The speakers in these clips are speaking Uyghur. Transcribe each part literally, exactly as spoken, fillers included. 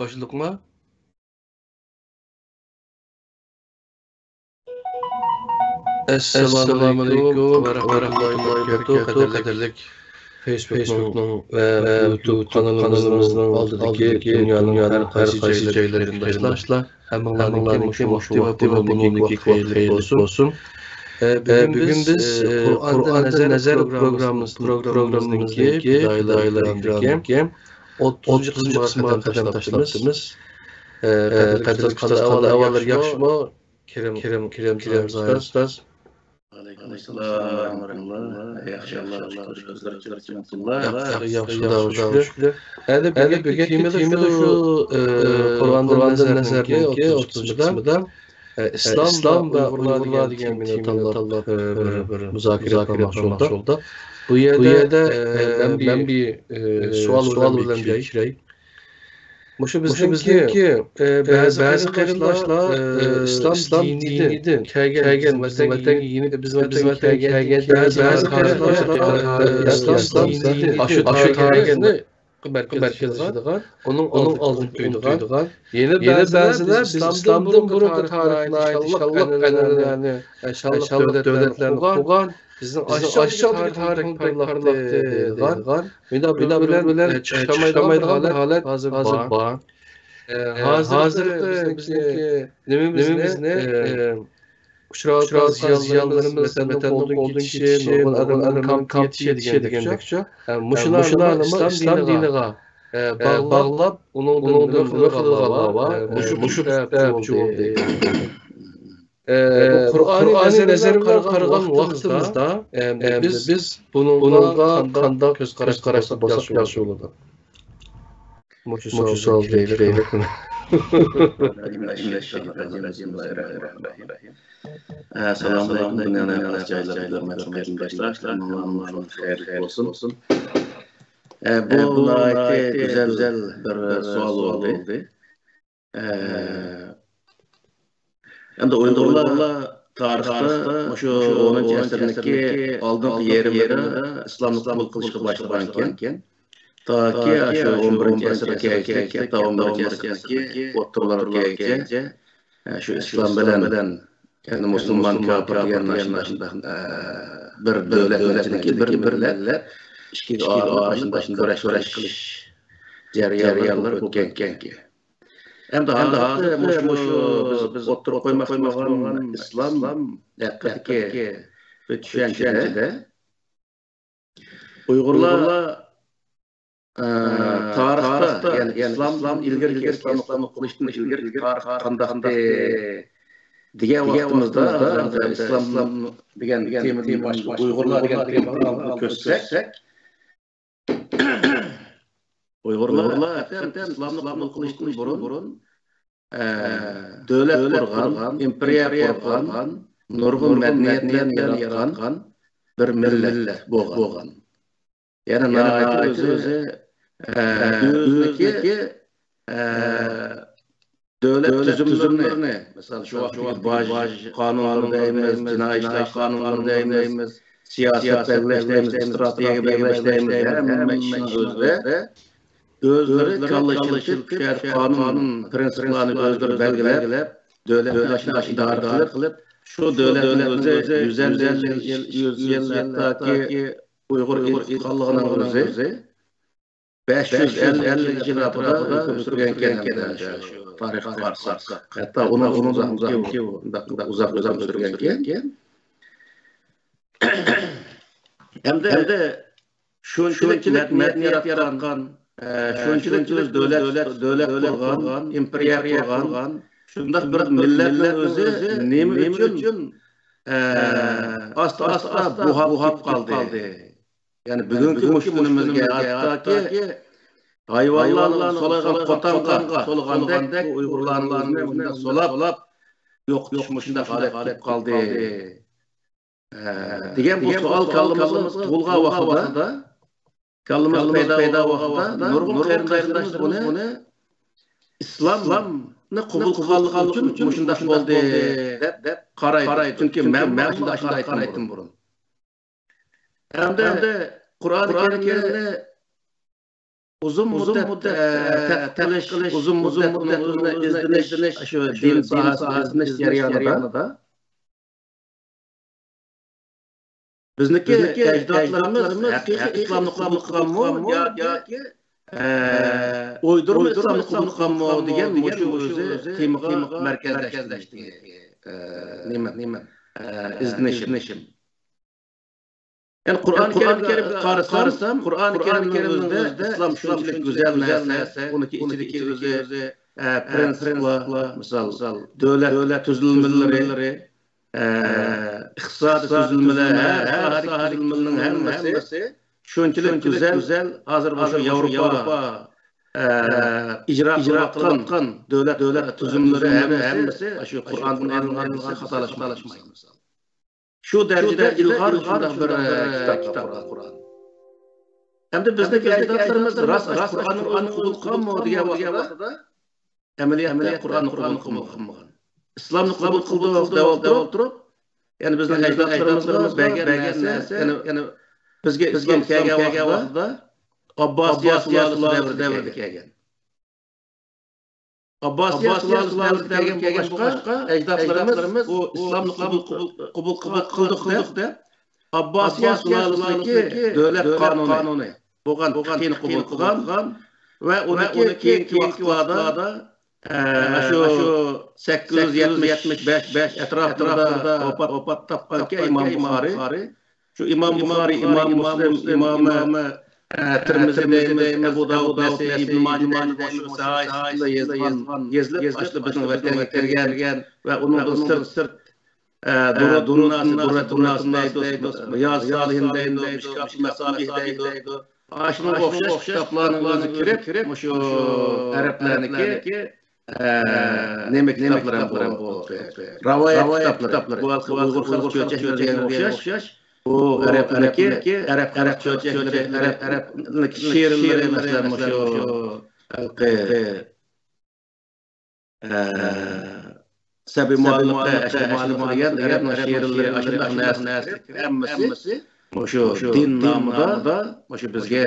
باشلىدۇقما؟ ئەسسالامۇئەلەيكۇم ۋە رەھمەتۇللاھى ۋە بەرىكاتۇھ. قەدىرلىك فېيسبۇكنىڭ ۋە يۇتۇب قانىلىمىزنىڭ ئالدىدىكى دۇنيانىڭ ھەر قايسى جايلىرىدىكى قېرىنداشلار، ھەممىڭلارنىڭكى مۇشۇ ۋاقتى ۋە بۇنىڭدىكى ۋاقتى خەيرلىك بولسۇن. ئە، بۈگۈن بىز، ئە، قۇرئاندا نەزەر پروگراممىمىز، پروگراممىمىزنىڭكى پىدائىيلار ئىكرامىدىكى ئوتتۇزىنچى قىسىمغا قەدەم تاشلاپتىمىز. ئە، قەدىرلىك ئۇستاز، قانداق ئەھۋاللار، ياخشىمۇ؟ كېرەم، كېرەم، كېرەم ئۇستاز. ۋەئەلەيكۇم ئەسسالام ۋە رەھمەتۇللا. ياخشى، ياخشى، ياخشى. ئۆزلەرچە، ياخشى، خۇدا شۈكرى. ئەدە بۈگۈنكى تېمىمىز شۇ، ئە، قۇرئاندا نەزەرنىڭكى ئوتتۇزىنچى قىسمىدا، ئە، ئىسلام ۋە ئۇيغۇرلار دېگەن تېمىنى تاللاپ، ئە، بىر، بىر مۇزاكىرە قىلماقچى بولدۇق. بۇ يەردە، ئە، مەن بىر، ئە، سوئال بىلەن بىر كىرەي. مۇشۇ بىزنىڭكى، ئە، بەزى قېرىنداشلار، ئە، ئىسلام دىنىدىن كەلگەن، بىزنىڭ ۋەتەنگە يېنىپ، بىزنىڭ ۋەتەنگە كەلگەن بەزى قېرىنداشلار، ئە، ئىسلام دىنىدىن ئاشۇ تارىخنى مەركەزلىشىدىغان، ئۇنىڭ ئالدىنى قويىدىغان. يەنە بەزىلەر بىز ئىسلامدىن بۇرۇنقى تارىخنى، شانلىق ئەنئەنىلەرنى، شانلىق دۆلەتلەرنى قۇرغان، بىزنىڭ ئاشۇ چاغدىكى تارىخىمىز پارلاقتى دەيدىغان. مۇنداق بىلەن، بىلەن، ئە، چىقىشالمايدىغان بىر ھالەت ھازىر بار. ئە، ھازىرقى بىزنىڭكى نېمىمىزنى، ئە، ئۇچراۋاتقان زىيانلىرىمىز، ۋەتەننىڭ قولدىن كېتىشى، نۇرغۇن ئادەملەرنىڭ كامپقا كېتىشى دېگەندەكچۇ. ئە، مۇشۇلارنىمۇ ئىسلام دىنىغا، ئە، باغلاپ، ئۇنىڭدىن بىر خىل خەۋەرلەر بار. ئە، مۇشۇ سەۋەبتىن بولدى. ئە، بۇ قۇرئانىي نەزەر بىلەن قارىغان ۋاقتىمىزدا، ئە، بىز، بىز بۇنىڭغا قانداق كۆز قاراشتا بولساق ياخشى بولىدۇ؟ مۇشۇ سوئال بېرىلىپ. ئەسسالامۇئەلەيكۇم، دۇنيانىڭ ھەر قايسى جايلىرىدا ھۆرمەتلىك قېرىنداشلار، شۇڭلارنىڭ خەيرلىك بولسۇن. ئە، بۇ ناھايىتى گۈزەل بىر سوئال بولدى. ئە، ئەمدى ئۇيغۇرلار تارىختا مۇشۇ ئونىنچى ئەسىرنىڭكى ئالدىنقى يېرىمىدا ئىسلامنى قوبۇل قىلىشقا باشلىغانىكەن. تاكى شۇ ئون بىرىنچى ئەسىرگە كەلگۈچە، ئون بىرىنچى ئەسىرنىڭكى ئوتتۇرىلىرىغا كەلگۈچە، شۇ ئىسلام بىلەن، يەنى مۇسۇلمان، كاپىر دېگەن مۇشۇنداق، بىر دۆلەتنىڭ ئىچىدىكى بىر مىللەت ئىككىگە ئايرىلىپ، مۇشۇنداق كۈرەش قىلىش جەريانلىرى بولۇپ ئۆتكەنىكەن. ئەمدى ھازىرقى مۇشۇ بىز، بىز ئوتتۇرىغا قويماقچى بولغان ئىسلام ھەققىدىكى بىر چۈشەنچىدە ئۇيغۇرلار، ئە، تارىختا، يەنى ئىسلامدىن ئىلگىرىكى، ئىسلامنى قوبۇل قىلىشتىن ئىلگىرىكى تارىخ قانداقتى دېگەن ۋاقتىمىزدا، ئىسلام دېگەن تېمىدىن باشقا ئۇيغۇرلار دېگەن تېمىنى ئالدىغا كۆتۈرسەك، ئۇيغۇرلار ھەقىقەتەن ئىسلامنى قوبۇل قىلىشتىن بۇرۇن، ئە، دۆلەت قۇرغان، ئىمپېرىيە قۇرغان، نۇرغۇن مەدەنىيەتلەرنى ياراتقان بىر مىللەت بولغان. يەنى ناھايىتى ئۆزى، ئە، ئۆزىنىڭكى، ئە، دۆلەت تۈزۈملىرىنى، مىسال، شۇ ۋاقىتتىكى باج قانۇنلىرى دەيمىز، جىنايى ئىشلار قانۇنلىرى دەيمىز، سىياسەت بەلگىلەش دەيمىز، ئىستراتېگىيە بەلگىلەش دەيمىز، ھەممە ئىشنىڭ ئۆزىدە ئۆزلىرى كاللا ئىشلىتىپ، شۇ يەردە قانۇن، پىرىنسىپلارنى ئۆزلىرى بەلگىلەپ، دۆلەتنى ئاشۇنداق ئىدارە قىلىپ، شۇ دۆلەتنىڭ ئۆزى يۈز ئەللىك يىل، يۈز يىل، ھەتتاكى ئۇيغۇر ئېلى تۇتقانلىقىنىڭ ئۆزى بەش يۈز ئەللىك يىل ئاپىدا ھۆكۈم سۈرگەنكەن، شۇ تارىخقا قارىساق. ھەتتا ئۇنىڭ، ئۇنىڭدىن ئۇزاق، ئۇزاق ھۆكۈم سۈرگەنكەن. ئەمدى، ئەمدى شۇنچىلىك مەدەنىيەت ياراتقان، ئە، شۇنچىلىك ئۆز دۆلەت، دۆلەت قۇرغان، ئىمپېرىيە قۇرغان، شۇنداق بىر مىللەتنىڭ ئۆزى نېمە ئۈچۈن، ئە، ئاستا، ئاستا بوغۇپ قالدى؟ يەنى بۈگۈنكى مۇشۇ كۈنىمىزگە ھەتتاكى ھايۋانلارنىڭ سولايدىغان قوتانغا سولىغاندەك بۇ ئۇيغۇرلارنىڭ ئۆزىنى سولاپ، يوقىتىش مۇشۇنداق ھالەتكە كېلىپ قالدى. ئە، دېگەن بۇ سوئال كاللىمىزغا تۇغۇلغان ۋاقتىدا، كاللىمىزغا پەيدا بولغان ۋاقتىدا نۇرغۇن قېرىنداشلىرىمىز بۇنى ئىسلامنى قوبۇل قىلغانلىقى ئۈچۈن مۇشۇنداق بولدى دەپ، دەپ قارايدۇ. چۈنكى مەن، مەن ئاشۇنداق قارايتتىم بۇرۇن. ھەمدە قۇرئانى كەرىمنى ئۇزۇن مۇددەت، ئۇزۇن مۇددەت، ئە، تەتقىق قىلىش، ئۇزۇن مۇددەت ئۇنىڭ ئۆزىنى ئىزدىنىش، شۇ دىن ساھەسىنى ئىزدىنىش جەريانىدا بىزنىڭكى ئەجدادلىرىمىز ھەقىقىي ئىسلامنى قوبۇل قىلغانمۇ يا، ياكى، ئە، ئويدۇرما ئىسلامنى قوبۇل قىلغانمۇ دېگەن مۇشۇ ئۆزى تېمىغا مەركەزلەشتى. ئە، نېمە، نېمە، ئە، ئىزدىنىشىم. يەنى قۇرئان كەرىمگە قارىسام، قۇرئان كەرىمنىڭ ئۆزىدە ئىسلام شۇنچىلىك گۈزەل نەرسە، ئۇنىڭكى ئىچىدىكى ئۆزى، ئە، پرىنسىپلار، مىسال، دۆلەت، دۆلەت تۈزۈلمىلىرى، ئە، ئىقتىسادىي تۈزۈلمىلەر، ھەر، ھەر ساھەدىكى تۈزۈلمىلىرىنىڭ ھەممىسى شۇنچىلىك گۈزەل، ھازىر مۇشۇ ياۋروپا، ئە، ئىجرا قىلىۋاتقان دۆلەت، دۆلەت تۈزۈملىرى ھەممىسى، ھەممىسى شۇ قۇرئاندىن ئېلىنغان، خاتالاشمايدۇ. شۇ دەرىجىدە ئىلغار شۇنداق بىر، ئە، كىتاب قۇرئان. ئەمدى بىزنىڭكى ئەجدادلىرىمىز راست قۇرئاننى قوبۇل قىلغانمۇ دېگەن ۋاقىتتا، ئەمەلىيەتتە قۇرئاننى قوبۇل قىلمىغان. ئىسلامنى قوبۇل قىلدۇق دەپ ئولتۇرۇپ، يەنى بىزنىڭ ئەجدادلىرىمىزغا بەرگەن نەرسە، يەنى، يەنى بىزگە ئىسلام كەلگەن ۋاقتىدا ئابباسىيە سۇلالىسى دەۋرىدە كەلگەن. ئابباسىيە سۇلالىسى دەۋرىدە كەلگەن بولغاچقا، ئەجدادلىرىمىز بۇ ئىسلامنى قوبۇل، قوبۇل، قوبۇل قىلدۇق دەپ، ئابباسىيە سۇلالىسىنىڭكى دۆلەت قانۇنى بولغان پىقىنى قوبۇل قىلغان ۋە ئۇنىڭكى كېيىنكى ۋاقىتلاردا، ئە، شۇ سەككىز يۈز يەتمىش بەش ئەتراپلىرىدا ۋاپات، ۋاپات تاپقانكەن ئىمام بۇخارىي. شۇ ئىمام بۇخارىي، ئىمام مۇسلىم، ئىمامى، ئە، تىرمىزى دەيمىز، ئەبۇ داۋۇد، نەسەئىي، ئىبن ماجە دەيمىز، شۇ ساھىسىدا يېزىلغان، يېزىلىپ، ئاشۇ بىزنىڭ ۋەتەنگە كىرگەن ۋە ئۇنىڭدىن سىرت، سىرت، ئە، دۇررەتۇن ناسى، دۇررەتۇن ناسى دەيدۇ، رىيازۇ سالىھىن دەيدۇ، مىشكاتۇل مەسابىھ دەيدۇ. ئاشۇنىڭغا ئوخشاش كىتابلارنىڭ ئۆزى كىرىپ، مۇشۇ ئەرەبلەرنىڭكى ئە، نېمە كىتابلىرى بۇ؟ راۋايەت كىتابلىرى. بۇ ئۇيغۇر خەلق چۆچەكلىرىگە ئوخشاش. بۇ ئەرەبلەرنىڭكى، ئەرەب، ئەرەب چۆچەكلىرى، ئەرەب، ئەرەبلەرنىڭكى شېئىرلىرى، مەسىلەن، مۇشۇ ھېلىقى، ئە، سەبىي مۇئەللىپە، ئەشرەف مۇئەللىپە دېگەن ئەرەبنىڭ شېئىرلىرى، ئاشۇنداق نەرسىلەر ھەممىسى مۇشۇ دىن نامىدا مۇشۇ بىزگە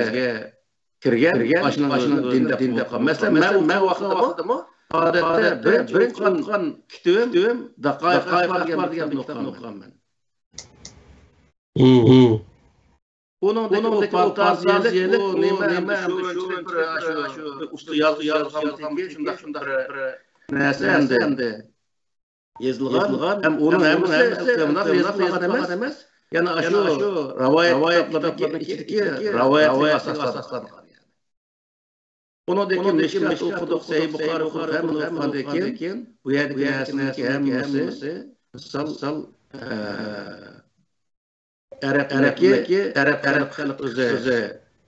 كىرگەن، ئاشۇنىڭ ئۆزىنى دىن دەپ ئوقۇغان. مەسىلەن، مەن ئۇ ۋاقىتتىمۇ ئادەتتە بىرىنچى ئوقۇغان كىتابىم داقايىق ئەخبار دېگەن كىتابنى ئوقۇغانمەن. ئۇنىڭدىكى ئۇ فانتازىيەلىك، ئۇ نېمە، ھەم شۇنچىلىك بىر، شۇ، شۇ ئۇستا يازغۇچى يازغانمىكىن، شۇنداق، شۇنداق بىر نەرسە ئەمدى. يېزىلغان، ھەم ئۇنىڭ ھەممىسى قېرىنداش يېزىپ قالغان ئەمەس، يەنە ئاشۇ راۋايەت كىتابلىرىدىكى ئىچىدىكى راۋايەتلەرگە ئاساسلانغان. ئۇنىڭدىن كېيىن مىشكات ئوقۇدۇق، سەھىھ بۇخارى ئوقۇدۇق، ھەممىنى ئوقۇغاندىن كېيىن بۇ يەردىكى نەرسىلەرنىڭكى ھەممىسى، مىسال، ئە، ئەرەبنىڭكى، ئەرەب، ئەرەب خەلق ئۆزى،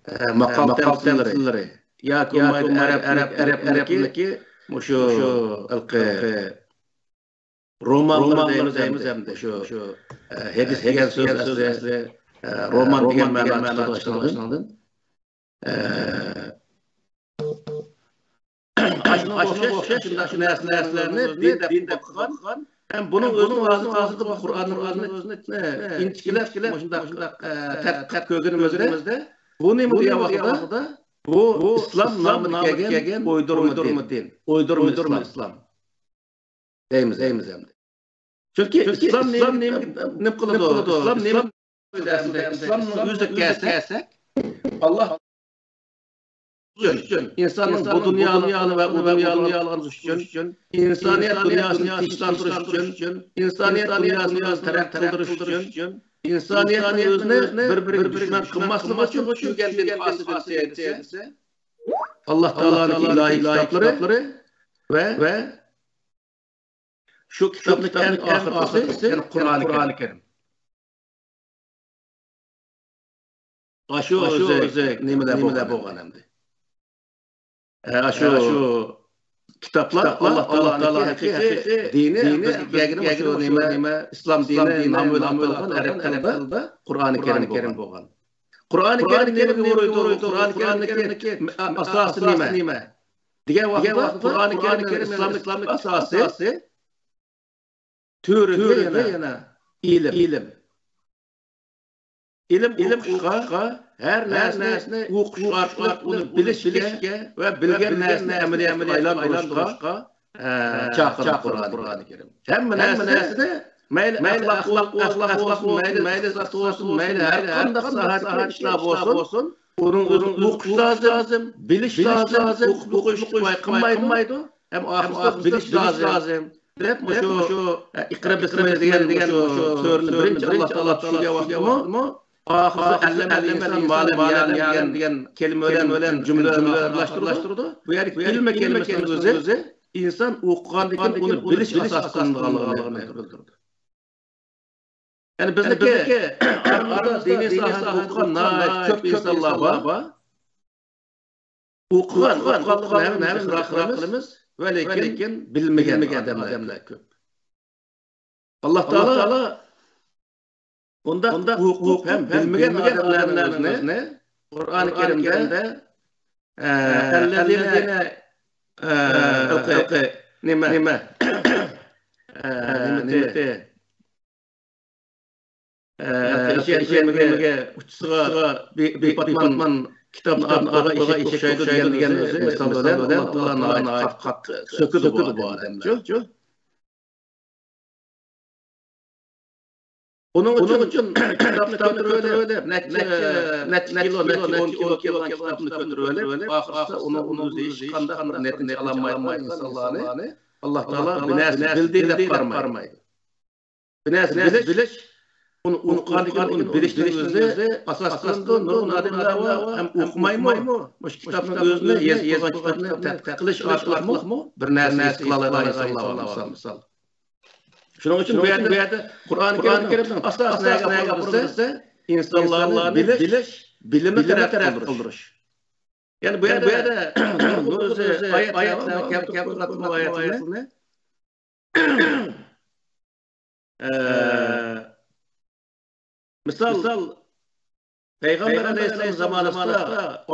ئە، ماقال تەمسىللىرى ياكى بولمىدى ئەرەب، ئەرەب، ئەرەبنىڭكى مۇشۇ ھېلىقى رومانلىرى دەيمىز ئەمدى. شۇ، ئە، ھەدىس دېگەن سۆز ئەسلى، ئە، رومان دېگەن مەنىدە چىقىدۇ شۇنىڭدىن. ئە، ئاشۇنىڭغا ئوخشاش، ئوخشاش شۇنداق نەرسىلەرنى دىن دەپ قوبۇل قىلغان. ھەم بۇنىڭ ئۆزىنىڭ ھازىر، ھازىرقى بۇ قۇرئاننىڭ ئۆزىنى ئىنچىكىلەپ مۇشۇنداق، ئە، تەتقىق قىلىپ كۆرگىنىمىزدە، بۇ نېمە دېگەن ۋاقىتتا، بۇ ئىسلام نامىدا كەلگەن ئويدۇرما دىن، ئويدۇرما ئىسلام دەيمىز، دەيمىز ئەمدى. چۈنكى ئىسلام نېمە، نېمە، نېمە قىلىدۇ؟ ئىسلام نېمە؟ ئىسلامنىڭ ئۆزىگە كەلسەك، ئاللا ئۈچۈن، ئىنساننىڭ بۇ دۇنيالىقىنى ۋە ئۇ دۇنيالىقىنى ئۈچۈن، ئىنسانىيەت دۇنياسىنى تىنچلاندۇرۇش ئۈچۈن، ئىنسانىيەت دۇنياسىنى تەرەققىي قىلدۇرۇش ئۈچۈن، ئىنسانىيەتنىڭ ئۆزىنى بىر-بىرىگە دۈشمەن قىلماسلىقى ئۈچۈن كەلگەن دېسە، ئاللا تائالانىڭ ئىلاھىي كىتابلىرى ۋە، ۋە شۇ كىتابنىڭ ئەڭ ئاخىرقىسى، يەنى قۇرئانى كەرىم. ئاشۇ ئۆزى نېمىلەر بولغان ئەمدى؟ ئاشۇ كىتابلار ئاللا تائالانىڭ ھەقىقىي دىنى، بىزگە كەلگىنى مۇشۇ نېمە، ئىسلام دىنى نامى بىلەن ئاتالغان ئەرەب تىلىدا قۇرئانى كەرىم بولغان. قۇرئانى كەرىم نېمىگە ئۇرۇيدۇ؟ قۇرئانى كەرىمنىڭكى ئاساسى نېمە؟ دېگەن ۋاقىتتا قۇرئانى كەرىم، ئىسلام، ئىسلام ئاساسى تۈۋرۈكى يەنە، يەنە ئىلىم. ئىلىم. ئىلىم ئوقۇشقا، ھەر نەرسىنى ئوقۇش ئارقىلىق ئۇنى بىلىشكە ۋە بىلگەن نەرسىنى ئەمەلىيەتكە ئايلاندۇرۇشقا، ئە، چاقىرىدۇ قۇرئان كەرىم. ھەممە نەرسىنى، مەيلى ئەخلاق بولسۇن، مەيلى ئىقتىساد بولسۇن، مەيلى ھەر قانداق ساھەدىكى ئىشلار بولسۇن، ئۇنىڭ ئۆزىنى ئوقۇش لازىم، بىلىش لازىم. ئوقۇپ ئوقۇش كۇپايە قىلمايدۇ، ھەم ئاخىرسىدا بىلىش لازىم، دەپ مۇشۇ، ئە، ئىقرا بىسمى دېگەن مۇشۇ سۈرىنى بىرىنچى ئاللا تائالا چۈشۈرگەن ۋاقتىمۇ، ئاخىرسىدا ئەللەمە ئىنسان مالەم يەلەم دېگەن كەلىمە بىلەن جۈملىلەرنى ئاخىرلاشتۇرىدۇ. بۇ يەردىكى ئىلمى كەلىمىسىنىڭ ئۆزى ئىنسان ئوقۇغاندىن كېيىن ئۇنى بىلىش ئاساس قىلىنىدىغانلىقىنى بىلدۈرىدۇ. يەنى بىزنىڭكى ئارىمىزدا دىنىي ساھەدە ئوقۇغان ناھايىتى كۆپ ئىنسانلار بار. ئوقۇغان، ئوقۇغانلىقىنى ھەممىمىز ئىقرار قىلىمىز، ۋەلىكىن بىلمىگەن ئادەملەر كۆپ. ئاللا تائالا بۇنداق ئوقۇپ ھەم بىلمىگەن ئادەملەرنىڭ ئۆزىنى قۇرئان كەرىمدە، ئە، ئەللەزىنە، ئە، ئەلقى، نېمە، نېمە، ئە، نېمىتى، ئە، ئەشەك ئېغىمىگە، ئۇچىسىغا بىر، بىر پاتمان كىتابنى ئارقىغا ئېشەك ئوخشايدۇ دېگەن ئۆزى مىسال بىلەن ئاللا تائالا ناھايىتى قاتتىق سۆكىدۇ بۇ ئادەملەر. ئۇنىڭ ئۈچۈن كىتابنى كۆتۈرۈۋېلىپ، نەچچە، نەچچە كىلو، نەچچە ئون كىلو كەلگەن كىتابنى كۆتۈرۈۋېلىپ، ئاخىرسىدا ئۇنىڭ ئۆزى ھېچقانداق بىر نەتىجە ئالالمايدىغان ئىنسانلارنى ئاللا تائالا بىر نەرسە بىلدى دەپ قارىمايدۇ. بىر نەرسە بىلىش، ئۇنى ئوقۇغاندىن كېيىن ئۇنى بىلىشنىڭ ئۆزى ئاساس قىلىنىدۇ. نۇرغۇن ئادەملەر بار، ھەم ئوقۇمايمۇ، مۇشۇ كىتابنىڭ ئۆزىنى يېزىپ قويغان كىتابنى تەتقىق قىلىش ئارقىلىقمۇ بىر نەرسە ھېس قىلالايدىغان ئىنسانلار بار، مىسال. شۇنىڭ ئۈچۈن بۇ يەردە قۇرئان كەرىمنىڭ ئاساسى نەگە ئاپىرىدۇ دېسە، ئىنسانلارنى بىلىش، بىلىمى تەرەققىي قىلدۇرۇش. يەنى بۇ يەردە نۇرغۇن ئۆزى ئايەتلەر كەلتۈرۈپ قويغان ئايەتلەرنى. ئە، مىسال، پەيغەمبەر ئەلەيھىسسالام زامانىسىدا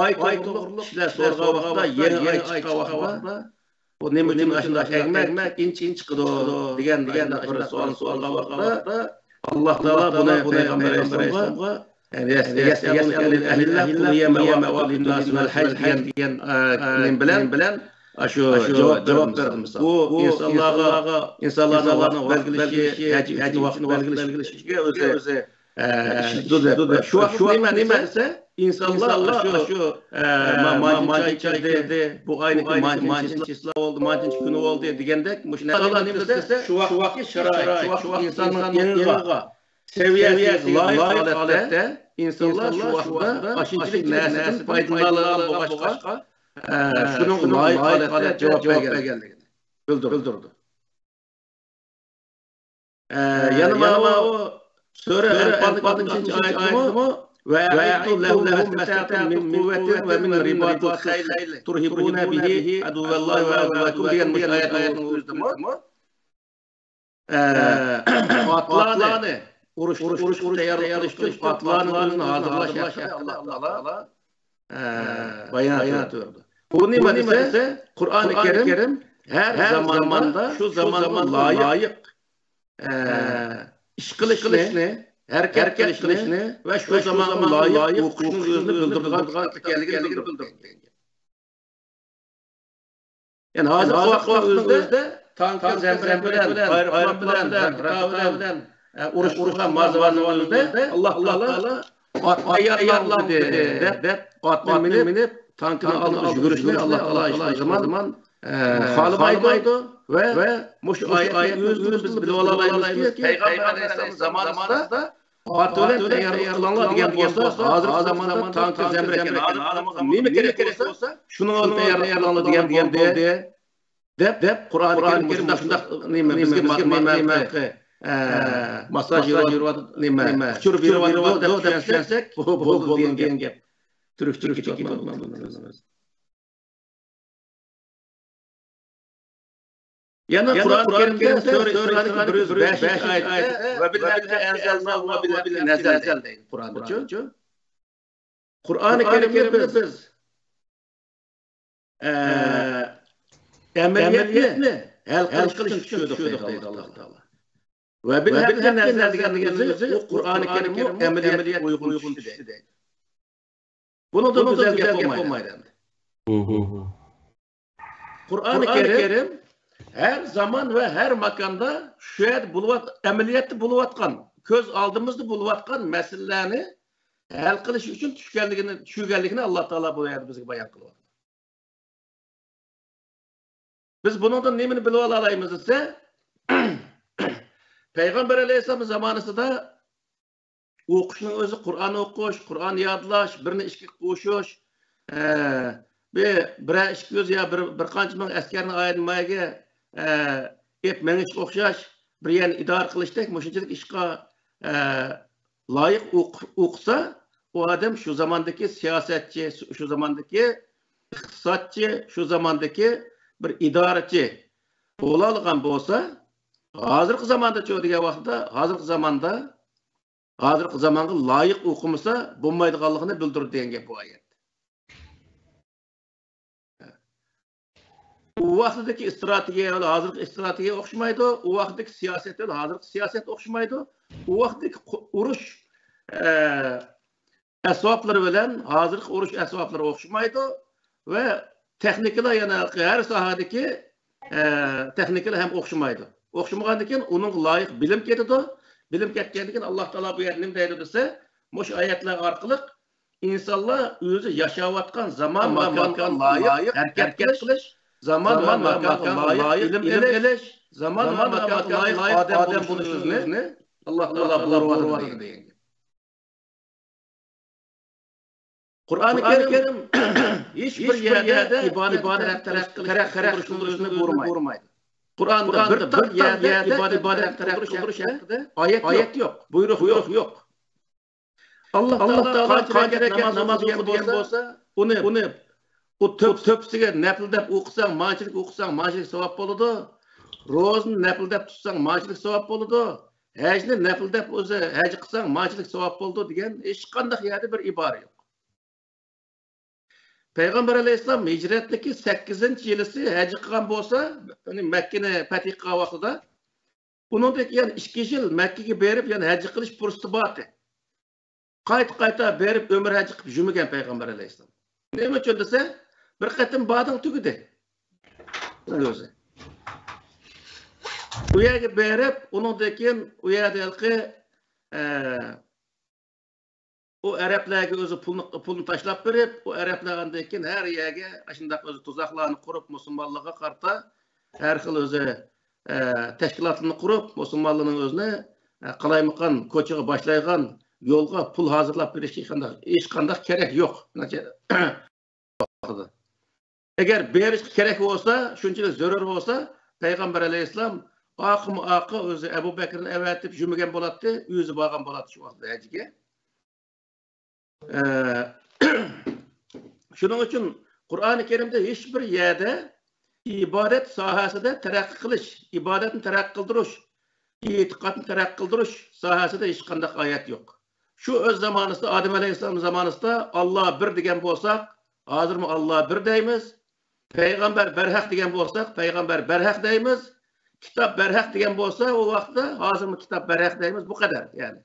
ئاي توغرۇلۇق كىشىلەر سورىغان ۋاقىتتا، يېڭى ئاي چىققان ۋاقىتتا، بۇ نېمە ئۈچۈن ئاشۇنداق ئەگمەك ئىنچىكە چىقىدۇ دېگەن، دېگەن بىر سوئال سورىغان ۋاقىتتا، ئاللا تائالا بۇنى پەيغەمبەر ئەلەيھىسسالامغا، يەنى، يەس-، يەس-، يەسئەلۇنەكە ئەنىل ئەھىللە، قۇل ھىيە مەواقىتۇ لىنناسى ۋەل ھەج دېگەن، ئە، نېمە بىلەن، بىلەن، ئاشۇ جاۋاب، جاۋاب بەردى، مىسال. بۇ ئىنسانلارغا، ئىنسانلارنىڭ ۋاقىت بەلگىلىشى، ھەج ئۈچۈن ۋاقىت بەلگىلىشىگە ئۆزى، ئە، ئىشلىتىدۇ دەپ. شۇ ۋاقىت نېمە، نېمە دېسە، ئىنسانلار ئاشۇ، ئە، ما-، مانچىنچە ئاي كىردى، بۇ ئاينىڭكى مانچىنچى چىسلا بولدى، مانچىنچى كۈنى بولدى دېگەندەك، مۇشۇنداق نېمە دېسە، شۇ ۋاقىتقى شارائىت، شۇ ۋاقىتقى ئىنساننىڭ ئېڭىغا، سەۋىيەسىگە لايىق ھالەتتە ئىنسانلار شۇ ۋاقىتتا ئاشۇنچىلىك نەرسىدىن پايدىلىنالىغان بولغاچقا، ئە، شۇنىڭغا لايىق ھالەتتە جاۋاب بەرگەنلىكىنى بىلدۈردى. ئە، يەنە ماۋۇ سۈرە ئەنفالنىڭ ئاتمىشىنچى ئايىتىمۇ، «وَأَعَدتُّ لَهُم مَّا اسْتَطَعْتُ مِن قُوَّةٍ وَمِن رِّبَاطِ الْخَيْلِ تُرْهِبُونَ بِهِ عَدُوَّ اللَّهِ وَعَدُوَّكُم» دېگەن مۇشۇ ئايەتنىڭ ئۆزىدىمۇ، ئە، ئاتلارنى، ئۇرۇش، ئۇرۇشقا تەييارلىق قىلىش ئۈچۈن ئاتلارنىڭ ئۆزىنى ھازىرلاش ھەققىدە ئاللا تائالا، ئە، بايان قىلىۋاتىدۇ. بۇ نېمە دېسە، قۇرئانى كەرىم ھەر زاماندا شۇ زامانغا لايىق، ئە، ئىش قىلىشنى، ھەرىكەت قىلىشنى ۋە شۇ زامانغا لايىق ئوقۇشنىڭ ئۆزىنى بىلدۈرىدىغان كىتاب ئىكەنلىكىنى بىلدۈرىدۇ. يەنى ھازىرقى ۋاقىتنىڭ ئۆزىدە تانكا زەمبىرەك بىلەن، ئايروپىلان بىلەن، راكېتا بىلەن، ئە، ئۇرۇش قىلغان مازىۋاننىڭ ئۆزىدە ئاللا تائالا ئات تەييارلاڭ دېدى دەپ، ئاتنى مىنىپ، تانكىنىڭ ئالدىغا يۈگۈرۈشنى ئاللا تائالا ھېچبىر زامان، ئە، خالىمايدۇ ۋە مۇشۇ ئايەتنىڭ ئۆزىدىن بىز بىلىۋالالايمىزكى، پەيغەمبەر ئەلەيھىسسالام زامانىسىدا ئات بىلەن تەييارلىق قىلىڭلار دېگەن بولسا، ھازىرقى زاماندا تانكا زەمبىرەككە نېمە كېرەك بولسا، شۇنىڭ بىلەن تەييارلىق قىلىڭلار دېگەن بولدى دەپ، دەپ قۇرئانى كەرىم مۇشۇنداق، شۇنداق نېمە، بىزگە ما-، نېمە، ئە، ماسساژ يۇرۇۋاتىدۇ، نېمە، ئۇچۇر بېرىۋاتىدۇ دەپ چۈشەنسەك، بۇ بولدى دېگەن گەپ. تۈركچىگە كېتىۋاتىمەن. يەنە قۇرئان كەرىمدە سۈرە ئىسرانىڭ بىر يۈز بەشىنچى ئايىتىدە، «وَبِالْحَقِّ أَنْزَلْنَاهُ وَبِالْحَقِّ نَزَلَ» دەيدۇ قۇرئاندا. قۇرئانى كەرىمدە بىز، ئە، ئەمەلىيەتنى ھەل قىلىش ئۈچۈن چۈشۈردۇق دەيدۇ ئاللا تائالا. ۋە بىل ھەققى نەزەر دېگەننىڭ ئۆزى ئۇ قۇرئانى كەرىممۇ ئەمەلىيەتكە ئۇيغۇن چۈشتى دەيدۇ. بۇنىڭدا گۈزەل گەپ بولمايدۇ ئەمدى. قۇرئانى كەرىم ھەر زامان ۋە ھەر ماكاندا شۇ يەردە بولۇۋات-، ئەمەلىيەتتە بولۇۋاتقان، كۆز ئالدىمىزدا بولۇۋاتقان مەسىلىلەرنى ھەل قىلىش ئۈچۈن چۈشكەنلىكىنى، چۈشۈرگەنلىكىنى ئاللا تائالا بۇ يەردە بىزگە بايان قىلىۋاتىدۇ. بىز بۇنىڭدىن نېمىنى بىلىۋالالايمىز دېسە، پەيغەمبەر ئەلەيھىسسالام زامانىسىدا ئوقۇشنىڭ ئۆزى، قۇرئان ئوقۇش، قۇرئان يادلاش، بىرنى ئىككىگە قوشۇش، ئە، بىر، بىرەر ئىككى يۈز يا بىر، بىر قانچە مىڭ ئەسكەرنى ئايرىم مايگە، ئە، ئېلىپ مېڭىشقا ئوخشاش، بىر يەرنى ئىدارە قىلىشتەك مۇشۇنچىلىك ئىشقا، ئە، لايىق ئوق-، ئوقۇسا، ئۇ ئادەم شۇ زاماندىكى سىياسەتچى، شۇ زاماندىكى ئىقتىسادچى، شۇ زاماندىكى بىر ئىدارىچى بولالىغان بولسا، ھازىرقى زاماندىچۇ دېگەن ۋاقىتتا، ھازىرقى زاماندا، ھازىرقى زامانغا لايىق ئوقۇمىسا بولمايدىغانلىقىنى بىلدۈرىدۇ دېگەن گەپ بۇ ئايەت. ئۇ ۋاقتىدىكى ئىستراتېگىيە ھازىرقى ئىستراتېگىيە ئوخشىمايدۇ. ئۇ ۋاقتىدىكى سىياسەت ھازىرقى سىياسەت ئوخشىمايدۇ. ئۇ ۋاقتىدىكى قو-، ئۇرۇش، ئە، ئەسۋابلىرى بىلەن ھازىرقى ئۇرۇش ئەسۋابلىرى ئوخشىمايدۇ ۋە تېخنىكىلار يەنە ھەر ساھەدىكى، ئە، تېخنىكىلار ھەم ئوخشىمايدۇ. ئوخشىمىغاندىن كېيىن ئۇنىڭغا لايىق بىلىم كېتىدۇ. بىلىم كەتكەندىن كېيىن ئاللا تائالا بۇ يەردە نېمە دەيدۇ دېسە، مۇشۇ ئايەتلەر ئارقىلىق ئىنسانلار ئۆزى ياشاۋاتقان زامان ماكانغا لايىق ھەرىكەت قىلىش، زامان ۋە ماكانغا لايىق ئىلىم ئېلىش، زامان ۋە ماكانغا لايىق ئادەم بولۇشنى ئاللا تائالا بۇيرۇۋاتىدۇ دېگەن گەپ. قۇرئانى كەرىم ھېچ بىر يەردە ئىبادەت تەرەققىي قىلدۇرۇشنىڭ ئۆزىنى بۇيرۇمايدۇ. قۇرئاندا بىر تال يەردە ئىبادەت تەرەققىي قىلدۇرۇش ھەققىدە ئايەت يوق، بۇيرۇق يوق. ئاللا تائالا قانچە رەكەت ناماز ئوقۇ دېگەن بولسا، ئۇنى، ئۇنى ئۇ تۆپ-، تۆپىسىگە نەپىلدەپ ئوقۇساڭ، مانچىلىك ئوقۇساڭ، مانچىلىك ساۋاب بولىدۇ. روزىنى نەپىلدەپ تۇتساڭ، مانچىلىك ساۋاب بولىدۇ. ھەجنى نەپىلدەپ ئۆزى ھەج قىلساڭ، مانچىلىك ساۋاب بولىدۇ دېگەن ھېچقانداق يەردە بىر ئىبارە يوق. پەيغەمبەر ئەلەيھىسسالام ھىجرەتتىكى سەككىزىنچى يىلىسى ھەج قىلغان بولسا، يەنى مەككىنى پەتھ قىلغان ۋاقتىدا، ئۇنىڭدىن كېيىن يەنە ئىككى يىل مەككىگە بېرىپ، يەنە ھەج قىلىش پۇرسىتى بار ئىدى. قايتا-قايتا بېرىپ ئۆمرە ھەج قىلىپ يۈرمىگەن پەيغەمبەر ئەلەيھىسسالام. نېمە ئۈچۈن دېسە، بىر قېتىم باردىڭ، تۈگىدى. ئۆزى. ئۇ يەرگە بېرىپ، ئۇنىڭدىن كېيىن ئۇ يەردە ھېلىقى، ئە، ئۇ ئەرەبلەرگە ئۆزى پۇلنى، پۇلنى تاشلاپ بېرىپ، ئۇ ئەرەبلەر ئاندىن كېيىن ھەر يەرگە ئاشۇنداق ئۆزى تۇزاقلارنى قۇرۇپ، مۇسۇلمانلارغا قارىتا ھەر خىل ئۆزى، ئە، تەشكىلاتلارنى قۇرۇپ، مۇسۇلمانلارنىڭ ئۆزىنى، ئە، قالايمىقان كوچىغا باشلايدىغان يولغا پۇل ھازىرلاپ بېرىشكە ھېچقانداق، ھېچقانداق كېرەك يوق. ئەگەر بېرىشقا كېرەك بولسا، شۇنچىلىك زۆرۈر بولسا، پەيغەمبەر ئەلەيھىسسالام ئارقىمۇ ئارقا ئۆزى ئەبۇ بەكرىنى ئەۋەتىپ يۈرمىگەن بولاتتى، ئۆزى بارغان بولاتتى شۇ ۋاقىتتا ھەجگە. ئە، شۇنىڭ ئۈچۈن قۇرئانى كەرىمدە ھېچ بىر يەردە ئىبادەت ساھەسىدە تەرەققىي قىلىش، ئىبادەتنى تەرەققىي قىلدۇرۇش، ئېتىقادنى تەرەققىي قىلدۇرۇش ساھەسىدە ھېچقانداق ئايەت يوق. شۇ ئۆز زامانىسىدا، ئادەم ئەلەيھىسسالام زامانىسىدا ئاللا بىر دېگەن بولساق، ھازىرمۇ ئاللا بىر دەيمىز. پەيغەمبەر بەرھەق دېگەن بولساق، پەيغەمبەر بەرھەق دەيمىز. كىتاب بەرھەق دېگەن بولسا، ئۇ ۋاقىتتا ھازىرمۇ كىتاب بەرھەق دەيمىز. بۇ قەدەر، يەنى.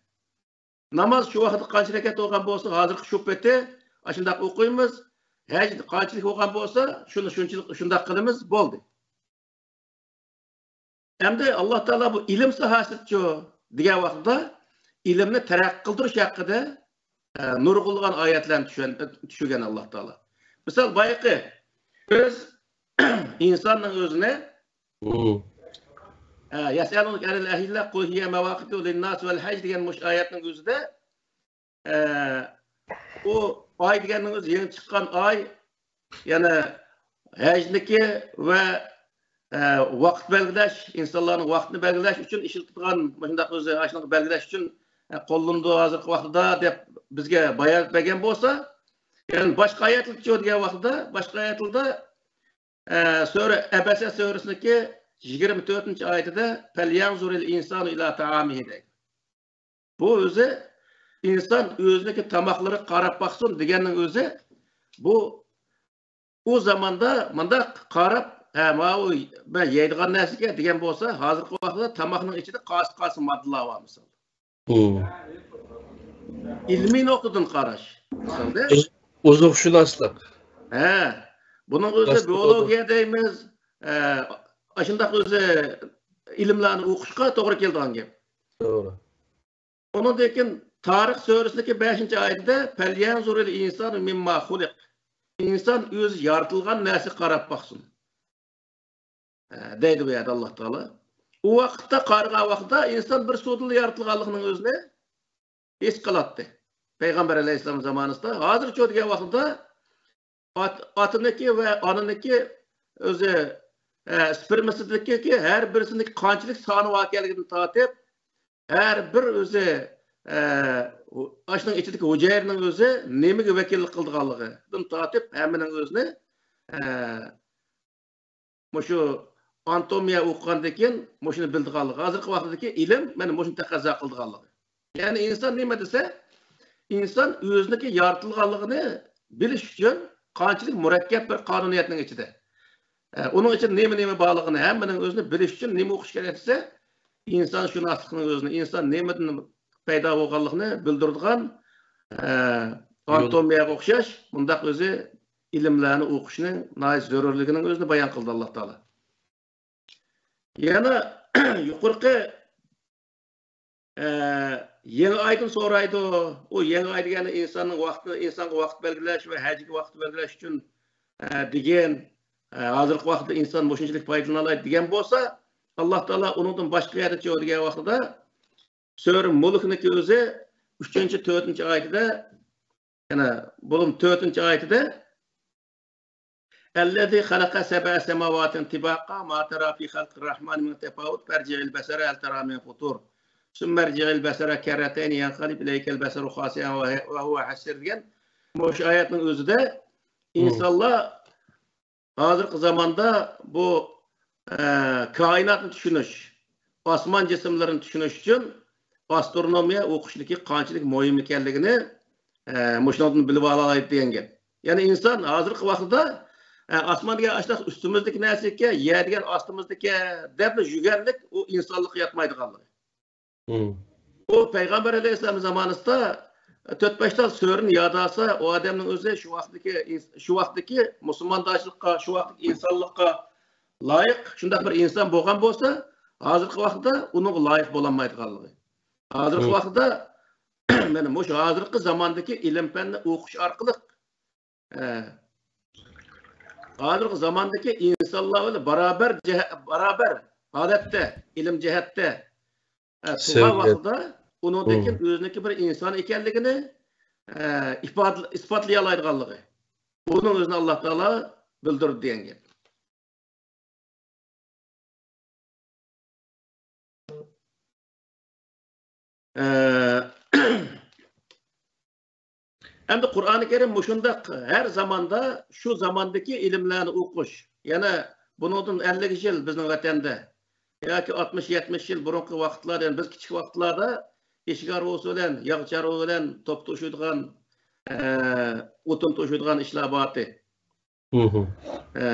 ناماز شۇ ۋاقىتتا قانچە رەكەت بولغان بولسا، ھازىرقى شۇ پېتى ئاشۇنداق ئوقۇيمىز. ھەج قانچىلىك بولغان بولسا، شۇنى شۇنچىلىك، شۇنداق قىلىمىز، بولدى. ئەمدى ئاللا تائالا بۇ ئىلىم ساھەسىدىچۇ دېگەن ۋاقتىدا، ئىلىمنى تەرەققىي قىلدۇرۇش ھەققىدە، ئە، نۇرغۇنلىغان ئايەتلەرنى چۈشەن-، چۈشۈرگەن ئاللا تائالا. مىسال، بايىقى بىز ئىنساننىڭ ئۆزىنى، مم. ئە، يەسئەلۇنەكە ئەنىل ئەھىللە، قۇل ھىيە مەۋاقىتۇ لىنناسى ۋەل ھەج دېگەن مۇشۇ ئايەتنىڭ ئۆزىدە، ئە، ئۇ ئاي دېگەننىڭ ئۆزى يېڭى چىققان ئاي، يەنە ھەجنىكى ۋە، ئە، ۋاقىت بەلگىلەش، ئىنسانلارنىڭ ۋاقتىنى بەلگىلەش ئۈچۈن ئىشلىتىدىغان مۇشۇنداق ئۆزى ئاشۇنى بەلگىلەش ئۈچۈن، ئە، قوللىنىدۇ ھازىرقى ۋاقتىدا دەپ بىزگە بايان بەرگەن بولسا، يەنى باشقا ئايەتلەرچۇ دېگەن ۋاقتىدا، باشقا ئايەتلەردە، ئە، سۈرە ئەبەسە سۈرىسىنىڭكى يىگىرمە تۆتىنچى ئايىتىدە، فەليەنزۇرىل ئىنسانۇ ئىلا تائامىھى دەيدۇ. بۇ ئۆزى ئىنسان ئۆزىنىڭكى تاماقلىرىغا قاراپ باقسۇن دېگەننىڭ ئۆزى، بۇ ئۇ زاماندا مۇنداق قاراپ، ھە، ماۋۇ مەن يەيدىغان نەرسىكەن دېگەن بولسا، ھازىرقى ۋاقىتتا تاماقنىڭ ئىچىدە قايسى قايسى ماددىلار بار مىسال. ئىلمىي نۇقتىدىن قاراش. مىسالدا، ئوزۇقشۇناسلىق. ھە، بۇنىڭ ئۆزى بىئولوگىيە دەيمىز. ئە، ئاشۇنداق ئۆزى ئىلىملارنى ئوقۇشقا توغرا كېلىدىغان گەپ. توغرا. ئۇنىڭدىن كېيىن تارىخ سۈرىسىدىكى بەشىنچى ئايىتىدە، «فَلْيَنْظُرِ الْإِنْسَانُ مِمَّا خُلِقَ». ئىنسان ئۆزى يارىتىلغان نەرسىگە قاراپ باقسۇن. ئە، دەيدۇ بۇ يەردە ئاللا تائالا. ئۇ ۋاقىتتا قارىغان ۋاقتىدا ئىنسان بىر سۇدىنلا يارىتىلغانلىقىنىڭ ئۆزىنى ھېس قىلاتتى. پەيغەمبەر ئەلەيھىسسالام زامانىسىدا، ھازىرچۇ دېگەن ۋاقتىدا ئات-، ئاتىنىڭكى ۋە ئانىنىڭكى ئۆزى، ئە، سپېرمىسىدىكى ھەر بىرسىنىڭكى قانچىلىك سانى بار ئىكەنلىكىدىن تارتىپ، ھەر بىر ئۆزى، ئە، ئاشۇنىڭ ئىچىدىكى ھۈجەيرىنىڭ ئۆزى نېمىگە ۋەكىللىك قىلىدىغانلىقىدىن تارتىپ ھەممىنىڭ ئۆزىنى، ئە، مۇشۇ ئاناتومىيە ئوقۇغاندىن كېيىن مۇشۇنى بىلىدىغانلىقى، ھازىرقى ۋاقىتتىكى ئىلىم مانا مۇشۇنى تەقەززا قىلىدىغانلىقى. يەنى ئىنسان نېمە دېسە، ئىنسان ئۆزىنىڭكى يارىتىلغانلىقىنى بىلىش ئۈچۈن قانچىلىك مۇرەككەپ بىر قانۇنىيەتنىڭ ئىچىدە. ئە، ئۇنىڭ ئىچىدە نېمە-نېمە بارلىقىنى ھەممىنىڭ ئۆزىنى بىلىش ئۈچۈن نېمە ئوقۇش كېرەك دېسە، ئىنسانشۇناسلىقنىڭ ئۆزىنى، ئىنسان نېمىدىن پەيدا بولغانلىقىنى بىلدۈرىدىغان، ئە، يول. ئاناتومىيەگە ئوخشاش مۇنداق ئۆزى ئىلىملەرنى ئوقۇشنىڭ ناھايىتى زۆرۈرلۈكىنىڭ ئۆزىنى بايان قىلدى ئاللا تائالا. يەنە يۇقىرىقى، ئە، يېڭى ئايدىن سورايدۇ. ئۇ يېڭى ئاي دېگەننى ئىنساننىڭ ۋاقتى، ئىنسانغا ۋاقىت بەلگىلەش ۋە ھەجگە ۋاقىت بەلگىلەش ئۈچۈن، ئە، دېگەن، ئە، ھازىرقى ۋاقىتتا ئىنسان مۇشۇنچىلىك پايدىلىنالايدۇ دېگەن بولسا، ئاللا تائالا ئۇنىڭدىن باشقا يەردە چىقىۋ دېگەن ۋاقتىدا سۈرە مۇلكنىڭكى ئۆزى ئۈچىنچى، تۆتىنچى ئايىتىدە، يەنە بولۇم تۆتىنچى ئايىتىدە، «الذي خلق سبع سماوات طباقا ما ترى في خلق الرحمن من تفاوت فارجع البصر هل ترى من فطور ثم ارجع البصر كرتين ينقلب إليك البصر خاسئا وهو حسير» دېگەن مۇشۇ ئايەتنىڭ ئۆزىدە ئىنسانلار ھازىرقى زاماندا بۇ، ئە، كائىناتنى چۈشىنىش، ئاسمان جىسىملىرىنى چۈشىنىش ئۈچۈن ئاسترونومىيە ئوقۇشنىڭكى قانچىلىك مۇھىم ئىكەنلىكىنى، ئە، مۇشۇنىڭدىن بىلىپ ئالالايدۇ دېگەن گەپ. يەنى ئىنسان ھازىرقى ۋاقتىدا، ئە، ئاسمان دېگەن ئاشۇنداق ئۈستىمىزدىكى نەرسە ئىكەن، يەر دېگەن ئاستىمىزدىكى دەپلا يۈگەنلىك ئۇ ئىنسانلىققا ياتمايدىغانلىقى. ئۇ پەيغەمبەر ئەلەيھىسسالام زامانىسىدا تۆت بەش تال سۆرىنى ياداسا، ئۇ ئادەمنىڭ ئۆزى شۇ ۋاقىتتىكى ئىنس-، شۇ ۋاقىتتىكى مۇسۇلماندارچىلىققا، شۇ ۋاقىتتىكى ئىنسانلىققا لايىق شۇنداق بىر ئىنسان بولغان بولسا، ھازىرقى ۋاقىتتا ئۇنىڭغا لايىق بولالمايدىغانلىقى. ھازىرقى ۋاقىتتا مانا مۇشۇ ھازىرقى زاماندىكى ئىلىم-پەننى ئوقۇش ئارقىلىق، ئە، ھازىرقى زاماندىكى ئىنسانلار بىلەن بارابەر جەھە-، بارابەر ھالەتتە، ئىلىم جەھەتتە، ئە، تۇرغان ۋاقتىدا ئۇنىڭدىن كېيىن ئۆزىنىڭكى بىر ئىنسان ئىكەنلىكىنى، ئە، ئىپادە-، ئىسپاتلىيالايدىغانلىقى، بۇنىڭ ئۆزىنى ئاللا تائالا بىلدۈردى دېگەن گەپ. ئە، ئەمدى قۇرئانى كەرىم مۇشۇنداق ھەر زاماندا شۇ زاماندىكى ئىلىملەرنى ئوقۇش. يەنە بۇنىڭدىن ئەللىك يىل بىزنىڭ ۋەتەندە ياكى ئاتمىش، يەتمىش يىل بۇرۇنقى ۋاقىتلاردا، يەنى بىز كىچىك ۋاقىتلاردا ئېشىك ھارۋىسى بىلەن، ياغ چارۋا بىلەن توپ توشۇيدىغان، ئە، ئوتۇن توشۇيدىغان ئىشلار بارتى. ئە،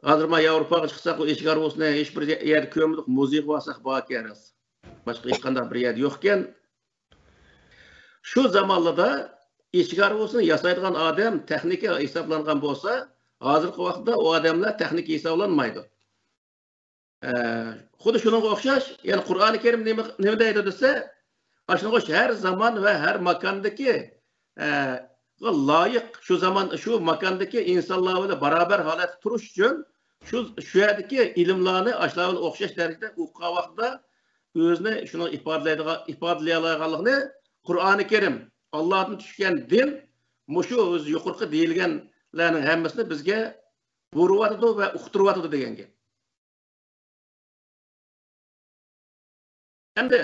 ھازىر ما ياۋروپاغا چىقساق، ئۇ ئېشىك ھارۋىسىنى ھېچ بىر يەردە كۆرمىدۇق، مۇزېيغا بارساق باركەن راست. باشقا ھېچقانداق بىر يەردە يوقكەن. شۇ زامانلىدا ئېشىك ھارۋىسىنى ياسايدىغان ئادەم تېخنىكا ھېسابلانغان بولسا، ھازىرقى ۋاقىتتا ئۇ ئادەملەر تېخنىكا ھېسابلانمايدۇ. ئە، خۇددى شۇنىڭغا ئوخشاش، يەنى قۇرئانى كەرىم نېمە، نېمە دەيدۇ دېسە، ئاشۇنىڭغا ئوخشاش ھەر زامان ۋە ھەر ماكاندىكى، ئە، لايىق، شۇ زامان، شۇ ماكاندىكى ئىنسانلار بىلەن بارابەر ھالەتتە تۇرۇش ئۈچۈن شۇ، شۇ يەردىكى ئىلىملارنى ئاشۇلار بىلەن ئوخشاش دەرىجىدە ئوقۇغان ۋاقتىدا ئۆزىنى شۇنىڭ ئىپادىلەيدىغان، ئىپادىلىيەلەيدىغانلىقىنى قۇرئانى كەرىم، ئاللادىن چۈشكەن دىن مۇشۇ ئۆزى يۇقىرىقى دېيىلگەنلەرنىڭ ھەممىسىنى بىزگە بۇرۇۋاتىدۇ ۋە ئۇقتۇرۇۋاتىدۇ دېگەن گەپ. ئەمدى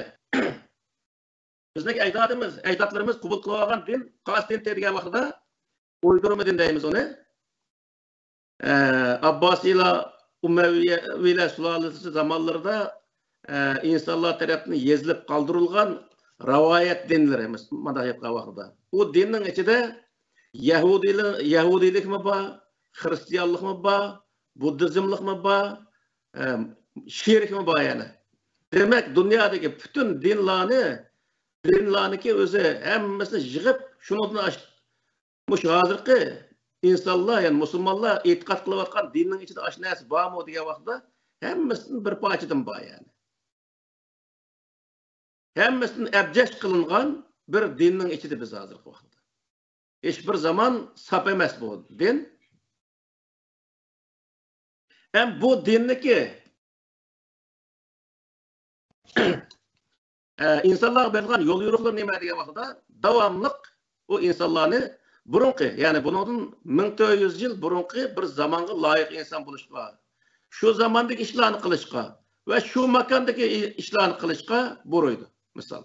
بىزنىڭ ئەجدادىمىز، ئەجدادلىرىمىز قوبۇل قىلىۋالغان دىن قايسى دىن دېگەن ۋاقتىدا ئويدۇرما دىن دەيمىز ئۇنى. ئە، ئابباسىيلار، ئۇمەۋىيلەر سۇلالىسى زامانلىرىدا، ئە، ئىنسانلار تەرەپتىن يېزىلىپ قالدۇرۇلغان رىۋايەت دىنلىرى، مۇنداق ئېيتقان ۋاقتىدا. ئۇ دىننىڭ ئىچىدە يەھۇدىيلار، يەھۇدىيلىكمۇ بار، خىرىستىيانلىقمۇ بار، بۇددىزملىقمۇ بار، ئە، شىركمۇ بار يەنە. دېمەك، دۇنيادىكى پۈتۈن دىنلارنى، دىنلارنىكى ئۆزى ھەممىسىنى يىغىپ، شۇنىڭدىن ئاش-، مۇشۇ ھازىرقى ئىنسانلار، يەنى مۇسۇلمانلار ئېتىقاد قىلىۋاتقان دىننىڭ ئىچىدە ئاشۇ نەرسە بارمۇ دېگەن ۋاقىتتا، ھەممىسىدىن بىر پارچىدىن بار يەنى. ھەممىسىدىن ئەبجەش قىلىنغان بىر دىننىڭ ئىچىدە بىز ھازىرقى ۋاقىتتا. ھېچ بىر زامان ساپ ئەمەس بۇ دىن. ھەم بۇ دىننىكى، ئە، ئىنسانلارغا بېرىلغان يول يورۇقلىرى نېمە دېگەن ۋاقىتتا، داۋاملىق ئۇ ئىنسانلارنى بۇرۇنقى، يەنى بۇنىڭدىن مىڭ تۆت يۈز يىل بۇرۇنقى بىر زامانغا لايىق ئىنسان بولۇشقا، شۇ زاماندىكى ئىشلارنى قىلىشقا ۋە شۇ ماكاندىكى ئى-، ئىشلارنى قىلىشقا بۇيرۇيدۇ، مىسال.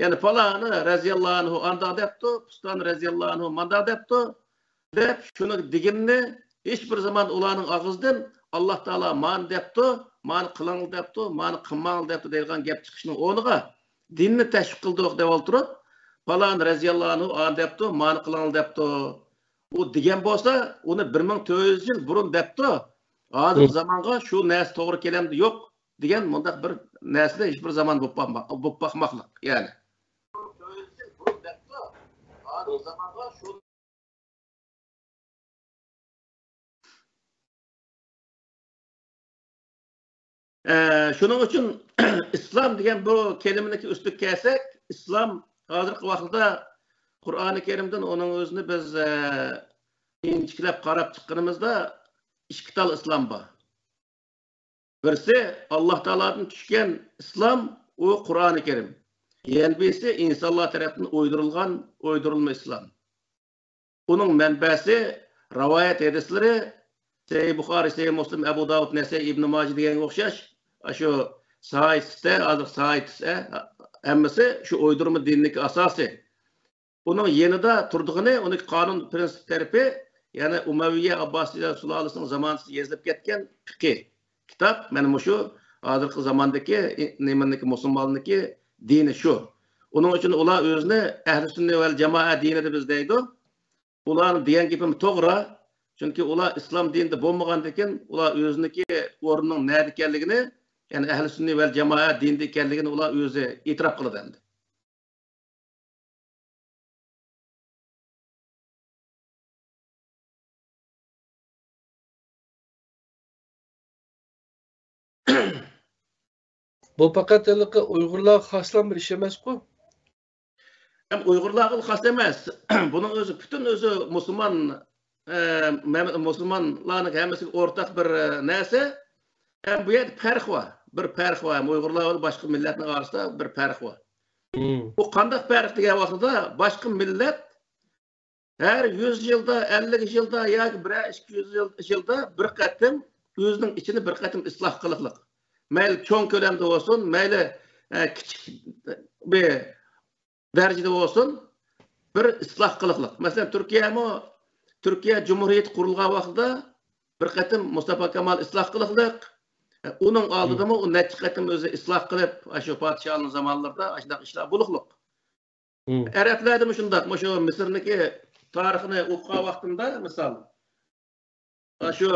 يەنى پالانى رەزىياللاھۇ ئەنھۇ ئانداق دەپتۇ، پۇستان رەزىياللاھۇ ئەنھۇ مانداق دەپتۇ، دەپ شۇنى دېگىنىنى ھېچ بىر زامان ئۇلارنىڭ ئاغزىدىن، «ئاللا تائالا مانى دەپتۇ، مانى قىلىڭلار دەپتۇ، مانى قىلماڭلار دەپتۇ» دەيدىغان گەپ چىقىشنىڭ ئورنىغا، دىننى تەشۋىق قىلدۇق دەپ ئولتۇرۇپ، پالان رەزىياللاھۇ ئەنھۇ ئانى دەپتۇ، مانى قىلىڭلار دەپتۇ. ئۇ دېگەن بولسا، ئۇنى بىر مىڭ تۆت يۈز يىل بۇرۇن دەپتۇ. ھازىرقى زامانغا شۇ نەرسە توغرا كېلەمدۇ، يوق دېگەن مۇنداق بىر نەرسىنى ھېچ بىر زامان بولۇپ باقما-، بولۇپ باقماقلىق، يەنى. ئە، شۇنىڭ ئۈچۈن ئىسلام دېگەن بۇ كەلىمىنىڭكى ئۈستىگە كەلسەك، ئىسلام ھازىرقى ۋاقىتتا قۇرئانى كەرىمدىن ئۇنىڭ ئۆزىنى بىز، ئە، ئىنچىكىلەپ قاراپ چىققىنىمىزدا ئىككى تال ئىسلام بار. بىرسى ئاللا تائالادىن چۈشكەن ئىسلام، ئۇ قۇرئانى كەرىم. يەنە بىرسى ئىنسانلار تەرەپتىن ئويدۇرۇلغان، ئويدۇرۇلما ئىسلام. ئۇنىڭ مەنبەسى رىۋايەت ھەدىسلىرى، سەھىھ بۇخارى، سەھىھ مۇسلىم، ئەبۇ داۋۇد، نەسەي، ئىبنى ماجە دېگەنگە ئوخشاش، ئاشۇ ساھىھىستە، ھازىر ساھىھىستە، ھەممىسى شۇ ئويدۇرما دىننىڭكى ئاساسى. ئۇنىڭ يېنىدا تۇرىدىغىنى، ئۇنىڭ قانۇن پىرىنسىپ تەرىپى، يەنى ئۇمەۋىيە ئابباسىيە سۇلالىسىنىڭ زامانىسىدا يېزىلىپ كەتكەن پىقىھ كىتاب، مانا مۇشۇ ھازىرقى زاماندىكى، ئى، نېمىنىڭكى، مۇسۇلمانلارنىڭكى دىنى شۇ. ئۇنىڭ ئۈچۈن ئۇلار ئۆزىنى ئەھلى سۈننە ۋەل جامائە دىنى دەپ ئىزدەيدۇ. ئۇلارنىڭ دېگەن گېپىمۇ توغرا. چۈنكى ئۇلار ئىسلام دىنىدا بولمىغاندىكىن، ئۇلار ئۆزىنىڭكى ئورنىنىڭ نەدە ئىكەنلىكىنى، يەنى ئەھلى سۈننە ۋەل جامائە دىنىدا ئىكەنلىكىنى ئۇلار ئۆزى ئېتىراپ قىلىدۇ ئەمدى. بۇ پەقەت ھېلىقى ئۇيغۇرلارغا خاسلا بىر ئىش ئەمەسقۇ؟ ھەم ئۇيغۇرلارغا خاس ئەمەس. بۇنىڭ ئۆزى پۈتۈن ئۆزى مۇسۇلمان، ئە، مەم-، مۇسۇلمانلارنىڭ ھەممىسىگە ئورتاق بىر، ئە، نەرسە. ھەم بۇ يەردە پەرق بار. بىر پەرق بار. ھەم ئۇيغۇرلار بىلەن باشقا مىللەتنىڭ ئارىسىدا بىر پەرق بار. مم. بۇ قانداق پەرق دېگەن ۋاقتىدا، باشقا مىللەت ھەر يۈز يىلدا، ئەللىك يىلدا ياكى بىرەر ئىككى يۈز يىل، يىلدا بىر قېتىم ئۆزىنىڭ ئىچىنى بىر قېتىم ئىسلاھ قىلىقلىق. مەيلى چوڭ كۆلەمدە بولسۇن، مەيلى، ئە، كىچىك بىر دەرىجىدە بولسۇن، بىر ئىسلاھ قىلىقلىق. مەسىلەن، تۈركىيەمۇ، تۈركىيە جۇمھۇرىيىتى قۇرۇلغان ۋاقتىدا بىر قېتىم مۇستافا كامال ئىسلاھ قىلىقلىق. ئۇنىڭ ئالدىدىمۇ ئۇ نەچچە قېتىم ئۆزى ئىسلاھ قىلىپ، ئاشۇ پادىشاھنىڭ زامانلىرىدا ئاشۇنداق ئىشلار بولۇقلۇق. مم. ئەرەبلەردىمۇ شۇنداق، مۇشۇ مىسىرنىڭكى تارىخىنى ئوقۇغان ۋاقتىمدا، مىسال، ئاشۇ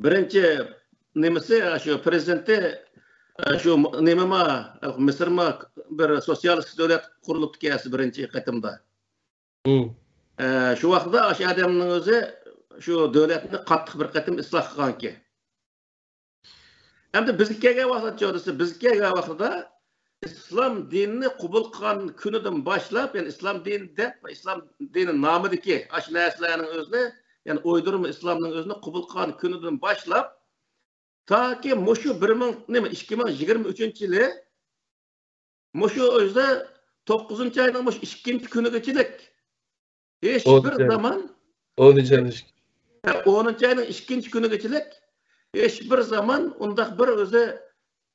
بىرىنچى نېمىسى، ئاشۇ پىرېزىدېنتى، ئاشۇ نېمىما، مىسىرما بىر سوتسىيالىستىك دۆلەت قۇرۇلۇپتىكەن بىرىنچى قېتىمدا. مم. ئە، شۇ ۋاقىتتا ئاشۇ ئادەمنىڭ ئۆزى شۇ دۆلەتنى قاتتىق بىر قېتىم ئىسلاھ قىلغانىكەن. ئەمدى بىزگە كەلگەن ۋاقىتتا، چۆرىسى، بىزگە كەلگەن ۋاقتىدا ئىسلام دىنىنى قوبۇل قىلغان كۈنىدىن باشلاپ، يەنى ئىسلام دىنى دەپ، ئىسلام دىنى نامىدىكى ئاشۇ نەرسىلەرنىڭ ئۆزىنى، يەنى ئويدۇرما ئىسلامنىڭ ئۆزىنى قوبۇل قىلغان كۈنىدىن باشلاپ، تاكى مۇشۇ بىر مىڭ، نېمە، ئىككى مىڭ يىگىرمە ئۈچىنچى يىلى مۇشۇ ئۆزى توققۇزىنچى ئاينىڭ مۇشۇ ئىككىنچى كۈنىگىچىلىك ھېچ بىر زامان، ئونىنچى ئاينىڭ ئىككىنچى كۈنىگىچىلىك ھېچ بىر زامان ئۇنداق بىر ئۆزى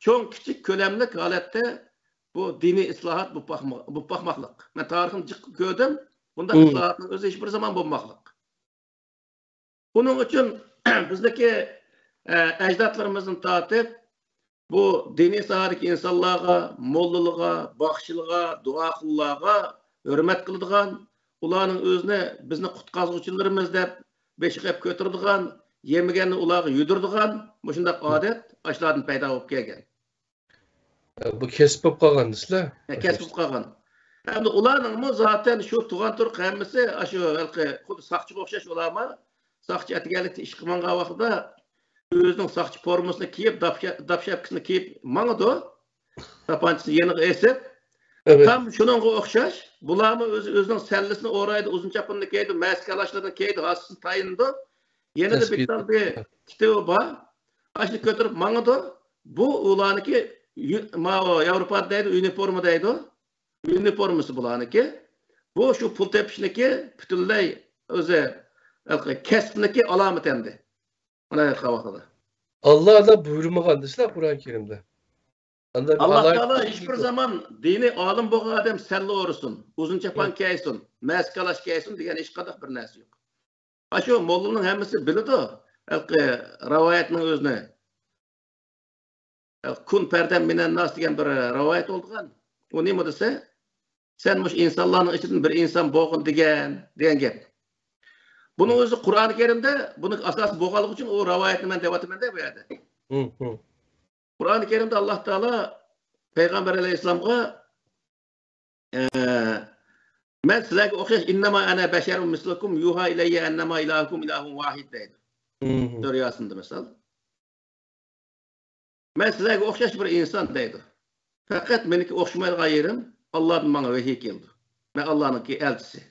چوڭ كىچىك كۆلەملىك ھالەتتە بۇ دىنىي ئىسلاھات بولۇپ باقما-، بولۇپ باقماقلىق. مەن تارىخنى جىق كۆردۈم، بۇنداق ئىسلاھاتنىڭ ئۆزى ھېچ بىر زامان بولماقلىق. ئۇنىڭ ئۈچۈن بىزدىكى، ئە، ئەجدادلىرىمىزدىن تارتىپ، بۇ دىنىي ساھەدىكى ئىنسانلارغا، موللىلىرىغا، باخشىلىرىغا، دۇئاخۇنلارغا ھۆرمەت قىلىدىغان، ئۇلارنىڭ ئۆزىنى بىزنى قۇتقۇزغۇچىلىرىمىز دەپ بېشىغا ئېلىپ كۆتۈرىدىغان، يېمىگەننى ئۇلارغا يۇدۇرىدىغان مۇشۇنداق ئادەت ئاشۇلاردىن پەيدا بولۇپ كەلگەن. بۇ كەسىپ بولۇپ قالغان دېسىلە. كەسىپ بولۇپ قالغان. ھەمدە ئۇلارنىڭمۇ زاتەن شۇ تۇغان تۇرق ھەممىسى ئاشۇ ھېلىقى خۇددى ساقچىغا ئوخشاش ئۇلارمۇ. ساقچى ئەتىگەنلىكتە ئىشقا ماڭغان ۋاقتىدا ئۆزىنىڭ ساقچى فورمىسىنى كىيىپ، داپ شەپكىسىنى كىيىپ ماڭىدۇ. تاپانچىسىنى يېنىغا ئېسىپ. تام شۇنىڭغا ئوخشاش. بۇلارمۇ ئۆزى ئۆزىنىڭ سەللىسىنى ئورايدۇ، ئۇزۇن چاپىنىنى كىيىدۇ، مەسكە كالاشلىرىنى كىيىدۇ، ھاسىسىنى تايىنىدۇ. يېنىدا بىتتال بىر كىتابى بار. ئاشۇنى كۆتۈرۈپ ماڭىدۇ. بۇ ئۇلارنىڭكى ماۋۇ ياۋروپادا دەيدۇ، ئۇنىفورما دەيدۇ. ئۇنىفورمىسى بۇلارنىڭكى. بۇ شۇ پۇل تېپىشنىڭكى پۈتۈنلەي ئۆزى كەسىپنىڭكى ئالامىتى ئەمدى. مانا ھېلىقى ۋاقتىدا. ئاللا ئادا بۇيرۇمىغان دېسىلە قۇرئان كەرىمدە. ئاللا تائالا ھېچ بىر زامان دىنى ئالىم بولغان ئادەم سەللە ئورىسۇن، ئۇزۇن چاپان كىيسۇن، مەسكە كالاش كىيسۇن دېگەن ھېچقانداق بىر نەرسە يوق. ئاشۇ موللىنىڭ ھەممىسى بىلىدۇ ھېلىقى رىۋايەتنىڭ ئۆزىنى. كۇن پەردەن مىنەن ناس دېگەن بىر رىۋايەت بولىدىغان. ئۇ نېمە دېسە، سەن مۇشۇ ئىنسانلارنىڭ ئىچىدىن بىر ئىنسان بولغىن دېگەن، دېگەن گەپ. بۇنىڭ ئۆزى قۇرئان كەرىمدە بۇنىڭ ئاساسى بولغانلىقى ئۈچۈن ئۇ رىۋايەتنى مەن دەۋاتىمەن دە بۇ يەردە. قۇرئان كەرىمدە ئاللا تائالا پەيغەمبەر ئەلەيھىسسالامغا، ئە، مەن سىلەرگە ئوخشاش، ئىننەما ئەنە بەشەرۇن مىسلۇكۇم يۇھا ئىلەييە ئەننەما ئىلاھۇكۇم ئىلاھۇن ۋاھىد دەيدۇ. سۈرە ياسىندا مىسال. مەن سىلەرگە ئوخشاش بىر ئىنسان دەيدۇ. پەقەت مېنىڭكى ئوخشىمايدىغان يېرىم، ئاللادىن ماڭا ۋەھىي كېلىدۇ. مەن ئاللانىڭكى ئەلچىسى.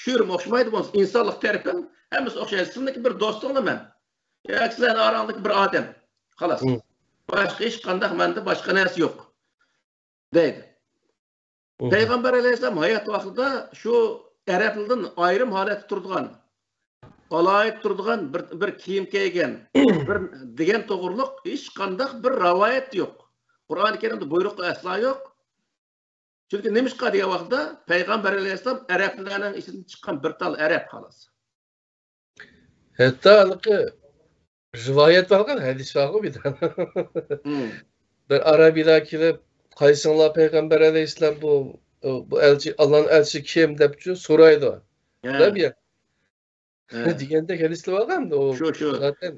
شۇ يېرىم ئوخشىمايدۇ بولسا، ئىنسانلىق تەرىپىم ھەممىسى ئوخشايدۇ. سىزنىڭكى بىر دوستۇڭلار مەن. ياكى سىلەرنىڭ ئاراڭدىكى بىر ئادەم. خالاس. باشقا ھېچقانداق مەندە باشقا نەرسە يوق. دەيدۇ. پەيغەمبەر ئەلەيھىسسالام ھايات ۋاقتىدا شۇ ئەرەبلەردىن ئايرىم ھالەتتە تۇرىدىغان، ئالاھىدە تۇرىدىغان بىر، بىر كىيىم كىيگەن، بىر دېگەن توغرۇلۇق ھېچقانداق بىر رىۋايەت يوق. قۇرئان كەرىمدە بۇيرۇقى ئەسلا يوق. چۈنكى نېمىشقا دېگەن ۋاقىتتا پەيغەمبەر ئەلەيھىسسالام ئەرەبلەرنىڭ ئىچىدىن چىققان بىر تال ئەرەب خالاس. ھەتتا ھېلىقى رىۋايەت بارغان، ھەدىس بارغۇ بىر دانە. بىر ئارابىيلار كېلىپ، قايسىڭلار پەيغەمبەر ئەلەيھىسسالام بۇ، بۇ ئەلچى، ئاللانىڭ ئەلچىسى كىم دەپ سورايدۇ. دەپ يا. دېگەندەك ھەدىسلەر بارغان ئۇ. شۇ، شۇ. زاتەن.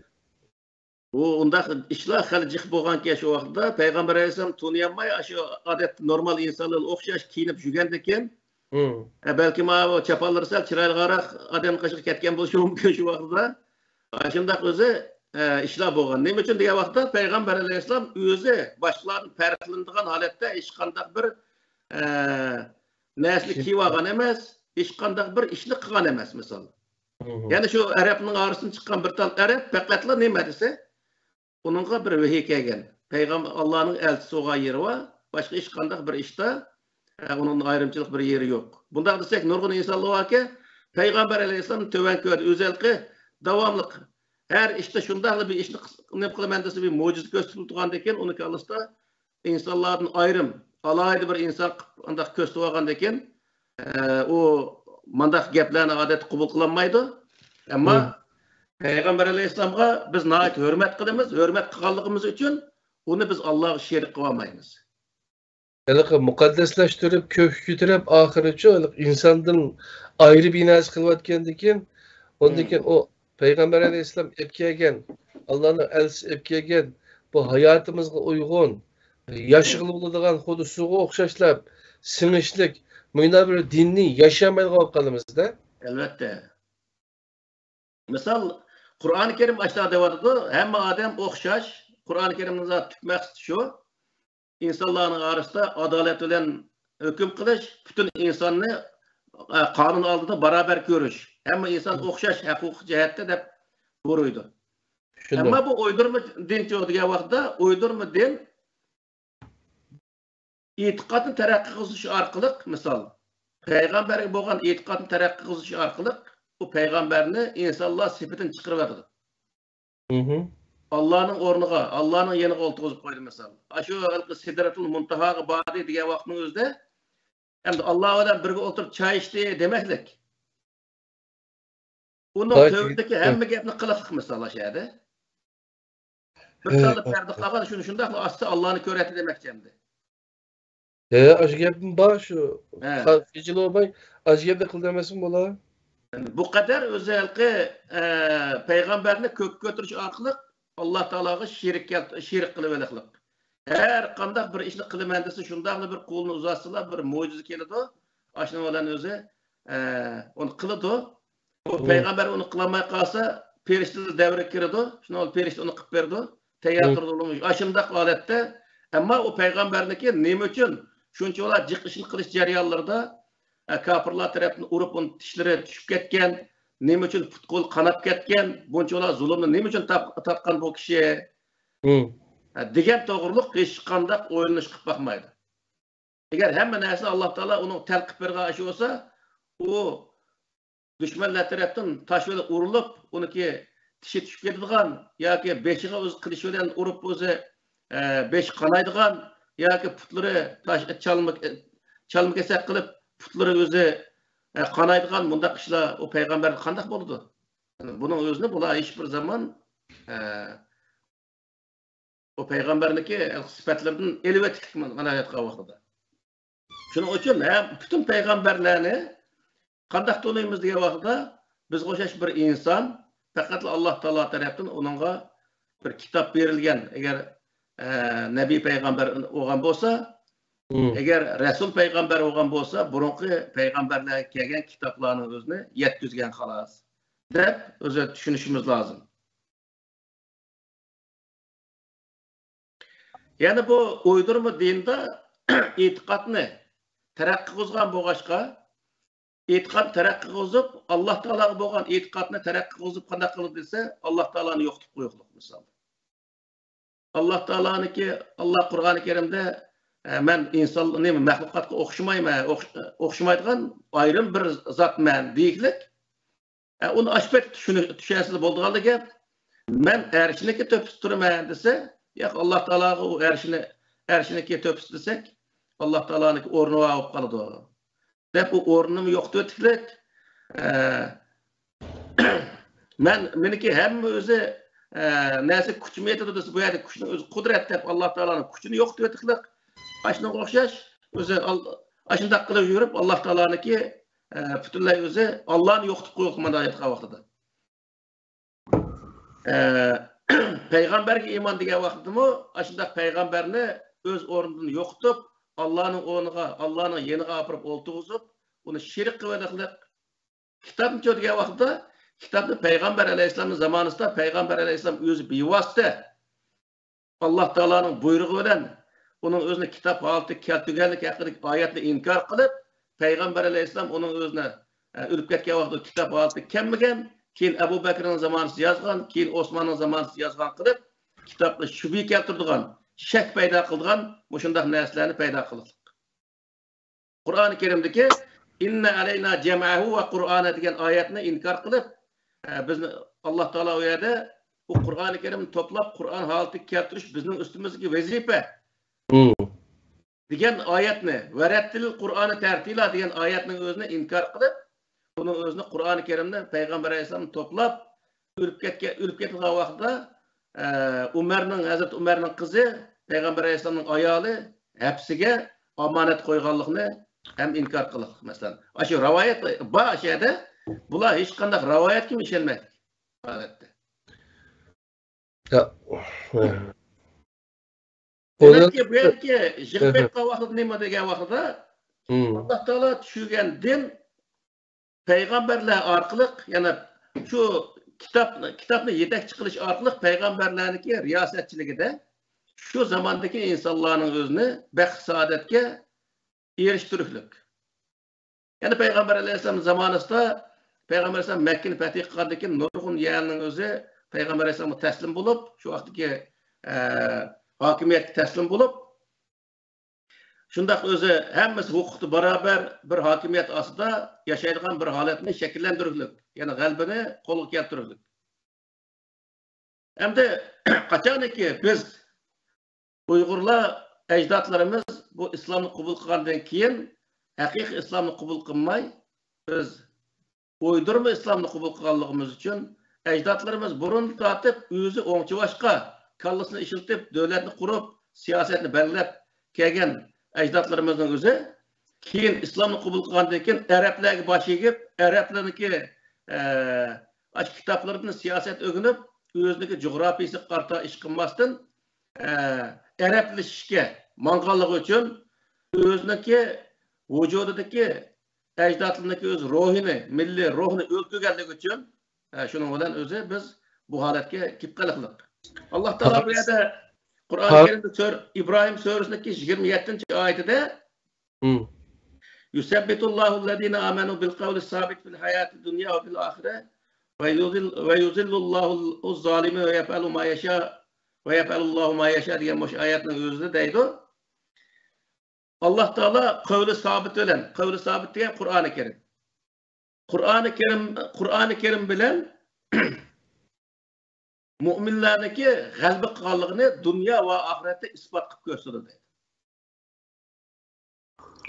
ئۇ ئۇنداق ئىشلار خېلى جىق بولغانكەن شۇ ۋاقىتتا. پەيغەمبەر ئەلەيھىسسالام تونۇيالماي، ئاشۇ ئادەتتە نورمال ئىنسانلار ئوخشاش كىيىنىپ يۈرگەندىكىن، ئە، بەلكىم ئاۋۇ چاپانلىرى سەل چىرايلىقراق ئادەمنىڭ قېشىغا كەتكەن بولۇشى مۇمكىن شۇ ۋاقىتتا. ئاشۇنداق ئۆزى، ئە، ئىشلار بولغان. نېمە ئۈچۈن دېگەن ۋاقىتتا پەيغەمبەر ئەلەيھىسسالام ئۆزى باشقىلاردىن پەرقلىنىدىغان ھالەتتە ھېچقانداق بىر، ئە، نەرسىنى كىيىۋالغان ئەمەس، ھېچقانداق بىر ئىشنى قىلغان ئەمەس، مىسال. يەنى شۇ ئەرەبنىڭ ئارىسىدىن چىققان بىر تال ئەرەب پەقەتلا نېمە دېسە، ئۇنىڭغا بىر ۋەھىي كەلگەن. پەيغەمبەر، ئاللانىڭ ئەلچىسى بولغان يېرى بار، باشقا ھېچقانداق بىر ئىشتا، ئە، ئۇنىڭدىن ئايرىمچىلىق بىر يېرى يوق. بۇنداق دېسەك، نۇرغۇن ئىنسانلار باركى، پەيغەمبەر ئەلەيھىسسالامنى تۆۋەن كۆردى. ئۆزى ھېلىقى داۋاملىق ھەر ئىشتا شۇنداقلا بىر ئىشنى قىس-، نېمە قىلىمەن دېسە، بىر مۆجىزە كۆرسىتىپ تۇرغاندىكىن، ئۇنىڭ كاللىسىدا ئىنسانلاردىن ئايرىم، ئالاھىدە بىر ئىنسان قىلىپ ئانداق كۆرسىتىۋالغاندىكىن، ئە، ئۇ مانداق گەپلەرنى ئادەتتە قوبۇل قىلالمايدۇ. ئەمما پەيغەمبەر ئەلەيھىسسالامغا بىز ناھايىتى ھۆرمەت قىلىمىز. ھۆرمەت قىلغانلىقىمىز ئۈچۈن ئۇنى بىز ئاللاغا شېرىك قىلالمايمىز. ھېلىقى مۇقەددەسلەشتۈرۈپ، كۆككە كۆتۈرۈپ، ئاخىرىچۇ ھېلىقى ئىنساندىن ئايرى بىر نەرسە قىلىۋەتكەندىكىن، ئۇندىن كېيىن ئۇ پەيغەمبەر ئەلەيھىسسالام ئېلىپ كەلگەن، ئاللانىڭ ئەلچىسى ئېلىپ كەلگەن بۇ ھاياتىمىزغا ئۇيغۇن، ياشىغىلى بولىدىغان خۇددى سۇغا ئوخشاشلا سىڭىشلىك مۇنداق بىر دىننى ياشىيالمايدىغان بولۇپ قالىمىز-دە. ئەلۋەتتە. مىسال، قۇرئانى كەرىم ئاشۇنداق دەۋاتىدۇ، ھەممە ئادەم ئوخشاش. قۇرئانى كەرىمنىڭ زادى تۈپ مەقسىتى شۇ. ئىنسانلارنىڭ ئارىسىدا ئادالەت بىلەن ھۆكۈم قىلىش، پۈتۈن ئىنساننى، ئە، قانۇن ئالدىدا باراۋەر كۆرۈش، ھەممە ئىنسان ئوخشاش ھەقۇقىي جەھەتتە دەپ بۇيرۇيدۇ. شۇنداق. ئەمما بۇ ئويدۇرما دىنچۇ دېگەن ۋاقىتتا، ئويدۇرما دىن ئېتىقادنى تەرەققىي قىلدۇرۇش ئارقىلىق، مىسال، پەيغەمبەرگە بولغان ئېتىقادنى تەرەققىي قىلدۇرۇش ئارقىلىق، ئۇ پەيغەمبەرنى ئىنسانلار سېپىدىن چىقىرىۋەتىدۇ. ئاللانىڭ ئورنىغا، ئاللانىڭ يېنىغا ئولتۇرغۇزۇپ قويدى، مىسال. ئاشۇ ھېلىقى سىدرەتۇل مۇنتاھاغا باردى دېگەن ۋاقىتنىڭ ئۆزىدە، ئەمدى ئاللا بىلەن بىرگە ئولتۇرۇپ چاي ئىچتى دېمەكلىك. ئۇنىڭ تۆۋىدىكى ھەممە گەپنى قىلىقلىق، مىسال، ئاشۇ يەردە. بىر تاللا پەردە قالغان، شۇنى شۇنداقلا ئاچسا ئاللانى كۆرەتتى دېمەكچى ئەمدى. ھە، ئاشۇ گەپمۇ بار، شۇ ھە. خا-، فىجىل بولماي، ئاشۇ گەپنى قىلدى ئەمەسمۇ بۇلار؟ بۇ قەدەر ئۆزى ھېلىقى، ئە، پەيغەمبەرنى كۆككە كۆتۈرۈش ئارقىلىق ئاللا تائالاغا شېرىك كەلت-، شېرىك قىلىۋېلىقلىق. ھەر قانداق بىر ئىشنى قىلىمەن دېسە، شۇنداقلا بىر قولىنى ئۇزاتسىلا، بىر مۆجىزە كېلىدۇ. ئاشۇنىڭ بىلەن ئۆزى، ئە، ئۇنى قىلىدۇ. ئۇ مم. پەيغەمبەر ئۇنى قىلالماي قالسا، پەرىشتىلەر دەۋرىگە كىرىدۇ. شۇنىڭ بىلەن پەرىشتە ئۇنى قىلىپ بېرىدۇ. تەييار مم. تۇرىدۇ. ئاشۇنداق ھالەتتە، ئەمما ئۇ پەيغەمبەرنىكى نېمە ئۈچۈن شۇنچىۋالا جىق ئىشنى قىلىش جەريانلىرىدا، ئە، كاپىرلار تەرەپتىن ئۇرۇپ، ئۇنىڭ تىشلىرى چۈشۈپ كەتكەن، نېمە ئۈچۈن پۇت-قول قاناپ كەتكەن، بۇنچىۋالا زۇلۇمنى نېمە ئۈچۈن تاپ-، تارتقان بۇ كىشى؟ مم. ئە، دېگەن توغرۇلۇق ھېچقانداق ئويلىنىش قىلىپ باقمايدۇ. ئەگەر ھەممە نەرسىنى ئاللا تائالا ئۇنىڭ تەلقىپ بەرگەن ئىش بولسا، ئۇ دۈشمەنلەر تەرەپتىن تاش بىلەن ئۇرۇلۇپ، ئۇنىڭكى تىشى چۈشۈپ كېتىدىغان ياكى بېشىغا ئۆز قىلىچ بىلەن ئۇرۇپ، ئۆزى، ئە، بېشى قانايدىغان ياكى پۇتلىرى تاش، چالما، چالما كېسەك قىلىپ، پۇتلىرى ئۆزى، ئە، قانايدىغان مۇنداق ئىشلار ئۇ پەيغەمبەردە قانداق بولىدۇ؟ بۇنىڭ ئۆزىنى بۇلار ھېچ بىر زامان، ئە، ئۇ پەيغەمبەرنىڭكى سۈپەتلىرىدىن ئېلىۋەتتىكلىك مانا ئايەتقا ۋاقتىدا. شۇنىڭ ئۈچۈن ھەم پۈتۈن پەيغەمبەرلەرنى قانداق تونۇيمىز دېگەن ۋاقتىدا، بىزگە ئوخشاش بىر ئىنسان پەقەتلا ئاللا تائالا تەرەپتىن ئۇنىڭغا بىر كىتاب بېرىلگەن، ئەگەر، ئە، نەبىي پەيغەمبەر بولغان بولسا، مم. ئەگەر رەسۇل پەيغەمبەر بولغان بولسا، بۇرۇنقى پەيغەمبەرلەرگە كەلگەن كىتابلارنىڭ ئۆزىنى يەتكۈزگەن خالاس، دەپ ئۆزى چۈشىنىشىمىز لازىم. يەنە بۇ ئويدۇرما دىندا ئېتىقادنى تەرەققىي قىلغان بولغاچقا، ئېتىقاد تەرەققىي قىلغۇزۇپ، ئاللا تائالاغا بولغان ئېتىقادنى تەرەققىي قىلغۇزۇپ قانداق قىلىدۇ دېسە، ئاللا تائالانى يوقىتىپ قويۇقلۇق مىسال. ئاللا تائالانىڭكى، ئاللا قۇرئانى كەرىمدە، ئە، مەن ئىنسان، نېمە، مەخلۇقاتقا ئوخشىمايمەن، ئوخش-، ئوخشىمايدىغان ئايرىم بىر زاتمەن دېيىكلىك. ئە، ئۇنى ئاشۇ پەيتتە چۈشىنى-، چۈشەنسىلا بولىدىغانلا گەپ. مەن ئەرشنىڭكى تۆپىسىدە تۇرىمەن دېسە، ياق، ئاللا تائالاغا ئۇ ئەرشنى، ئەرشنىڭكى تۆپىسى دېسەك، ئاللا تائالانىڭكى ئورنى بار بولۇپ قالىدۇ، دەپ ئۇ ئورنىنىمۇ يوقىتىۋېتىكلىك. ئە، مەن، مېنىڭكى ھەممە ئۆزى، ئە، نەرسە كۈچىمە يېتىدۇ دېسە، بۇ يەردە كۈچنىڭ ئۆزى قۇدرەت دەپ ئاللا تائالانىڭ كۈچىنى يوقىتىۋېتىكلىق. ئاشۇنىڭغا ئوخشاش ئۆزى ئال-، ئاشۇنداق قىلىپ يۈرۈپ، ئاللا تائالانىڭكى، ئە، پۈتۈنلەي ئۆزى ئاللانى يوقىتىپ قويۇقمەن دەيدىغان ۋاقتىدا. ئە، پەيغەمبەرگە ئىمان دېگەن ۋاقتىدىمۇ ئاشۇنداق پەيغەمبەرنى ئۆز ئورنىدىن يوقىتىپ، ئاللانىڭ ئورنىغا، ئاللانىڭ يېنىغا ئاپىرىپ ئولتۇرغۇزۇپ، ئۇنى شېرىك قىلىۋېلىقلىق. كىتابنىچۇ دېگەن ۋاقتىدا، كىتابنى پەيغەمبەر ئەلەيھىسسالامنىڭ زامانىسىدا پەيغەمبەر ئەلەيھىسسالام ئۆزى بىۋاسىتە ئاللا تائالانىڭ بۇيرۇغى بىلەن ئۇنىڭ ئۆزىنى كىتاب ھالىتىگە كەلتۈرگەنلىكى ھەققىدىكى ئايەتنى ئىنكار قىلىپ، پەيغەمبەر ئەلەيھىسسالام ئۇنىڭ ئۆزىنى، ئە، ئۆلۈپ كەتكەن ۋاقتىدا كىتاب ھالىتىگە كەلمىگەن، كېيىن ئەبۇ بەكرىنىڭ زامانىسىدا يازغان، كېيىن ئوسماننىڭ زامانىسىدا يازغان قىلىپ، كىتابنى شۈبھە كەلتۈرىدىغان، شەك پەيدا قىلىدىغان مۇشۇنداق نەرسىلەرنى پەيدا قىلىدۇ. قۇرئانى كەرىمدىكى «ئىننە ئەلەينا جەمئەھۇ ۋە قۇرئانە» دېگەن ئايەتنى ئىنكار قىلىپ، ئە، بىزنى ئاللا تائالا ئۇ يەردە بۇ قۇرئانى كەرىمنى توپلاپ، قۇرئان ھالىتىگە كەلتۈرۈش بىزنىڭ ئۈستىمىزدىكى ۋەزىپە مم. دېگەن ئايەتنى، «ۋەرەتتىلىل قۇرئانە تەرتىلا» دېگەن ئايەتنىڭ ئۆزىنى ئىنكار قىلىپ، ئۇنىڭ ئۆزىنى قۇرئانى كەرىمنى پەيغەمبەر ئەلەيھىسسالامنى توپلاپ، ئۆلۈپ كەتكەن، ئۆلۈپ كېتىدىغان ۋاقتىدا، ئە، ئۆمەرنىڭ، ھەزرىتى ئۆمەرنىڭ قىزى، پەيغەمبەر ئەلەيھىسسالامنىڭ ئايالى ھەپسىگە ئامانەت قويغانلىقىنى ھەم ئىنكار قىلىقلىق. مەسىلەن، ئاشۇ رىۋايەت بار شۇ يەردە، بۇلار ھېچقانداق رىۋايەتكىمۇ ئىشەنمەيدۇ، ئادەتتە. يا. دېمەككى، بۇ يەردىكى يىغىپ ئېيتقان ۋاقتىدا نېمە دېگەن ۋاقتىدا، مم. ئاللا تائالا چۈشۈرگەن دىن پەيغەمبەرلەر ئارقىلىق، يەنى شۇ كىتاب، كىتابنى يېتەكچى قىلىش ئارقىلىق پەيغەمبەرلەرنىڭكى رىياسەتچىلىكىدە شۇ زاماندىكى ئىنسانلارنىڭ ئۆزىنى بەخت سائادەتكە ئېرىشتۈرۈكلۈك. يەنى پەيغەمبەر ئەلەيھىسسالام زامانىسىدا پەيغەمبەر ئەلەيھىسسالام مەككىنى پەتھى قىلغاندىن كېيىن نۇرغۇن يەرنىڭ ئۆزى پەيغەمبەر ئەلەيھىسسالامغا تەسلىم بولۇپ، شۇ ۋاقىتتىكى، ئە، ھاكىمىيەتكە تەسلىم بولۇپ، شۇنداق ئۆزى ھەممىسى ھوقۇقتا باراۋەر بىر ھاكىمىيەت ئاستىدا ياشايدىغان بىر ھالەتنى شەكىللەندۈرۈكلۈك، يەنى غەلىبىنى قولغا كەلتۈرۈكلۈك. ئەمدى قاچانكى بىز ئۇيغۇرلار، ئەجدادلىرىمىز بۇ ئىسلامنى قوبۇل قىلغاندىن كېيىن ھەقىقىي ئىسلامنى قوبۇل قىلماي، بىز ئويدۇرما ئىسلامنى قوبۇل قىلغانلىقىمىز ئۈچۈن، ئەجدادلىرىمىز بۇرۇندىن تارتىپ ئۆزى ئوڭ چۇۋاشقا كاللىسىنى ئىشلىتىپ، دۆلەتنى قۇرۇپ، سىياسەتنى بەلگىلەپ كەلگەن ئەجدادلىرىمىزنىڭ ئۆزى. كېيىن ئىسلامنى قوبۇل قىلغاندىن كېيىن ئەرەبلەرگە باش ئېگىپ، ئەرەبلەرنىڭكى، ئە، ئاشۇ كىتابلىرىدىن سىياسەت ئۆگىنىپ، ئۆزىنىڭكى جۇغراپىيىسىغا قارىتا ئىش قىلماستىن، ئە، ئەرەبلىشىشكە ماڭغانلىقى ئۈچۈن، ئۆزىنىڭكى ۋۇجۇدىدىكى ئەجدادلىرىنىڭكى ئۆز روھىنى، مىللىي روھىنى ئۆلتۈرگەنلىكى ئۈچۈن، ئە، شۇنىڭ بىلەن ئۆزى بىز بۇ ھالەتكە كېلىپ قېلىقلىق. ئاللاھ تائالا بۇ يەردە قۇرئان كەرىمدە سۈرە ئىبراھىم سۈرىسىنىڭكى يىگىرمە يەتتىنچى ئايىتىدە، يۇسەببىتۇللاھۇللەزىنە ئامەنۇ بىل قەۋلىس سابىت فىل ھاياتىد دۇنيا ۋە فىل ئاخىرە ۋە يۇزىل-، ۋە يۇزىللۇللاھۇز زالىمىن ۋە يەفئەلۇ ما يەشا، ۋە يەفئەلۇللاھۇ ما يەشا دېگەن مۇشۇ ئايەتنىڭ ئۆزىدە دەيدۇ. ئاللاھ تائالا قەۋلى سابىت بىلەن، قەۋلى سابىت دېگەن قۇرئانى كەرىم. قۇرئانى كەرىم، قۇرئانى كەرىم بىلەن مۆمىنلەرنىڭكى غەلىبە قىلغانلىقىنى دۇنيا ۋە ئاخىرەتتە ئىسپات قىلىپ كۆرسىتىدۇ دەيدۇ.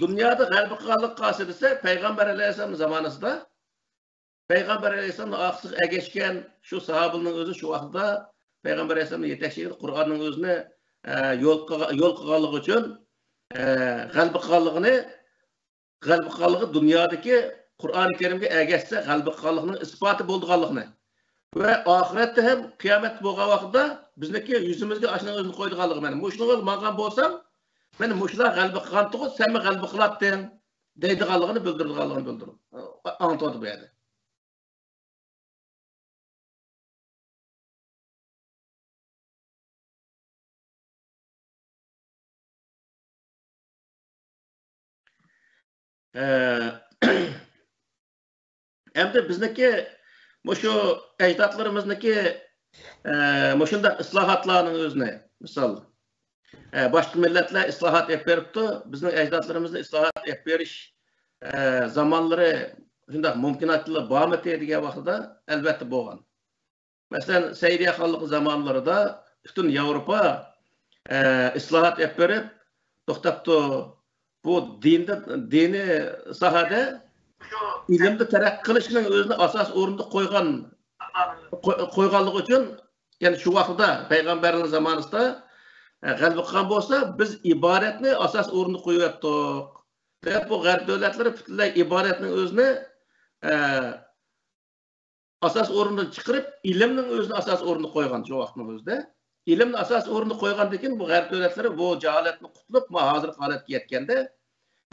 دۇنيادا غەلىبە قىلغانلىقى قايسى دېسە، پەيغەمبەر ئەلەيھىسسالام زامانىسىدا پەيغەمبەر ئەلەيھىسسالامنىڭ ئارقىسىغا ئەگەشكەن شۇ ساھابىلەرنىڭ ئۆزى شۇ ۋاقىتتا پەيغەمبەر ئەلەيھىسسالامنى يېتەكچى قىلىپ قۇرئاننىڭ ئۆزىنى، ئە، يول قىلغا-، يول قىلغانلىقى ئۈچۈن، ئە، غەلىبە قىلغانلىقىنى، غەلىبە قىلغانلىقى دۇنيادىكى قۇرئانى كەرىمگە ئەگەشسە غەلىبە قىلغانلىقىنىڭ ئىسپاتى بولىدىغانلىقىنى ۋە ئاخىرەتتە ھەم قىيامەت بولغان ۋاقتىدا بىزنىڭكى يۈزىمىزگە ئاشۇنىڭ ئۆزىنى قويىدىغانلىقى، مانا مۇشۇنىڭغا ماڭغان بولسام، مانا مۇشۇلار غەلىبە قىلغانتىغۇ، سەنمۇ غەلىبە قىلاتتىڭ دەيدىغانلىقىنى بىلدۈرىدىغانلىقىنى بىلدۈرىدۇ. ئاڭلىتىۋاتىدۇ بۇ يەردە. ئە، ئەمدى بىزنىڭكى مۇشۇ ئەجدادلىرىمىزنىڭكى، ئە، مۇشۇنداق ئىسلاھاتلارنىڭ ئۆزىنى، مىسال، ئە، باشقا مىللەتلەر ئىسلاھات ئېلىپ بېرىپتۇ، بىزنىڭ ئەجدادلىرىمىزنى ئىسلاھات ئېلىپ بېرىش، ئە، زامانلىرى شۇنداق مۇمكىناتلىرى بارمىتى دېگەن ۋاقتىدا، ئەلۋەتتە بولغان. مەسىلەن، سەئىدىيە خانلىقى زامانلىرىدا پۈتۈن ياۋروپا، ئە، ئىسلاھات ئېلىپ بېرىپ توختاپتۇ. بۇ دىندا، دىنىي ساھەدە ئىلىمدە تەرەققىي قىلىشنىڭ ئۆزىنى ئاساس ئورۇندا قويغان، قوي-، قويغانلىقى ئۈچۈن، يەنى شۇ ۋاقتىدا پەيغەمبەرنىڭ زامانىسىدا، ئە، غەلىبە قىلغان بولسا، بىز ئىبادەتنى ئاساس ئورۇندا قويۇۋەتتۇق دەپ، بۇ غەرب دۆلەتلىرى پۈتۈنلەي ئىبادەتنىڭ ئۆزىنى، ئە، ئاساس ئورۇندىن چىقىرىپ، ئىلىمنىڭ ئۆزىنى ئاساس ئورۇندا قويغان شۇ ۋاقىتنىڭ ئۆزىدە. ئىلىمنى ئاساس ئورۇندا قويغاندىن كېيىن، بۇ غەرب دۆلەتلىرى بۇ جاھالەتتىن قۇتۇلۇپ، ما ھازىرقى ھالەتكە يەتكەندە،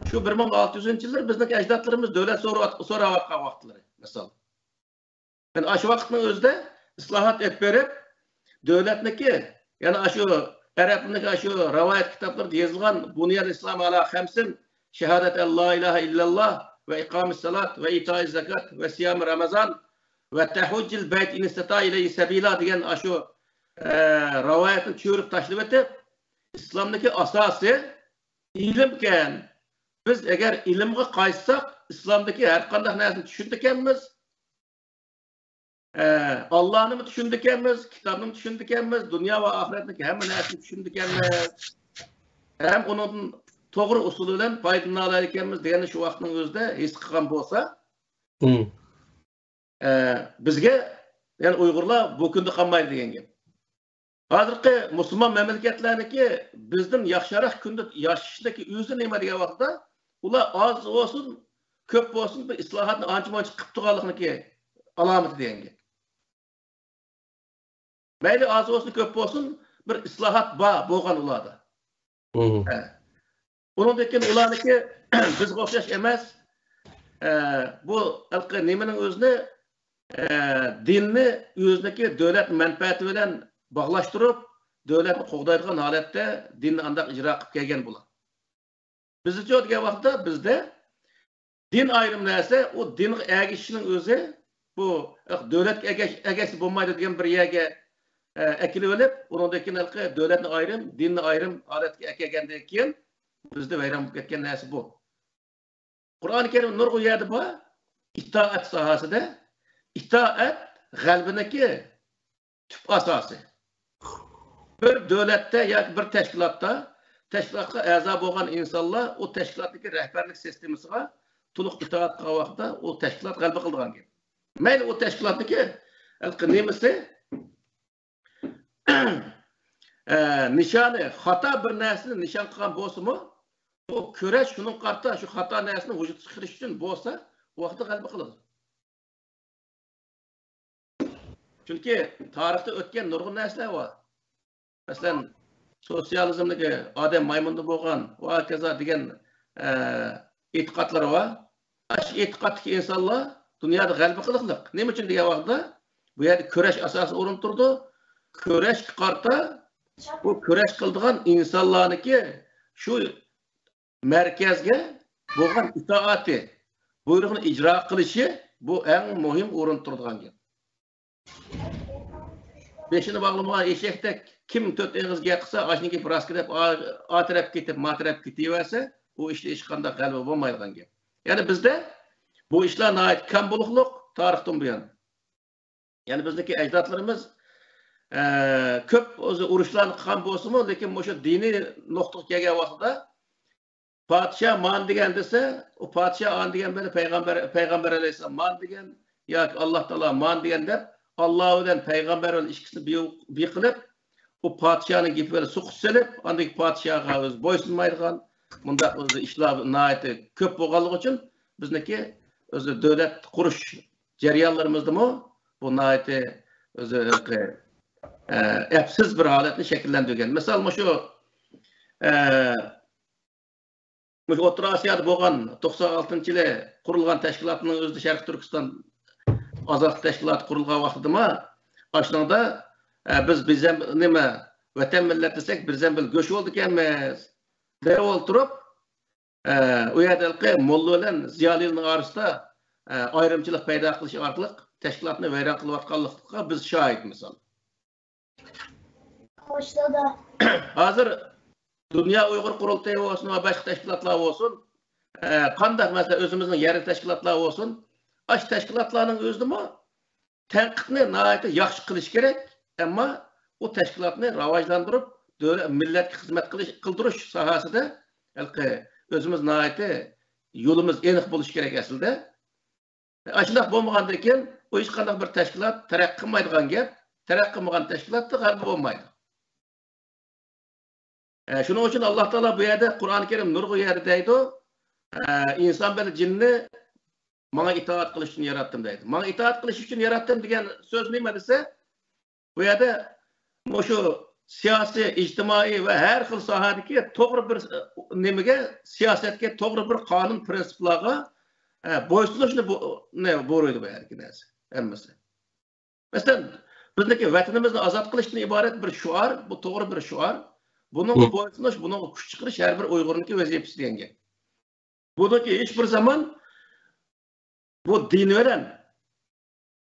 شۇ بىر مىڭ ئالتە يۈزىنچى يىللىرى بىزنىڭ ئەجدادلىرىمىز دۆلەت سوراۋات-، سوراۋاتقان ۋاقىتلىرى، مىسال. يەنى ئاشۇ ۋاقىتنىڭ ئۆزىدە ئىسلاھات ئېلىپ بېرىپ، دۆلەتنىكى، يەنى ئاشۇ ئەرەبنىڭكى ئاشۇ رىۋايەت كىتابلىرىدا يېزىلغان، بۇنيەل ئىسلام ئالا خەمسىن، شاھادەت ئەن لا ئىلاھە ئىللەللا ۋە ئىقامىس سالات ۋە ئىتائىز زاكات ۋە سىيامى رامازان ۋە تەھۇججىل بەيت ئىن ئىستەتائە ئىلەيھى سەبىلا دېگەن ئاشۇ، ئە، رىۋايەتنى چۆرۈپ تاشلىۋېتىپ، ئىسلامدىكى ئاساسى ئىلىمكەن. بىز ئەگەر ئىلىمغا قايتساق، ئىسلامدىكى ھەر قانداق نەرسىنى چۈشىنىدىكەنمىز. ئە، ئاللانىمۇ چۈشىنىدىكەنمىز، كىتابنىمۇ چۈشىنىدىكەنمىز، دۇنيا ۋە ئاخىرەتنىڭكى ھەممە نەرسىنى چۈشىنىدىكەنمىز. ھەم ئۇنىڭدىن توغرا ئۇسۇل بىلەن پايدىلىنالايدىكەنمىز دېگەننى شۇ ۋاقىتنىڭ ئۆزىدە ھېس قىلغان بولسا، ئە، بىزگە، يەنى ئۇيغۇرلار بۇ كۈندە قالمايدۇ دېگەن گەپ. ھازىرقى مۇسۇلمان مەملىكەتلەرنىڭكى بىزدىن ياخشىراق كۈندە ياشىشىدىكى ئۆزى نېمە دېگەن ۋاقىتتا، ئۇلار ئاز بولسۇن، كۆپ بولسۇن، بىر ئىسلاھاتنى ئانچە-مۇنچە قىلىپ تۇرغانلىقىنىڭكى ئالامىتى دېگەن گەپ. مەيلى ئاز بولسۇن، كۆپ بولسۇن، بىر ئىسلاھات بار بولغان ئۇلاردا. ھە. ئۇنىڭدىن كېيىن ئۇلارنىڭكى بىزگە ئوخشاش ئەمەس. ئە، بۇ ھېلىقى نېمىنىڭ ئۆزىنى، ئە، دىننى ئۆزىنىڭكى دۆلەت مەنپەئەتى بىلەن باغلاشتۇرۇپ، دۆلەتنى قوغدايدىغان ھالەتتە دىننى ئانداق ئىجرا قىلىپ كەلگەن بۇلار. بىزچە دېگەن ۋاقىتتا بىزدە دىن ئايرىم نەرسە، ئۇ دىنغا ئەگىشىشنىڭ ئۆزى، بۇ دۆلەتكە ئەگەش-، ئەگەشسە بولمايدۇ دېگەن بىر يەرگە، ئە، ئەكېلىۋېلىپ، ئۇنىڭدىن كېيىن ھېلىقى دۆلەتنى ئايرىم، دىننى ئايرىم ھالەتكە ئەكەلگەندىن كېيىن، بىزدە ۋەيران بولۇپ كەتكەن نەرسە بۇ. قۇرئان كەرىم نۇرغۇن يەردە بار. ئىتائەت ساھەسىدە، ئىتائەت غەلىبىنىڭكى تۈپ ئاساسى. بىر دۆلەتتە ياكى بىر تەشكىلاتتا، تەشكىلاتقا ئەزا بولغان ئىنسانلار ئۇ تەشكىلاتتىكى رەھبەرلىك سىستېمىسىغا تولۇق ئىتائەت قىلغان ۋاقىتتا ئۇ تەشكىلات غەلىبە قىلىدىغان گەپ. مەيلى ئۇ تەشكىلاتنىڭكى ھېلىقى نېمىسى، ئە، نىشانى خاتا بىر نەرسىنى نىشان قىلغان بولسىمۇ، بۇ كۈرەش شۇنىڭغا قارىتا شۇ خاتا نەرسىنى ۋۇجۇدقا چىقىرىش ئۈچۈن بولسا، ئۇ ۋاقىتتا غەلىبە قىلىدۇ. چۈنكى تارىختا ئۆتكەن نۇرغۇن نەرسىلەر بار. مەسىلەن، سوتسىيالىزمدىكى ئادەم مايمۇندا بولغان ۋە ھاكازا دېگەن، ئە، ئېتىقادلىرى بار. ئاشۇ ئېتىقادتىكى ئىنسانلار دۇنيادا غەلىبە قىلىقلىق. نېمە ئۈچۈن دېگەن ۋاقىتتا، بۇ يەردە كۈرەش ئاساسىي ئورۇندا تۇرىدۇ. كۈرەشكە قارىتا بۇ كۈرەش قىلىدىغان ئىنسانلارنىڭكى شۇ مەركەزگە بولغان ئىتائىتى، بۇيرۇقنى ئىجرا قىلىشى، بۇ ئەڭ مۇھىم ئورۇندا تۇرىدىغان گەپ. بېشىنى باغلىمىغان ئېشەكتەك كىم تۆت ئېغىز گەپ قىلسا، ئاشۇنىڭ گېپى راست دەپ، ئا، ئا تەرەپ كېتىپ، ما تەرەپ كېتىۋەرسە، ئۇ ئىشتا ھېچقانداق غەلىبە بولمايدىغان گەپ. يەنى بىزدە بۇ ئىشلار ناھايىتى كەم بولۇقلۇق تارىختىن بۇيان. يەنى بىزنىڭكى ئەجدادلىرىمىز، ئە، كۆپ ئۆزى ئۇرۇشلارنى قىلغان بولسىمۇ، لېكىن مۇشۇ دىنىي نۇقتىغا كەلگەن ۋاقتىدا پادىشاھ مانا دېگەن دېسە، ئۇ پادىشاھ ئانا دېگەن بىلەن پەيغەمبەر، پەيغەمبەر ئەلەيھىسسالام مانا دېگەن ياكى ئاللا تائالا مانا دېگەن دەپ، ئاللا بىلەن پەيغەمبەر بىلەن ئىككىسىنى بىيۇ-، بىر قىلىپ، ئۇ پادىشاھنىڭ گېپى بىلەن سۇقۇت سېلىپ، ئاندىن كېيىن پادىشاھقا ئۆزى بويسۇنمايدىغان، مۇنداق ئۆزى ئىشلار ناھايىتى كۆپ بولغانلىقى ئۈچۈن بىزنىكى ئۆزى دۆلەت قۇرۇش جەريانلىرىمىزدىمۇ بۇ ناھايىتى ئۆزى، ئە، ئەپسىز بىر ھالەتنى شەكىللەندۈرگەن. مىسال، مۇشۇ، ئە، مۇشۇ ئوتتۇرا ئاسىيادا بولغان توقسان ئالتىنچى يىلى قۇرۇلغان تەشكىلاتنىڭ ئۆزىدە شەرقىي تۈركىستان ئازادلىق تەشكىلاتى قۇرۇلغان ۋاقتىدىمۇ ئاشۇنىڭدا، ئە، بىز، بىز ھەم نېمە، ۋەتەن مىللەت دېسەك، بىز ھەم بىر گۆش بولىدىكەنمىز دەپ ئولتۇرۇپ، ئە، ئۇ يەردە ھېلىقى موللا بىلەن زىيالىيلارنىڭ ئارىسىدا، ئە، ئايرىمچىلىق پەيدا قىلىش ئارقىلىق تەشكىلاتنى ۋەيران قىلىۋاتقانلىقىغا بىز شاھىت، مىسال. ھازىر دۇنيا ئۇيغۇر قۇرۇلتىيى بولسۇن ۋە باشقا تەشكىلاتلار بولسۇن، ئە، قانداق، مەسىلەن، ئۆزىمىزنىڭ يەرلىك تەشكىلاتلار بولسۇن، ئاشۇ تەشكىلاتلارنىڭ ئۆزىدىمۇ تەنقىدنى ناھايىتى ياخشى قىلىش كېرەك، ئەمما ئۇ تەشكىلاتنى راۋاجلاندۇرۇپ، دۆلەت، مىللەتكە خىزمەت قىلىش، قىلدۇرۇش ساھەسىدە ھېلىقى ئۆزىمىز ناھايىتى يولىمىز ئېنىق بولۇشى كېرەك ئەسلىدە. ئاشۇنداق بولمىغاندىن كېيىن، ئۇ ھېچقانداق بىر تەشكىلات تەرەققىي قىلمايدىغان گەپ، تەرەققىي قىلمىغان تەشكىلاتتا غەلىبە بولمايدۇ. ئە، شۇنىڭ ئۈچۈن ئاللا تائالا بۇ يەردە قۇرئان كەرىم نۇرغۇن يەردە دەيدۇ، ئە، ئىنسان بىلەن جىننى ماڭا ئىتائەت قىلىش ئۈچۈن ياراتتىم دەيدۇ. ماڭا ئىتائەت قىلىش ئۈچۈن ياراتتىم دېگەن سۆز نېمە دېسە، بۇ يەردە مۇشۇ سىياسىي، ئىجتىمائىي ۋە ھەر خىل ساھەدىكى توغرا بىر، ئە، نېمىگە، سىياسەتكە، توغرا بىر قانۇن پىرىنسىپلارغا، ئە، بويسۇنۇشنى بۇ، نى بۇيرۇيدۇ بۇ يەردىكى نەرسە، ھەممىسى. مەسىلەن، بىزنىڭكى ۋەتىنىمىزنى ئازاد قىلىشتىن ئىبارەت بىر شوئار، بۇ توغرا بىر شوئار. بۇنىڭغا بويسۇنۇش، بۇنىڭغا كۈچ چىقىرىش ھەر بىر ئۇيغۇرنىڭكى ۋەزىپىسى دېگەن گەپ. بۇنىڭكى ھېچ بىر زامان بۇ دىن بىلەن،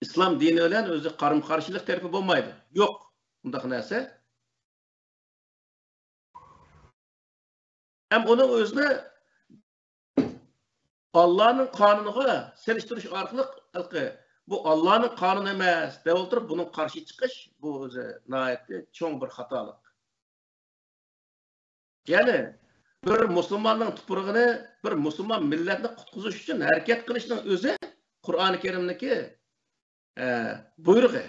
ئىسلام دىنى بىلەن ئۆزى قارىمۇ قارشىلىق تەرىپى بولمايدۇ. يوق ئۇنداق نەرسە. ھەم ئۇنىڭ ئۆزىنى ئاللانىڭ قانۇنىغا سېلىشتۇرۇش ئارقىلىق، ھېلىقى، بۇ ئاللانىڭ قانۇنى ئەمەس دەپ ئولتۇرۇپ، بۇنىڭغا قارشى چىقىش، بۇ ئۆزى ناھايىتى چوڭ بىر خاتالىق. يەنى بىر مۇسۇلماننىڭ تۇپرىقىنى، بىر مۇسۇلمان مىللەتنى قۇتقۇزۇش ئۈچۈن ھەرىكەت قىلىشنىڭ ئۆزى قۇرئانى كەرىمنىڭكى، ئە، بۇيرۇقى.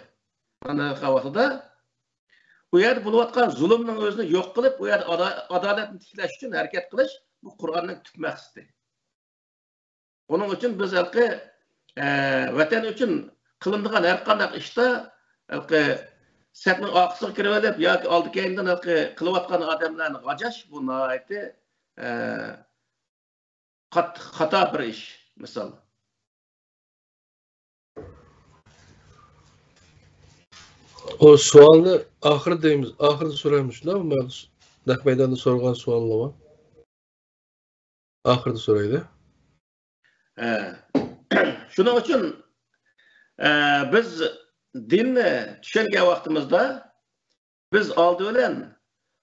مانا ۋاقتىدا ئۇ يەردە بولۇۋاتقان زۇلۇمنىڭ ئۆزىنى يوق قىلىپ، ئۇ يەردە ئادا-، ئادالەتنى تىكلەش ئۈچۈن ھەرىكەت قىلىش، بۇ قۇرئاننىڭ تۈپ مەقسىتى. ئۇنىڭ ئۈچۈن بىز ھېلىقى، ئە، ۋەتەن ئۈچۈن قىلىنىدىغان ھەر قانداق ئىشتا ھېلىقى سەپنىڭ ئارقىسىغا كىرىۋېلىپ ياكى ئالدى كەينىدىن ھېلىقى قىلىۋاتقان ئادەملەرنى غاجاش، بۇ ناھايىتى، ئە، قاتتىق خاتا بىر ئىش، مىسال. ئۇ سوئالنى ئاخىرىدا دەيمىز، ئاخىرىدا سورايمىز، شۇنداقمۇ؟ نەق مەيداندا سورىغان سوئاللار بار. ئاخىرىدا سورايلى. ھە. شۇنىڭ ئۈچۈن، ئە، بىز دىننى چۈشەنگەن ۋاقتىمىزدا، بىز ئالدى بىلەن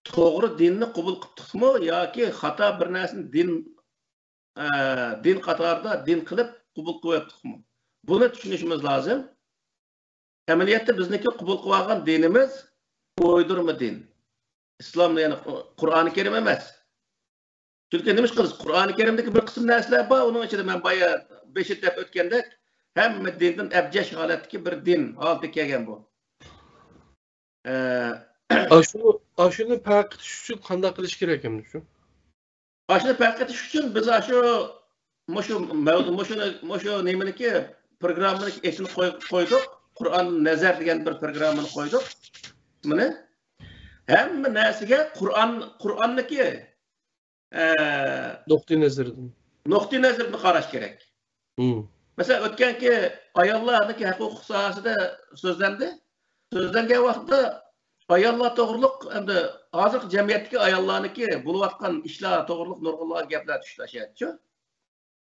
توغرا دىننى قوبۇل قىپتۇقمۇ ياكى خاتا بىر نەرسىنى دىن، ئە، دىن قاتارىدا دىن قىلىپ قوبۇل قىلىۋەپتۇقمۇ؟ بۇنى چۈشىنىشىمىز لازىم. ئەمەلىيەتتە بىزنىڭكى قوبۇل قىلىۋالغان دىنىمىز ئويدۇرما دىن. ئىسلام، يەنى قۇرئانى كەرىم ئەمەس. چۈنكى نېمىشقا دېسە، قۇرئانى كەرىمدىكى بىر قىسىم نەرسىلەر بار، ئۇنىڭ ئىچىدە مەن بايا بېشىدا دەپ ئۆتكەندەك، ھەممە دىندىن ئەبجەش ھالەتتىكى بىر دىن ھالىتىگە كەلگەن بۇ. ئە، ئاشۇنى، ئاشۇنى پەرق قىلىش ئۈچۈن قانداق قىلىش كېرەك ئەمدى شۇ؟ ئاشۇنى پەرق ئېتىش ئۈچۈن بىز ئاشۇ، مۇشۇ مەۋ-، مۇشۇنى، مۇشۇ نېمىنىكى، پروگراممىنىڭ ئېسىنى قوي-، قويدۇق. قۇرئان نەزەر دېگەن بىر پروگراممىنى قويدۇق. مانا ھەممە نەرسىگە قۇرئان، قۇرئاننىكى، ئە، نۇقتىئى نەزىرىدىن. نۇقتىئى نەزىرىدىن قاراش كېرەك. مم. مەسىلەن، ئۆتكەنكى ئاياللارنىڭكى ھەق-ھوقۇق ساھەسىدە سۆزلەندى. سۆزلەنگەن ۋاقىتتا ئاياللار توغرۇلۇق، ئەمدى ھازىرقى جەمئىيەتتىكى ئاياللارنىڭكى بولۇۋاتقان ئىشلار توغرۇلۇق نۇرغۇنلىغان گەپلەر چۈشتى ئاشۇ يەردىچۇ.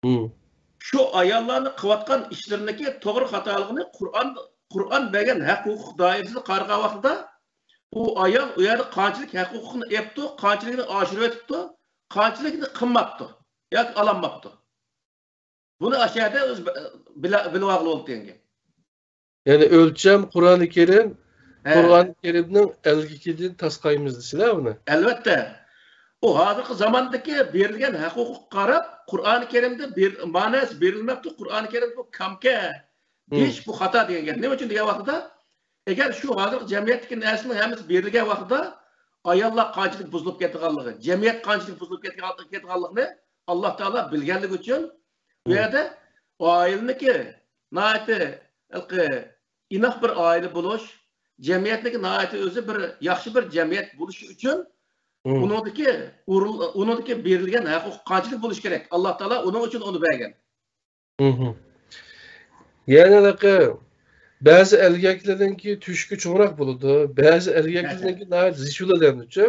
مم. شۇ ئاياللارنىڭ قىلىۋاتقان ئىشلىرىنىڭكى توغرا خاتالىقىنى قۇرئان، قۇرئان بەرگەن ھەق-ھوقۇق دائىرىسىدە قارىغان ۋاقتىدا، ئۇ ئايال ئۇ يەردە قانچىلىك ھەق-ھوقۇقنى ئېپتۇ، قانچىلىكىنى ئاشۇرۇۋېتىپتۇ، قانچىلىكىنى قىلماپتۇ ياكى ئالالماپتۇ. بۇنى ئاشۇ يەردە ئۆزى بىلە-، بىلىۋالغىلى بولىدۇ دېگەن گەپ. يەنى ئۆلچەم قۇرئانى كەرىم، ھە. قۇرئانى كەرىمنىڭ ئەلگىكىدىن تاسقايمىز دېسىلە بۇنى. ئەلۋەتتە. ئۇ ھازىرقى زاماندىكى بېرىلگەن ھەق-ھوقۇققا قاراپ، قۇرئانى كەرىمدە بېر-، ماناسى بېرىلمەپتۇ، قۇرئانى كەرىم بۇ كامكە دېيىش بۇ خاتا دېگەن گەپ. نېمە ئۈچۈن دېگەن ۋاقتىدا، ئەگەر شۇ ھازىرقى جەمئىيەتتىكى نەرسىنىڭ ھەممىسى بېرىلگەن ۋاقتىدا، ئاياللار قانچىلىك بۇزۇلۇپ كېتىدىغانلىقى، جەمئىيەت قانچىلىك بۇزۇلۇپ كېتىدىغان-، كېتىدىغانلىقىنى ئاللا تائالا بىلگەنلىكى ئۈچۈن، بۇ يەردە ئائىلىنىڭكى ناھايىتى ھېلىقى ئىناق بىر ئائىلە بولۇش، جەمئىيەتنىڭكى ناھايىتى ئۆزى بىر ياخشى بىر جەمئىيەت بولۇشى ئۈچۈن ئۇنىڭدىكى ئۇرۇل-، ئۇنىڭدىكى بېرىلگەن ھەق-ھوقۇق قانچىلىك بولۇشى كېرەك؟ ئاللا تائالا ئۇنىڭ ئۈچۈن ئۇنى بەرگەن. مھم. يەنى ھېلىقى بەزى ئەلگەكلەرنىڭكى تۆشۈكى چوڭراق بولىدۇ، بەزى ئەلگەكلەرنىڭكى ناھايىتى زىچ بولىدۇ ئەمدىچۇ.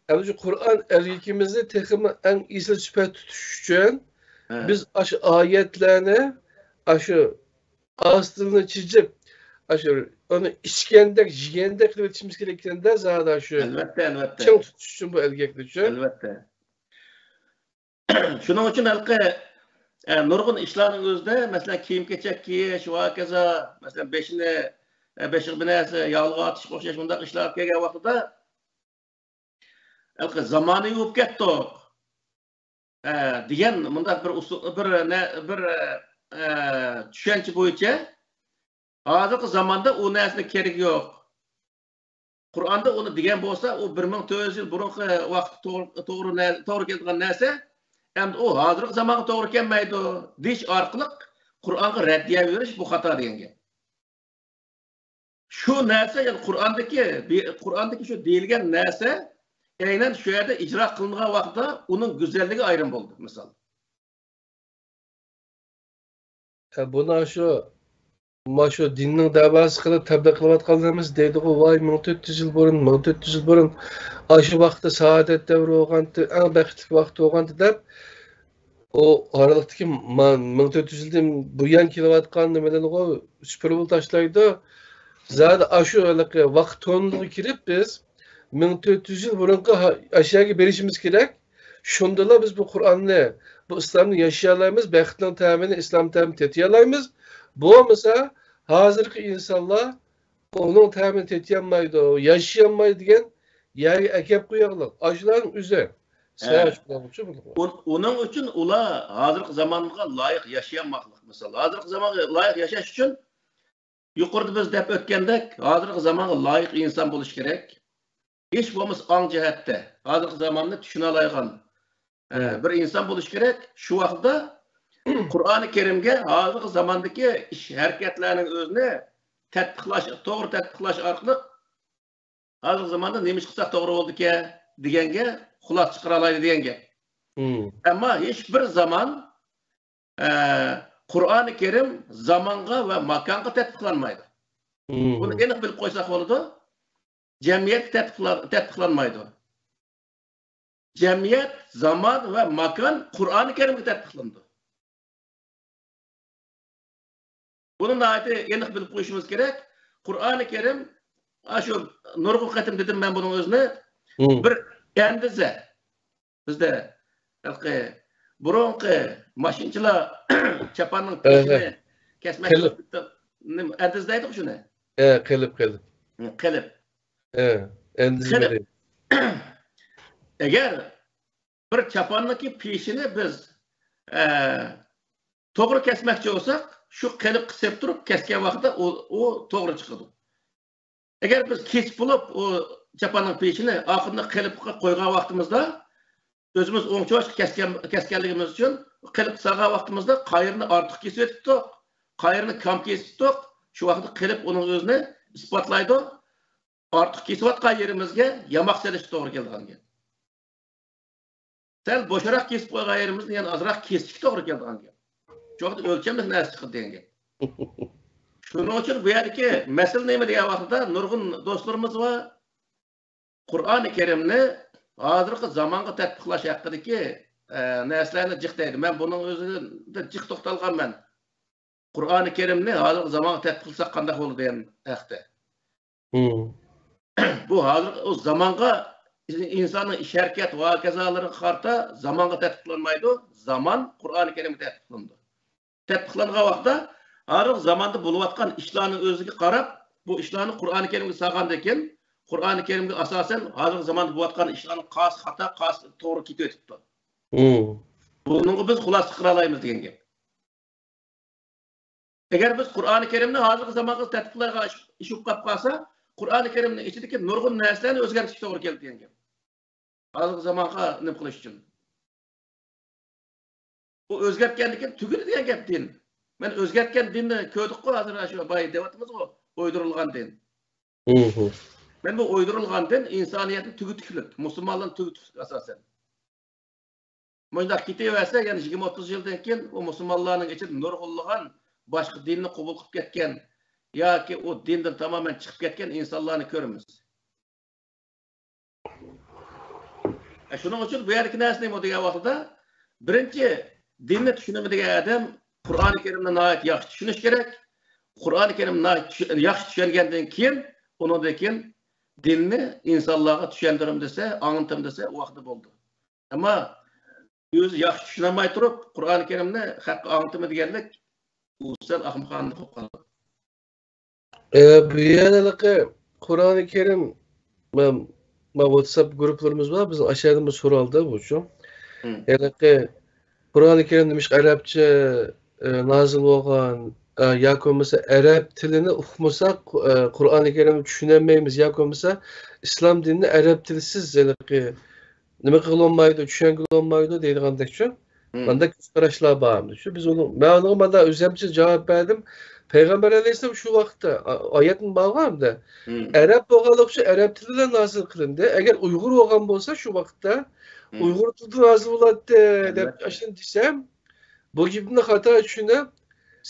ئەمدى شۇ قۇرئان ئەلگىكىمىزنى تېخىمۇ ئەڭ ئېسىل سۈپەتتە تۇتۇش ئۈچۈن بىز ئاشۇ ئايەتلەرنى ئاشۇ ئاستىنى چىجىپ، ئاشۇ ئۇنى ئىچكەندەك، يېگەندەك قىلىپ ئېيتىشىمىز كېرەك ئىكەندە، زادى شۇ ئەلۋەتتە، ئەلۋەتتە. چىڭ تۇتۇش ئۈچۈن بۇ ئەلگەكنى ئۈچۈن. ئەلۋەتتە. شۇنىڭ ئۈچۈن ھېلىقى، ئە، نۇرغۇن ئىشلارنىڭ ئۆزىدە، مەسىلەن، كىيىم-كېچەك كىيىش ۋە ھاكازا، مەسىلەن، بېشىنى، ئە، بېشىغا بىر نەرسە ياغلىق ئارتىشقا ئوخشاش مۇنداق ئىشلار كەلگەن ۋاقتىدا، ھېلىقى زامانىۋى بولۇپ كەتتۇق، ئە، دېگەن مۇنداق بىر ئۇسۇل، بىر نە-، بىر، ئە، چۈشەنچە بويىچە ھازىرقى زاماندا ئۇ نەرسىنىڭ كېرىكى يوق. قۇرئاندا ئۇنى دېگەن بولسا، ئۇ بىر مىڭ تۆت يۈز يىل بۇرۇنقى ۋاقىتقا توغرا، توغرا نە-، توغرا كېلىدىغان نەرسە، ئەمدى ئۇ ھازىرقى زامانغا توغرا كەلمەيدۇ، دېيىش ئارقىلىق قۇرئانغا رەددىيە بېرىش بۇ خاتا دېگەن گەپ. شۇ نەرسە، يەنى قۇرئاندىكى، بى-، قۇرئاندىكى شۇ دېيىلگەن نەرسە ئەينەن شۇ يەردە ئىجرا قىلىنغان ۋاقىتتا ئۇنىڭ گۈزەللىكى ئايرىم بولىدۇ، مىسال. ئە، بۇنى شۇ، ما شۇ دىننىڭ دەۋاسى قىلىپ تەبلىغ قىلىۋاتقانلىرىمىز دەيدىغۇ، ۋاي، مىڭ تۆت يۈز يىل بۇرۇن، مىڭ تۆت يۈز يىل بۇرۇن، ئاشۇ ۋاقىتتا سائادەت دەۋرى بولغانتى، ئەڭ بەختلىك ۋاقىت بولغانتى دەپ، ئۇ ئارىلىقتىكى ما-، مىڭ تۆت يۈز يىلدىن بۇيان كېلىۋاتقان نېمىلەرنىغۇ سۈپۈرۈپ تاشلايدۇ. زادى ئاشۇ ھېلىقى ۋاقىت تونېلىغا كىرىپ بىز مىڭ تۆت يۈز يىل بۇرۇنقى ھا-، ئەشياغا بېرىشىمىز كېرەك. شۇندىلا بىز بۇ قۇرئاننى، بۇ ئىسلامنى ياشىيالايمىز، بەختنىڭ تەمىنى، ئىسلام تەمىنى تېتىيالايمىز. بولمىسا، ھازىرقى ئىنسانلار ئۇنىڭ تەمىنى تېتىيالمايدۇ، ياشىيالمايدۇ دېگەن يەرگە ئەكەپ قوياغلىق. ئاشۇلارنىڭ ئۆزى. سەن ئاشۇ بولغۇچە بولىدۇ. ئۇن-، ئۇنىڭ ئۈچۈن ئۇلار ھازىرقى زامانغا لايىق ياشىيالماقلىق. مىسال، ھازىرقى زامانغا لايىق ياشاش ئۈچۈن يۇقىرىدا بىز دەپ ئۆتكەندەك، ھازىرقى زامانغا لايىق ئىنسان بولۇش كېرەك. ھېچ بولمىسا ئاڭ جەھەتتە ھازىرقى زاماننى چۈشىنەلەيدىغان، ئە، بىر ئىنسان بولۇش كېرەك. شۇ ۋاقىتتا قۇرئانى كەرىمگە ھازىرقى زاماندىكى ئىش ھەرىكەتلەرنىڭ ئۆزىنى تەتبىقلاش، توغرا تەتبىقلاش ئارقىلىق ھازىرقى زاماندا نېمە ئىش قىلساق توغرا بولىدىكەن دېگەنگە خۇلاسە چىقىرالايدۇ دېگەن گەپ. مم. ئەمما ھېچ بىر زامان، ئە، قۇرئانى كەرىم زامانغا ۋە ماكانغا تەتبىقلانمايدۇ. مم. بۇنى ئېنىق بىلىپ قويساق بولىدۇ. جەمئىيەتكە تەتبىقلا-، تەتبىقلانمايدۇ. جەمئىيەت، زامان ۋە ماكان قۇرئانى كەرىمگە تەتبىقلىنىدۇ. بۇنى ناھايىتى ئېنىق بىلىپ قويۇشىمىز كېرەك. قۇرئانى كەرىم، ئاشۇ نۇرغۇن قېتىم دېدىم مەن بۇنىڭ ئۆزىنى، مم. بىر ئەندىزە. بىزدە ھېلىقى بۇرۇنقى ماشىنىچىلار چاپاننىڭ پېشىنى كەسمەكچى بولۇپ، نېمە، ئەندىز دەيدىغۇ شۇنى؟ ھە، قېلىپ، قېلىپ. ھە، قېلىپ. ھە، ئەندىز قېلىپ. ئەگەر بىر چاپاننىڭكى پېشىنى بىز، ئە، توغرا كەسمەكچى بولساق، شۇ قېلىپقا سېلىپ تۇرۇپ كەسكەن ۋاقىتتا ئۇ، ئۇ توغرا چىقىدۇ. ئەگەر بىز كېسىپ بولۇپ، ئۇ چاپاننىڭ پېشىنى ئاخىرىدا قېلىپقا قويغان ۋاقتىمىزدا، ئۆزىمىز ئوڭچوشقا كەسكەن، كەسكەنلىكىمىز ئۈچۈن قېلىپ سالغان ۋاقتىمىزدا قايرىنى ئارتۇق كېسىۋېتىپتۇق، قايرىنى كام كېسىپتۇق. شۇ ۋاقىتتا قېلىپ ئۇنىڭ ئۆزىنى ئىسپاتلايدۇ. ئارتۇق كېسىۋاتقان يېرىمىزگە ياماق سېلىشقا توغرا كېلىدىغان گەپ. سەل بوشراق كېسىپ قويغان يېرىمىزنى يەنە ئازراق كېسىشكە توغرا كېلىدىغان گەپ. شۇ ۋاقىتتا ئۆلچەملىك نەرسە چىقىدۇ دېگەن گەپ. شۇنىڭ ئۈچۈن بۇ يەردىكى مەسىلە نېمە دېگەن ۋاقىتتا نۇرغۇن دوستلىرىمىز بار. قۇرئانى كەرىمنى ھازىرقى زامانغا تەتبىقلاش ھەققىدىكى، ئە، نەرسىلەرنى جىق دەيدۇ. مەن بۇنىڭ ئۆزىدە جىق توختالغانمەن. قۇرئانى كەرىمنى ھازىرقى زامانغا تەتبىق قىلساق قانداق بولىدۇ دېگەن ھەقتە. مم. بۇ ھازىرقى ئۇ زامانغا، ئىنساننىڭ ئىش ھەرىكەت ۋە ھاكازالىرىغا قارىتا زامانغا تەتبىقلانمايدۇ. زامان قۇرئانى كەرىمگە تەتبىقلىنىدۇ. تەتبىقلانغان ۋاقىتتا ھازىرقى زاماندا بولۇۋاتقان ئىشلارنىڭ ئۆزىگە قاراپ، بۇ ئىشلارنى قۇرئانى كەرىمگە سالغاندىن كېيىن، قۇرئانى كەرىمگە ئاساسەن ھازىرقى زاماندا بولۇۋاتقان ئىشلارنىڭ قايسى خاتا، قايسى توغرا كېتىۋېتىپتۇ. مم. بۇنىڭغا بىز خۇلاسە چىقىرالايمىز دېگەن گەپ. ئەگەر بىز قۇرئانى كەرىمنى ھازىرقى زامانغا تەتبىقلايدىغان ئىش، ئىش بولۇپ قاپ قالسا، قۇرئانى كەرىمنىڭ ئىچىدىكى نۇرغۇن نەرسىلەرنى ئۆزگەرتىشكە توغرا كېلىدۇ دېگەن گەپ. ھازىرقى زامانغا نېمە قىلىش ئۈچۈن؟ ئۇ ئۆزگەرتكەندىن كېيىن تۈگىدى دېگەن گەپ دىن. مەن ئۆزگەرتكەن دىننى كۆردۇققۇ، ھازىر شۇ باي دەۋاتىمىزغۇ، ئويدۇرۇلغان دىن. مم. مەن بۇ ئويدۇرۇلغان دىن ئىنسانىيەتنى تۈگىتىشلىك، مۇسۇلمانلارنى تۈگىتىشلىك ئاساسەن. مۇشۇنداق كېتىۋەرسە، يەنە يىگىرمە ئوتتۇز يىلدىن كېيىن ئۇ مۇسۇلمانلارنىڭ ئىچىدە نۇرغۇنلىغان باشقا دىننى قوبۇل قىلىپ كەتكەن ياكى ئۇ دىندىن تامامەن چىقىپ كەتكەن ئىنسانلارنى كۆرىمىز. ئە، شۇنىڭ ئۈچۈن بۇ يەردىكى نەرسە نېمە دېگەن ۋاقتىدا، بىرىنچى، دىننى چۈشىنىمەن دېگەن ئادەم قۇرئانى كەرىمنى ناھايىتى ياخشى چۈشىنىشى كېرەك. قۇرئانى كەرىمنى ناھايىتى چۈش-، ياخشى چۈشەنگەندىن كېيىن، ئۇنىڭدىن كېيىن دىننى ئىنسانلارغا چۈشەندۈرۈم دېسە، ئاڭلىتىم دېسە، ئۇ ۋاقتىدا بولىدۇ. ئەمما ئۆزى ياخشى چۈشىنەلمەي تۇرۇپ، قۇرئانى كەرىمنى خەققە ئاڭلىتىمەن دېگەنلىك، ئۇ سەل ئاخمىقانە بولۇپ قالىدۇ. ئە، بۇ يەردە ھېلىقى قۇرئانى كەرىم، مەن، مانا ۋاتساپ گۇرۇپپىلىرىمىز بار، بىزنىڭ ئاشۇ يەردىمۇ سورالدى بۇچۇ. مم. ھېلىقى قۇرئانى كەرىم نېمىشقا ئەرەبچە، ئە، نازىل بولغان، ئە، ياكى بولمىسا ئەرەب تىلىنى ئۇقمىساق، ئە، قۇرئانى كەرىمنى چۈشىنەلمەيمىز، ياكى بولمىسا ئىسلام دىنىنى ئەرەب تىلسىز ھېلىقى نېمە قىلالمايدۇ، چۈشەنگىلى بولمايدۇ دەيدىغاندەكچۇ. مم. مانداق كۆز قاراشلار بار. شۇ بىز ئۇنىڭ، مەن ئۇنىڭغا مانا ئۆزۈمچە جاۋاب بەردىم. پەيغەمبەر ئەلەيھىسسالام شۇ ۋاقىتتا، ئا-، ئايەتمۇ بارغۇ ئەمدى. مم. ئەرەب بولغانلىقى ئۈچۈن ئەرەب تىلى بىلەن نازىل قىلىندى. ئەگەر ئۇيغۇر بولغان بولسا شۇ ۋاقىتتا مم. ئۇيغۇر تىلىدا نازىل بولاتتى دەپ ئەلۋەتتە. ئاشۇنى دېسەم، بۇ گېپىمنى خاتا چۈشىنىپ،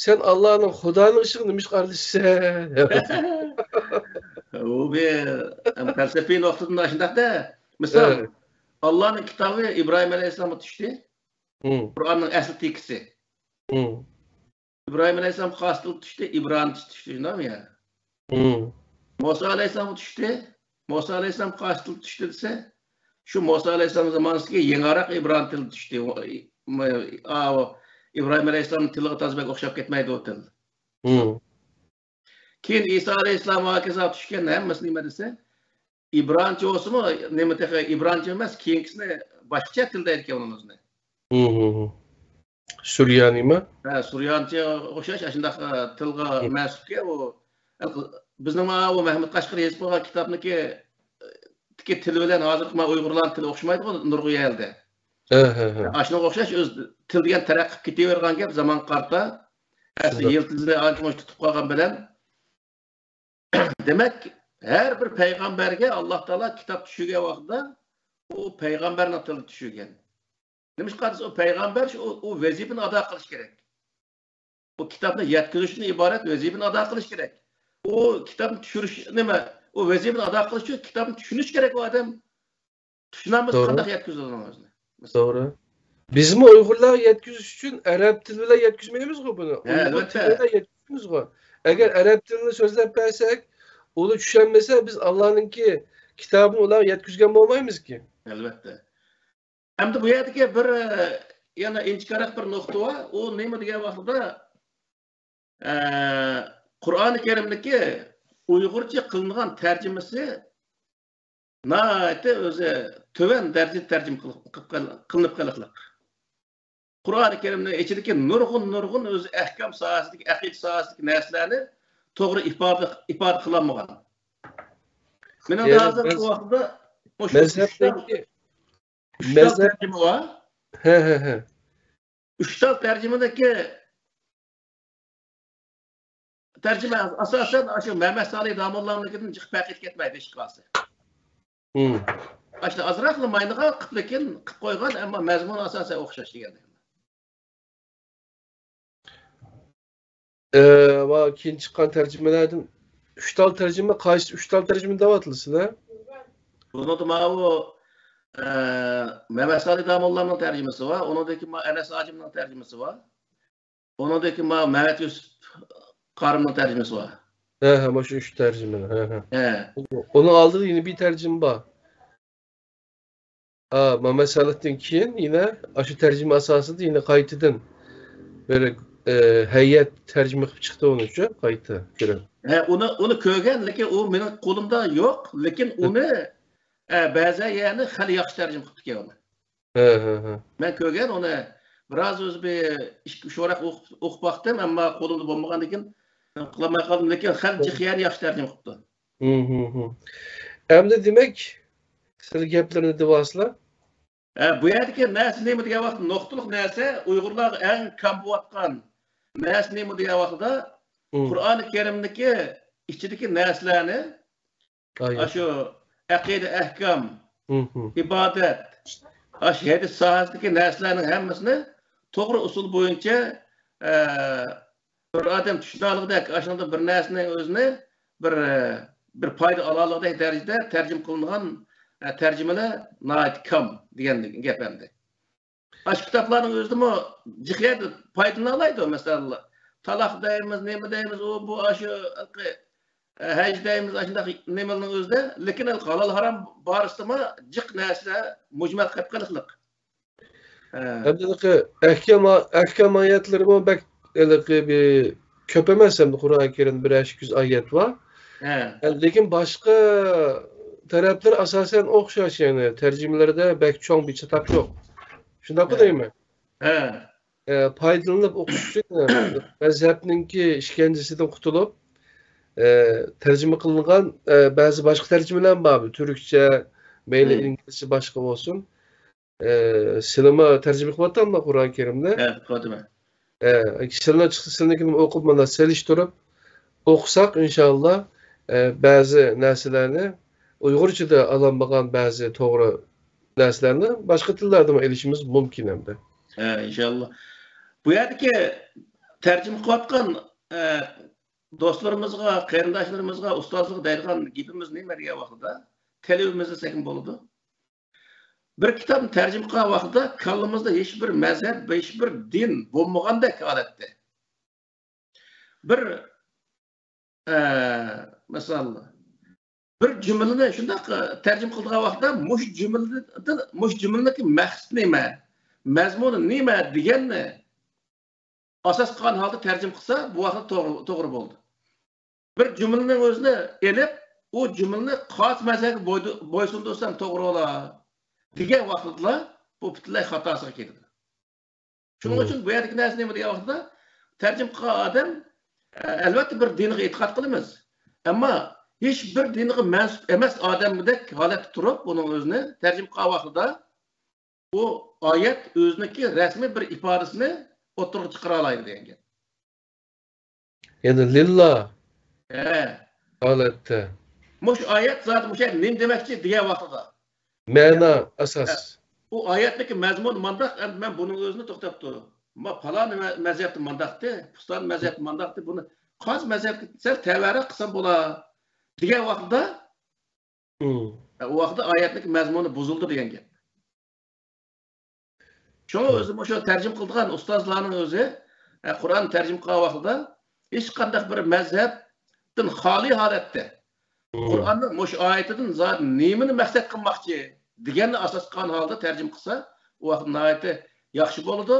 سەن ئاللانىڭ، خۇدانىڭ ئىشىغا نېمىشقا ئارىلىشىسەن؟ ئۇ بىر، ئەم، پەلسەپىي نۇقتىدىن ئاشۇنداقتا، مىسال، ھە. ئاللانىڭ كىتابى ئىبراھىم ئەلەيھىسسالامغا چۈشتى. مم. قۇرئاننىڭ ئەسلى تېكىستى. مم. ئىبراھىم ئەلەيھىسسالام قايسى تىلدا چۈشتى؟ ئىبرانىچە چۈشتى، شۇنداقمۇ يا؟ مم. مۇسا ئەلەيھىسسالامغا چۈشتى. مۇسا ئەلەيھىسسالام قايسى تىلدا چۈشتى دېسە، شۇ مۇسا ئەلەيھىسسالام زامانىسىدىكى يېڭىراق ئىبرانى تىلىدا چۈشتى. ئا، ئىبراھىم ئەلەيھىسسالامنىڭ تىلىغا تازا بەك ئوخشاپ كەتمەيدۇ ئۇ تىل. مم. كېيىن ئىسا ئەلەيھىسسالام ھاكازا چۈشكەن ھەممىسى نېمە دېسە، ئىبرانچە بولسىمۇ، نېمە تېخى ئىبرانچە ئەمەس، كېيىنكىسىنى باشقىچە تىل دەيدىكەن ئۇنىڭ ئۆزىنى. مم. سۈريانىيمۇ؟ ھە، سۈريانچە ئوخشاش، ئاشۇنداق، ئە، تىلغا مم. مەنسۇپكەن ئۇ. بىزنىڭ مانا ئۇ مەھمۇد قەشقىرى يېزىپ قويغان كىتابنىكى، تىكى تىلى بىلەن ھازىرقى مانا ئۇيغۇرلارنىڭ تىلى ئوخشىمايدىغۇ نۇرغۇن يەردە. ھە، ھە، ھە. ئاشۇنىڭغا ئوخشاش ئۆز تىل دېگەن تەرەققىي قىلىپ كېتىۋېرىدىغان گەپ زامانغا قارىتا. ئەسلى شۇنداق. يىلتىزىنى ئانچە مۇنچە تۇتۇپ قالغان بىلەن. دېمەك، ھەر بىر پەيغەمبەرگە ئاللا تائالا كىتاب چۈشۈرگەن ۋاقتىدا ئۇ پەيغەمبەرنىڭ تىلىدا چۈشۈرگەن. نېمىشقا دېسە، ئۇ پەيغەمبەر شۇ، ئۇ، ئۇ ۋەزىپىنى ئادا قىلىش كېرەك. ئۇ كىتابنى يەتكۈزۈشتىن ئىبارەت ۋەزىپىنى ئادا قىلىش كېرەك. ئۇ كىتابنى چۈشۈرۈش نېمە؟ ئۇ ۋەزىپىنى ئادا قىلىش ئۈچۈن كىتابنى چۈشىنىش كېرەك ئۇ ئادەم. چۈشىنەلمىسە توغرا. قانداق يەتكۈزىدۇ ئۇنىڭ ئۆزىنى؟ توغرا. بىزمۇ ئۇيغۇرلارغا يەتكۈزۈش ئۈچۈن ئەرەب تىلى بىلەن يەتكۈزمەيمىزغۇ بۇنى. ھە، ئۇيغۇر ئەلۋەتتە. تىلى بىلەن يەتكۈزىمىزغۇ. ئەگەر ئەرەب تىلىنى سۆزلەپ بەرسەك، ئۇلار چۈشەنمىسە، بىز ئاللانىڭكى كىتابىنى ئۇلارغا يەتكۈزگەن بولمايمىزكى. ئەلۋەتتە. ئەمدى بۇ يەردىكى بىر، ئە، يەنە ئىنچىكىرەك بىر نۇقتا بار. ئۇ نېمە دېگەن ۋاقتىدا، ئە، قۇرئانى كەرىمدىكى ئۇيغۇرچە قىلىنغان تەرجىمىسى ناھايىتى ئۆزى تۆۋەن دەرىجىدە تەرجىمە قىلىپ، قىلىپ قېلىقلىق. قۇرئانى كەرىمنىڭ ئىچىدىكى نۇرغۇن، نۇرغۇن ئۆزى ئەھكام ساھەسىدىكى، ئەقىدە ساھەسىدىكى نەرسىلەرنى توغرا ئىپادە، ئىپادە قىلالمىغان. مېنىڭ يەنى ھازىرقى مەز-، ۋاقىتتا مۇشۇ مەزھەپتىكى، ئۈچ تال مەزھەپ تەرجىمە بار. ھە، ھە، ھە. ئۈچ تال تەرجىمىدىكى تەرجىمە ئاساسەن ئاشۇ مەمەت سالىھ داموللامنىڭكىدىن جىق پەرق ئېتىپ كەتمەيدۇ ھېچقايسى. ھىم. ئاشۇ ئازراقلا ماينىغان قىپلىكىن قىپ قويغان، ئەمما مەزمۇنى ئاساسەن ئوخشاش دېگەندەك. ئە، ۋە كېيىن چىققان تەرجىمىلەردىن ئۈچ تال تەرجىمە، قايسى ئۈچ تال تەرجىمە دەۋاتىسىلەر؟ بۇنىڭدا ماۋۇ، ئە، مەمەت سالىھ داموللامنىڭ تەرجىمىسى بار، ئۇنىڭدىن كېيىن ماۋۇ ئەنەس ھاجىمنىڭ تەرجىمىسى بار، ئۇنىڭدىن كېيىن ماۋۇ مەمەت يۈسۈپ قارىمنىڭ تەرجىمىسى بار. ھە، ھە، مۇشۇ ئۈچ تەرجىمە. ھە، ھە. ھە. ئۇنىڭ ئالدىدا يەنە بىر تەرجىمە بار. ئا، مەمەت سالىھتىن كېيىن يەنە ئاشۇ تەرجىمە ئاساسىدا يەنە قايتىدىن بىر، ئە، ھەيئەت تەرجىمە قىلىپ چىقتى ئۇنىچۇ، قايتا كۆرۈپ. ھە، ئۇنى، ئۇنى كۆرگەن، لېكىن ئۇ مېنىڭ قولۇمدا يوق، لېكىن ھە. ئۇنى، ئە، بەزى يەرنى خېلى ياخشى تەرجىمە قىپتىكەن ئۇنى. ھە، ھە، ھە. مەن كۆرگەن ئۇنى، بىراز ئۆزى بىر ئىككى، ئۈچ ۋاراق ئوقۇپ، ئوقۇپ باقتىم، ئەمما قولۇمدا بولمىغاندىكىن قىلالماي قالدىم، لېكىن خېلى جىق يەرنى ياخشى تەرجىمە قىپتۇ. ھىم، ھىم، ھىم. ئەمدى دېمەك، سىلەر گەپلىرىنى دېۋالسىلەر. ھە، بۇ يەردىكى نەرسە نېمە دېگەن ۋاقىتتا، نۇقتىلىق نەرسە ئۇيغۇرلارغا ئەڭ كام بولۇۋاتقان نەرسە نېمە دېگەن ۋاقتىدا، ھىم. قۇرئانى كەرىمدىكى ئىچىدىكى نەرسىلەرنى، ئاشۇ ئەقىدە ئەھكام، ھىم، ھىم. ئىبادەت، ئاشۇ ھەدىس ساھەسىدىكى نەرسىلەرنىڭ ھەممىسىنى توغرا ئۇسۇل بويىچە، ئە، بىر ئادەم چۈشىنەلىگۈدەك، ئاشۇنداق بىر نەرسىنى ئۆزىنى بىر، بىر پايدا ئالالىغۇدەك دەرىجىدە تەرجىمە قىلىنغان، ئە، تەرجىمىلەر ناھايىتى كام دېگەن گەپ ئەمدى. ئاشۇ كىتابلارنىڭ ئۆزىدىمۇ جىق يەردە پايدىلىنالايدۇ. مەسىلەن، تالاق دەيمىز، نېمە دەيمىز، ئۇ، بۇ، ئاشۇ، ئە، ھەج دەيمىز، ئاشۇنداق نېمىلەرنىڭ ئۆزىدە. لېكىن ھالال ھارام بارىسىدىمۇ جىق نەرسە مۇجمەل قىلىپ قېلىقلىق. ھە. ھەمدە ھېلىقى ئەھكام، ئەھكام ئايەتلىرىمۇ بەك ھېلىقى بىر كۆپ ئەمەس، ھەمدە قۇرئان كەرىمدە بىر ئىككى يۈز ئايەت بار. ھە. لېكىن باشقا تەرەپلىرى ئاساسەن ئوخشاش، يەنى تەرجىمىلىرىدە بەك چوڭ بىر چاتاق يوق. شۇنداقمۇ ھە. دەيمەن؟ ھە. ئە، پايدىلىنىپ ئوقۇش ئۈچۈن مەزھەپنىڭكى ئىشكەنجىسىدىن قۇتۇلۇپ، ئە، تەرجىمە قىلىنغان، ئە، بەزى باشقا تەرجىمىلەر بار. تۈركچە، مەيلى ھە. ئىنگلىزچە باشقا بولسۇن. ئە، سىلىمۇ تەرجىمە قىلىۋاتاملا قۇرئان كەرىمنى؟ ھە، قىلىۋاتىمەن. ئە، سىلىنىڭ چىقسا، سىلىنىڭكىنى ئوقۇپ، مانا سېلىشتۇرۇپ ئوقۇساق، ئىنشاللا، ئە، بەزى نەرسىلەرنى ئۇيغۇرچىدا ئالالمىغان بەزى توغرا نەرسىلەرنى باشقا تىللاردىمۇ ئېلىشىمىز مۇمكىن ئەمدى. ھە، ئىنشاللا. بۇ يەردىكى تەرجىمە قىلىۋاتقان، ئە، دوستلىرىمىزغا، قېرىنداشلىرىمىزغا، ئۇستازلارغا دەيدىغان گېپىمىز نېمە دېگەن ۋاقتىدا، تەلىپىمىزنى دېسەكمۇ بولىدۇ. بىر كىتابنى تەرجىمە قىلغان ۋاقتىدا كاللىمىزدا ھېچبىر مەزھەپ، ھېچبىر دىن بولمىغاندەك ھالەتتە. بىر، ئە، مىسال، بىر جۈملىنى شۇنداق، ئە، تەرجىمە قىلىدىغان ۋاقىتتا مۇشۇ جۈملىدىن، مۇشۇ جۈملىنىڭكى مەقسىتى نېمە، مەزمۇنى نېمە دېگەننى ئاساس قىلغان ھالدا تەرجىمە قىلسا، بۇ ۋاقىتتا توغرا، توغرا بولدى. بىر جۈملىنىڭ ئۆزىنى ئېلىپ، ئۇ جۈملىنى قايسى مەزھەپكە بويدۇ-، بويسۇندۇرسام توغرا بولا دېگەن ۋاقتىدىلا بۇ پۈتۈنلەي خاتاسىغا كېتىدۇ. شۇنىڭ مم. ئۈچۈن بۇ يەردىكى نەرسە نېمە دېگەن ۋاقتىدا، تەرجىمە قىلغان ئادەم، ئە، ئەلۋەتتە بىر دىنغا ئېتىقاد قىلىمىز. ئەمما ھېچ بىر دىنغا مەنسۇپ ئەمەس ئادەمدەك ھالەتتە تۇرۇپ، بۇنىڭ ئۆزىنى تەرجىمە قىلغان ۋاقتىدا، بۇ ئايەت ئۆزىنىڭكى رەسمىي بىر ئىپادىسىنى ئوتتۇرىغا چىقىرالايدۇ دېگەن گەپ. يەنى لىللا ھە. ھالەتتە. مۇشۇ ئايەت زادى مۇشۇ يەردە نېمە دېمەكچى دېگەن ۋاقتىدا. مەنا، ئاساس. ھە. بۇ ئايەتنىڭكى مەزمۇنى مانداق، ئەمدى مەن بۇنىڭ ئۆزىنى توختاپ تۇر. ما پالان مە-، مەزھەپتە مانداقتى، پۇستان مەزھەپتە مانداقتى، بۇنى قايسى مەزھەپكە سەل تەۋەرەك قىلسام بولا دېگەن ۋاقتىدا، مم. ئە، ئۇ ۋاقىتتا ئايەتنىڭكى مەزمۇنى بۇزۇلدى دېگەن گەپ. شۇڭا مم. ئۆزى مۇشۇ تەرجىمە قىلىدىغان ئۇستازلارنىڭ ئۆزى، ئە، قۇرئان تەرجىمە قىلغان ۋاقتىدا ھېچقانداق بىر مەزھەپتىن خالىي ھالەتتە، مم. قۇرئاننىڭ مۇشۇ ئايىتىدىن زادى نېمىنى مەقسەت قىلماقچى دېگەننى ئاساس قىلغان ھالدا تەرجىمە قىلسا، ئۇ ۋاقىت ناھايىتى ياخشى بولىدۇ.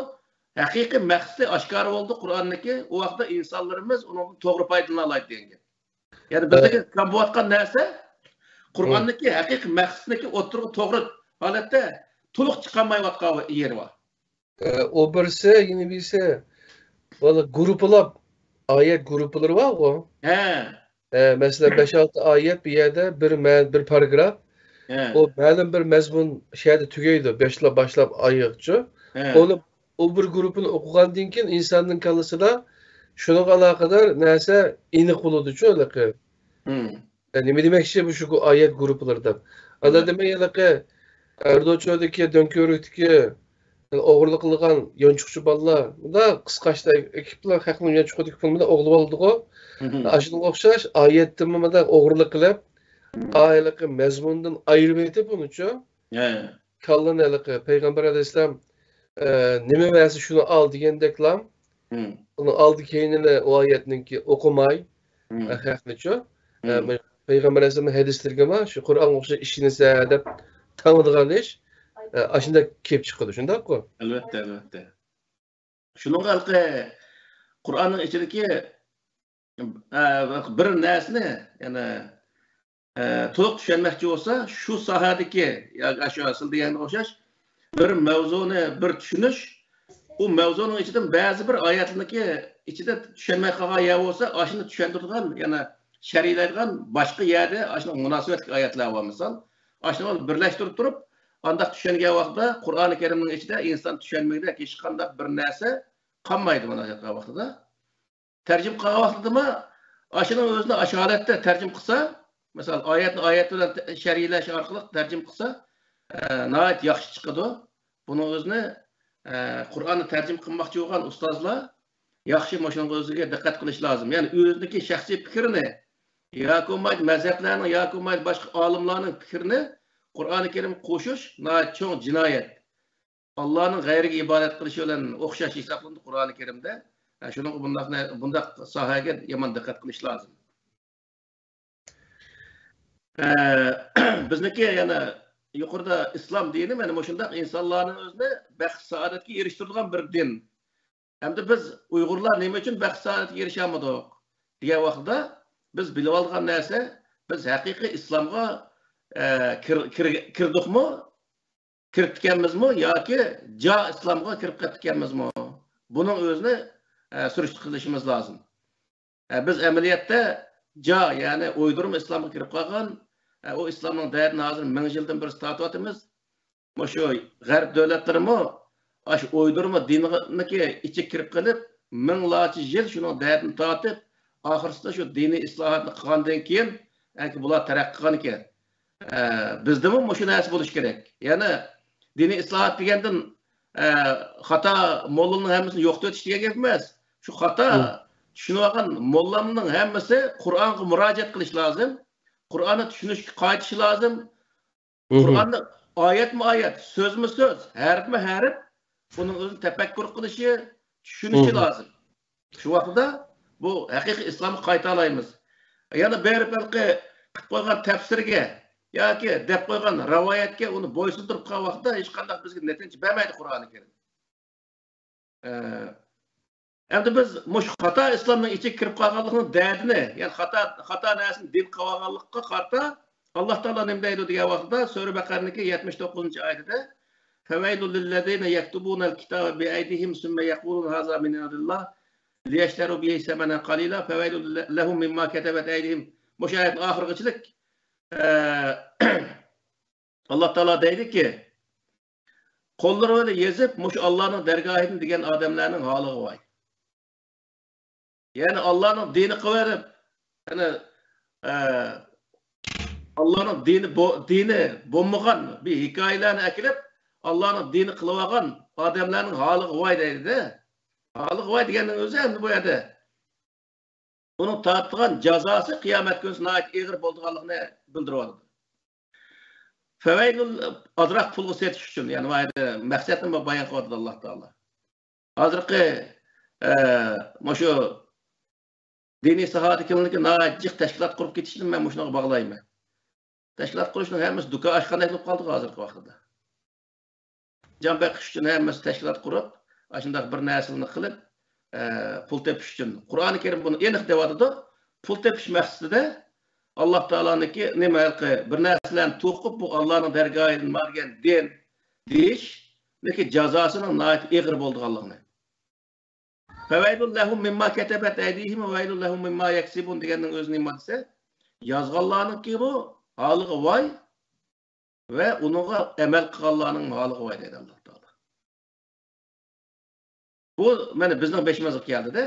ھەقىقىي مەقسىتى ئاشكارا بولىدۇ قۇرئاننىڭكى. ئۇ ۋاقىتتا ئىنسانلىرىمىز ئۇنىڭدىن توغرا پايدىلىنالايدۇ دېگەن گەپ. يەنى بىزدىكى ئە، كام بولۇۋاتقان نەرسە، مم. قۇرئاننىڭكى ھەقىقىي مەقسىتىنىڭكى ئوتتۇرىغا توغرا ھالەتتە تولۇق چىقالمايۋاتقان يېرى بار. ئە، ئۇ بىرسى، يەنە بىرسى، بالا گۇرۇپپىلاپ، ئايەت گۇرۇپپىلىرى بارغۇ. ھە. ئە، مەسىلەن، بەش-ئالتە ئايەت بىر يەردە، بىر مە-، بىر پاراگراف. ھە. ئۇ مەلۇم بىر مەزمۇن شۇ يەردە تۈگەيدۇ، باشلاپ، باشلاپ ئايىغىچە. ھە. ئۇنى، ئۇ بىر گۇرۇپپىنى ئوقۇغاندىن كېيىن ئىنساننىڭ كاللىسىدا شۇنىڭغا ئالاقىدار نەرسە ئېنىق بولىدۇچۇ، ھېلىقى. ھىم. ئە، نېمە دېمەكچى بۇ شۇ ئايەت گۇرۇپپىلىرىدا؟ ئاندىن ھىم. دېمەك، ھېلىقى ئەردوچۇدىكى، دۆڭكۆۋرۈكتىكى ئوغرىلىق قىلغان يانچۇقچى بالىلار، مۇنداق قىسقاچتا ئېكىپلا خەقنىڭ يانچۇقىدىكى پۇلىنى ئوغرىلاپ ئالىدىغۇ. ھىم. ئاشۇنىڭغا ئوخشاش ئايەتتىنمۇ مۇنداق ئوغرىلىق قىلىپ، ھېلىقى مەزمۇندىن ئايرىۋېتىپ ئۇنىچۇ. ھە. كاللىنى ھېلىقى پەيغەمبەر ئەلەيھىسسالام، ئە، نېمە بەرسە شۇنى ئال دېگەندەكلا، ھىم. ئۇنى ئالدى كەينىنى ئۇ ئايەتنىڭكى ئوقۇماي، ھىم. ئە، خەقنىچۇ. ئە، ھىم. پەيغەمبەر ئەلەيھىسسالامنىڭ ھەدىسلىرىگە ما شۇ قۇرئانغا ئوخشاش ئىشىنىسە دەپ تاڭىدىغان ئىش، ئە، ئاشۇنداق كېلىپ چىقىدۇ، شۇنداققۇ؟ ئەلۋەتتە، ئەلۋەتتە. شۇنىڭغا ھېلىقى قۇرئاننىڭ ئىچىدىكى، ئە، بىر نەرسىنى، يەنى، ئە، تولۇق چۈشەنمەكچى بولسا، شۇ ساھەدىكى، ياكى ئاشۇ سىز دېگەنگە ئوخشاش بىر مەۋزۇنى بىر چۈشىنىش، ئۇ مەۋزۇنىڭ ئىچىدىن بەزى بىر ئايەتلەرنىڭكى ئىچىدە چۈشەنمەي قالغان يەر بولسا، ئاشۇنى چۈشەندۈرىدىغان، يەنە شەرھلەيدىغان باشقا يەردە ئاشۇنىڭ مۇناسىۋەتلىك ئايەتلەر بار، مىسال. ئاشۇنى بىرلەشتۈرۈپ تۇرۇپ، ئانداق چۈشەنگەن ۋاقىتتا قۇرئانى كەرىمنىڭ ئىچىدە ئىنسان چۈشەنمەيدىغان ھېچقانداق بىر نەرسە قالمايدۇ مانا شۇ ۋاقتىدا. تەرجىمە قىلغان ۋاقتىدىمۇ ئاشۇنىڭ ئۆزىنى ئاشۇ ھالەتتە تەرجىمە قىلسا، مىسال، ئايەتنى ئايەت بىلەن شەرھلەش ئارقىلىق تەرجىمە قىلسا، ئە، ناھايىتى ياخشى چىقىدۇ. بۇنىڭ ئۆزىنى، ئە، قۇرئاننى تەرجىمە قىلماقچى بولغان ئۇستازلار ياخشى مۇشۇنىڭ ئۆزىگە دىققەت قىلىش لازىم. يەنى ئۆزىنىڭكى شەخسىي پىكرىنى ياكى بولمايدۇ مەزھەپلەرنىڭ ياكى بولمايدۇ باشقا ئالىملارنىڭ پىكرىنى قۇرئانى كەرىمگە قوشۇش ناھايىتى چوڭ جىنايەت. ئاللانىڭ غەيرىگە ئىبادەت قىلىشى بىلەن ئوخشاش ھېسابلىنىدۇ قۇرئانى كەرىمدە. ھە، شۇنىڭغا بۇنداق نە-، بۇنداق ساھەگە يامان دىققەت قىلىش لازىم. ئە، بىزنىڭكى يەنە يۇقىرىدا ئىسلام دىنى مانا مۇشۇنداق ئىنسانلارنىڭ ئۆزىنى بەخت سائادەتكە ئېرىشتۈرىدىغان بىر دىن. ئەمدى بىز ئۇيغۇرلار نېمە ئۈچۈن بەخت سائادەتكە ئېرىشەلمىدۇق دېگەن ۋاقىتتا بىز بىلىۋالغان نەرسە، بىز ھەقىقىي ئىسلامغا، ئە، كىر-، كىر-، كىردۇقمۇ؟ كىرىپتىكەنمىزمۇ ياكى جا ئىسلامغا كىرىپ قېپتىكەنمىزمۇ؟ بۇنىڭ ئۆزىنى، ئە، سۈرۈشتە قىلىشىمىز لازىم. ئە، بىز ئەمەلىيەتتە جا، يەنى ئويدۇرما ئىسلامغا كىرىپ قالغان، ئە، ئۇ ئىسلامنىڭ دەردىنى ھازىر مىڭ يىلدىن بېرى تارتىۋاتىمىز. مۇشۇ غەرب دۆلەتلىرىمۇ ئاشۇ ئويدۇرما دىننىڭكى ئىچىگە كىرىپ قېلىپ، مىڭلارچە يىل شۇنىڭ دەردىنى تارتىپ، ئاخىرسىدا شۇ دىنىي ئىسلاھاتنى قىلغاندىن كېيىن، ئەنكى بۇلار تەرەققىي قىلغانىكەن. ئە، بىزدىمۇ مۇشۇ نەرسە بولۇشى كېرەك. يەنى دىنىي ئىسلاھات دېگەندىن، ئە، خاتا موللىنىڭ ھەممىسىنى يوقىتىۋېتىش دېگەن گەپ ئەمەس. شۇ خاتا مم. چۈشىنىۋالغان موللامنىڭ ھەممىسى قۇرئانغا مۇراجىئەت قىلىشى لازىم. قۇرئاننى چۈشىنىشكە قايتىشى لازىم. مم. قۇرئاننى ئايەتمۇ ئايەت، سۆزمۇ سۆز، ھەرپمۇ ھەرپ، ئۇنىڭ ئۆزىنى تەپەككۇر قىلىشى، چۈشىنىشى مم. لازىم. شۇ ۋاقتىدا بۇ ھەقىقىي ئىسلامغا قايتالايمىز. يەنە بېرىپ ھېلىقى قىلىپ قويغان تەپسىرگە ياكى دەپ قويغان رىۋايەتكە ئۇنى بويسۇندۇرۇپ قالغان ۋاقىتتا ھېچقانداق بىزگە نەتىجە بەرمەيدۇ قۇرئانى كەرىم. ئە، ئەمدى بىز مۇشۇ خاتا ئىسلامنىڭ ئىچىگە كىرىپ قالغانلىقنىڭ دەردىنى، يەنى خاتا، خاتا نەرسىنى دىن قىلىۋالغانلىققا قارىتا، ئاللا تائالا نېمە دەيدۇ دېگەن ۋاقىتتا، سۈرە بەقەرىنىڭكى يەتمىش توققۇزىنچى ئايىتىدە، فَوَيْلٌ لِلَّذِينَ يَكْتُبُونَ الْكِتَابَ بِأَيْدِيهِمْ ثُمَّ يَقُولُونَ هَذَا مِنْ عِنْدِ اللَّهِ لِيَشْتَرَوْا بِهِ ثَمَنًا قَلِيلًا فَوَيْلٌ لَهُمْ مِمَّا كَتَبَتْ أَيْدِيهِمْ. مۇشۇ ئايەتنىڭ ئاخىرىغىچىلىك، ئە، ئاللا تائالا دەيدىكى، قوللىرى بىلەن يېزىپ، مۇشۇ ئاللانىڭ دەرگاھىدىن دېگەن ئادەملەرنىڭ ھالىغا ۋاي. يەنى ئاللانىڭ دىنى قىلىۋېرىپ، يەنى، ئە، ئاللانىڭ دىنى بو-، دىنى بولمىغان بىر ھېكايىلەرنى ئەكېلىپ، ئاللانىڭ دىنى قىلىۋالغان ئادەملەرنىڭ ھالىغا ۋاي دەيدۇ-دە. ھالىغا ۋاي دېگەننىڭ ئۆزى ئەمدى بۇ يەردە ئۇنىڭ تارتىدىغان جازاسى قىيامەت كۈنى ناھايىتى ئېغىر بولىدىغانلىقىنى بىلدۈرۈۋالىدۇ. فەۋەيلۇل ئازراق پۇلغا سېتىش ئۈچۈن، يەنى بۇ يەردە مەقسەتنى بايان قىلىۋاتىدۇ ئاللا تائالا. ھازىرقى، ئە، مۇشۇ دىنىي ساھەدىكىلەرنىڭكى ناھايىتى جىق تەشكىلات قۇرۇپ كېتىشىنى مەن مۇشۇنىڭغا باغلايمەن. تەشكىلات قۇرۇشنىڭ ھەممىسى دۇكان ئاچقاندەك بولۇپ قالدى ھازىرقى ۋاقىتتا. جان بېقىش ئۈچۈن ھەممىسى تەشكىلات قۇرۇپ، ئاشۇنداق بىر نەرسىلەرنى قىلىپ، ئە، پۇل تېپىش ئۈچۈن. قۇرئانى كەرىم بۇنى ئېنىق دەۋاتىدۇ. پۇل تېپىش مەقسىتىدە ئاللا تائالانىڭكى نېمە ھېلىقى بىر نەرسىلەرنى توقۇپ، بۇ ئاللانىڭ دەرگاھىدىن بارگەن دىن دېيىشنىڭكى جازاسىنىڭ ناھايىتى ئېغىر بولىدىغانلىقىنى. فَوَيْلٌ لَهُمْ مِمَّا كَتَبَتْ أَيْدِيهِمْ وَوَيْلٌ لَهُمْ مِمَّا يَكْسِبُونَ دېگەننىڭ ئۆزى نېمە دېسە، يازغانلارنىڭكى بۇ ھالىغا ۋاي، ۋە ئۇنىڭغا ئەمەل قىلغانلارنىڭ ھالىغا ۋاي دەيدۇ ئاللا تائالا. بۇ مانا بىزنىڭ بېشىمىزغا كەلدى-دە.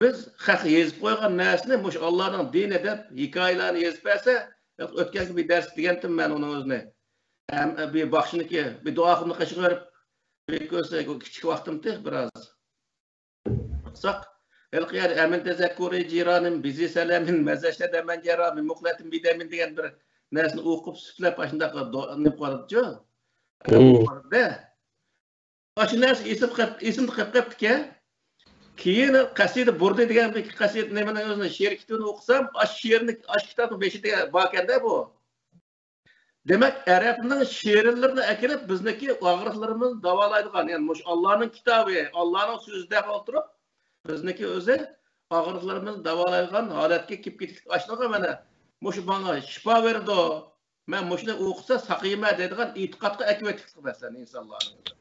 بىز خەق يېزىپ قويغان نەرسىنى مۇشۇ ئاللانىڭ دىنى دەپ ھېكايىلەرنى يېزىپ بەرسە، ئۆتكەنكى بىر دەرستە دېگەنتىم مەن ئۇنىڭ ئۆزىنى. ھەم بىر باخشىنىڭكى بىر دۇئا قىلىپ قېشىغا بېرىپ، بىر كۆرسە، كىچىك ۋاقتىمتى بىراز. قىلساق، ھېلىقى يەردە «ئەمىن تەزەككۇرى جىرانىم بىزى سەلەمىن مەزەشتە دەمەن جەرامىن مۇقلەتىن بىدەمىن» دېگەن بىر نەرسىنى ئوقۇپ، سۈپلەپ، ئاشۇنداق دو-، نېمە قىلىۋاتىدۇ. ئاشۇ نەرسە ئېسىم قېپ-، ئېسىمدە قېلىپ قېپتىكەن. كېيىن قەسىدە بۇردى دېگەن بىر قەسىدە نېمىنىڭ ئۆزىنى، شېئىر كىتابىنى ئوقۇسام، ئاشۇ شېئىرنى، ئاشۇ كىتابنىڭ بېشىدا باركەن-دە بۇ. دېمەك، ئەرەبنىڭ شېئىرلىرىنى ئەكىرىپ، بىزنىڭكى ئاغرىقلىرىمىزنى داۋالايدىغان، يەنى مۇشۇ ئاللانىڭ كىتابى، ئاللانىڭ سۆزى دەپ ئولتۇرۇپ، بىزنىڭكى ئۆزى ئاغرىقلىرىمىزنى داۋالايدىغان ھالەتكە كېلىپ كېتىپتۇ. ئاشۇنىڭغا مانا مۇشۇ ماڭا شىپا بېرىدۇ. مەن مۇشۇنى ئوقۇسا ساقىيىمەن دەيدىغان ئېتىقادقا ئەكىۋەتتۇق مەسىلەن ئىنسانلارنى.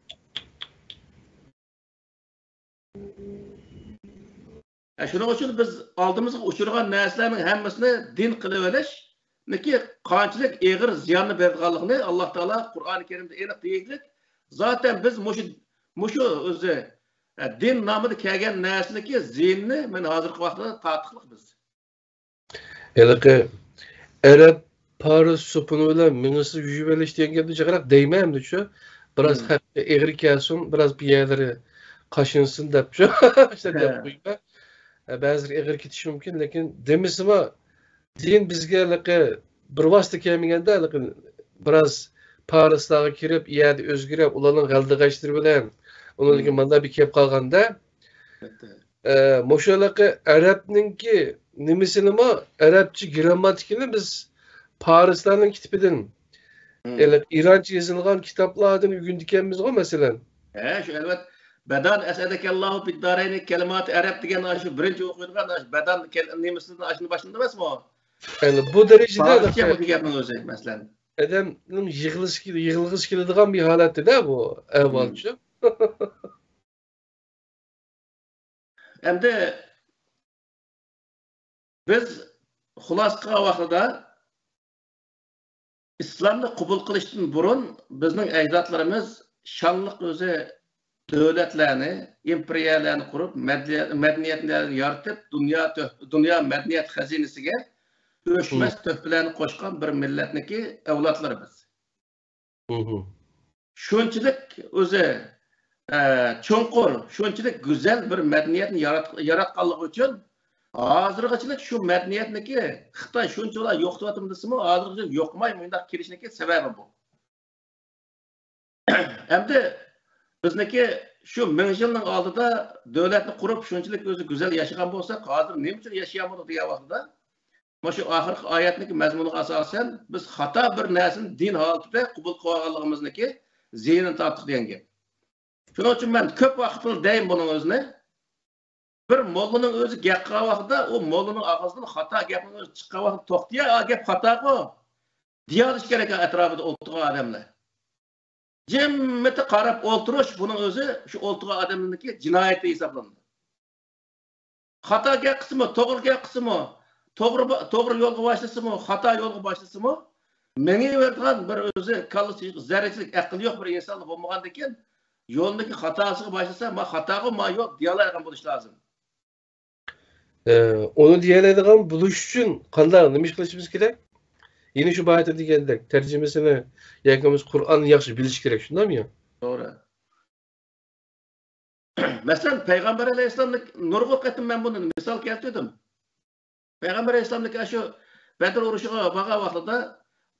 ھە، شۇنىڭ ئۈچۈن بىز ئالدىمىزغا ئۇچرىغان نەرسىلەرنىڭ ھەممىسىنى دىن قىلىۋېلىشنىڭكى قانچىلىك ئېغىر زىياننى بېرىدىغانلىقىنى ئاللا تائالا قۇرئانى كەرىمدە ئېنىق دېگەنلىك. زاتەن بىز مۇشۇ، مۇشۇ ئۆزى، ھە، دىن نامىدا كەلگەن نەرسىنىڭكى زىيىنىنى مانا ھازىرقى ۋاقىتتا تارتىقلىق بىز. ھېلىقى ئەرەب پارس سوپۇنى بىلەن مېڭىسى يۇيۇۋېلىش دېگەن گەپنى جىقراق دەيمەن ئەمدى شۇ. بىراز خەققە ئېغىر كەلسۇن، بىراز بىر يەرلىرى قاشىنسۇن دەپ شۇ، شۇنداق دەپ قويىمەن. ھە، بەزىلىرى ئېغىر كېتىشى مۇمكىن، لېكىن دېمىسىمۇ، دىن بىزگە ھېلىقى بىر ۋاسىتە كەلمىگەندە، ھېلىقى بىراز پارسلارغا كىرىپ، ئۇ يەردە ئۆزگىرىپ، ئۇلارنىڭ غەلدىغاچلىرى بىلەن، ئۇنىڭدىن كېيىن مانا بىر كېلىپ قالغاندا، ئە، مۇشۇ ھېلىقى ئەرەبنىڭكى نېمىسىنىمۇ، ئەرەبچە گىرامماتىكىنى بىز پارسلارنىڭ كىتابىدىن، ھېلىقى ئىرانچە يېزىلغان كىتابلاردىن ئۆگىنىدىكەنمىزغۇ، مەسىلەن. ھە، شۇ ئەلۋەت. بەدان ئەسئەدەكەللاھۇ فىددارەينى كەلىماتى ئەرەب دېگەن ئاشۇ بىرىنچى ئوقۇيدىغان ئاشۇ بەدان كەل-، نېمىسىدىن ئاشۇنى باشلىدى ئەمەسمۇ؟ يەنى بۇ دەرىجىدە پارسچە بۇ گەپنىڭ ئۆزى، مەسىلەن. ئادەمنىڭ يىغلىسى كېلىدىغان بىر ھالەتتە-دە بۇ ئەھۋالچۇ. ئەمدى بىز خۇلاسە قىلغان ۋاقتىدا ئىسلامنى قوبۇل قىلىشتىن بۇرۇن بىزنىڭ ئەجدادلىرىمىز شانلىق ئۆزى دۆلەتلەرنى، ئىمپېرىيەلەرنى قۇرۇپ، مەدەنىيەتلەرنى يارىتىپ، دۇنيا تۆھ-، دۇنيا مەدەنىيەت خەزىنىسىگە ئۆچمەس تۆھپىلەرنى قوشقان بىر مىللەتنىڭكى ئەۋلادلىرى بىز. شۇنچىلىك ئۆزى، ئە، چوڭقۇر، شۇنچىلىك گۈزەل بىر مەدەنىيەتنى يارات-، ياراتقانلىقى ئۈچۈن ھازىرغىچىلىك شۇ مەدەنىيەتنىكى خىتاي شۇنچىلا يوقىتىۋاتىمىز دېسىمۇ، ھازىرغىچە يوقىماي مۇنداق كېلىشنىكى سەۋەبى بۇ. ئەمدى بىزنىكى شۇ مىڭ يىلنىڭ ئالدىدا دۆلەتنى قۇرۇپ، شۇنچىلىك ئۆزى گۈزەل ياشىغان بولساق، ھازىر نېمە ئۈچۈن ياشىيالمىدۇق دېگەن ۋاقتىدا، مانا شۇ ئاخىرقى ئايەتنىڭكى مەزمۇنىغا ئاساسەن، بىز خاتا بىر نەرسىنى دىن ھالىتىدە قوبۇل قىلىۋالغانلىقىمىزنىڭكى زىيىنىنى تارتتۇق دېگەن گەپ. شۇنىڭ ئۈچۈن مەن كۆپ ۋاقىتلا دەيمەن بۇنىڭ ئۆزىنى. بىر موللىنىڭ ئۆزى گەپ قىلغان ۋاقتىدا، ئۇ موللىنىڭ ئاغزىدىن خاتا گەپنىڭ ئۆزى چىققان ۋاقتىدا، توختىيە، ئا گەپ خاتاغۇ، دېيەلىش كېرەك ئەتراپىدا ئولتۇرغان ئادەملەر. جىممىتى قاراپ ئولتۇرۇش، بۇنىڭ ئۆزى شۇ ئولتۇرغان ئادەملەرنىڭكى جىنايىتى ھېسابلىنىدۇ. خاتا گەپ قىلسىمۇ، توغرا گەپ قىلسىمۇ، توغرا، توغرا يولغا باشلىسىمۇ، خاتا يولغا باشلىسىمۇ، مېڭىۋېرىدىغان بىر ئۆزى كاللىسى زەررىچىلىك ئەقلى يوق بىر ئىنسان بولمىغاندىكىن، يولىدىكى خاتاسىغا باشلىسا، ما خاتاغۇ، ما يول دېيەلەيدىغان بولۇش لازىم. ئە، ئۇنى دېيەلەيدىغان بولۇش ئۈچۈن قانداق، نېمە ئىش قىلىشىمىز كېرەك؟ يەنە شۇ بايىدا دېگەندەك، تەرجىمىسىنى ياكى بولمىسا قۇرئاننى ياخشى بىلىش كېرەك، شۇنداقمۇ يا؟ توغرا. مەسىلەن، پەيغەمبەر ئەلەيھىسسالامنى نۇرغۇن قېتىم مەن بۇنى مىسال كەلتۈردۈم. پەيغەمبەر ئەلەيھىسسالامنىڭكى ئاشۇ بەدر ئۇرۇشىغا بارغان ۋاقتىدا،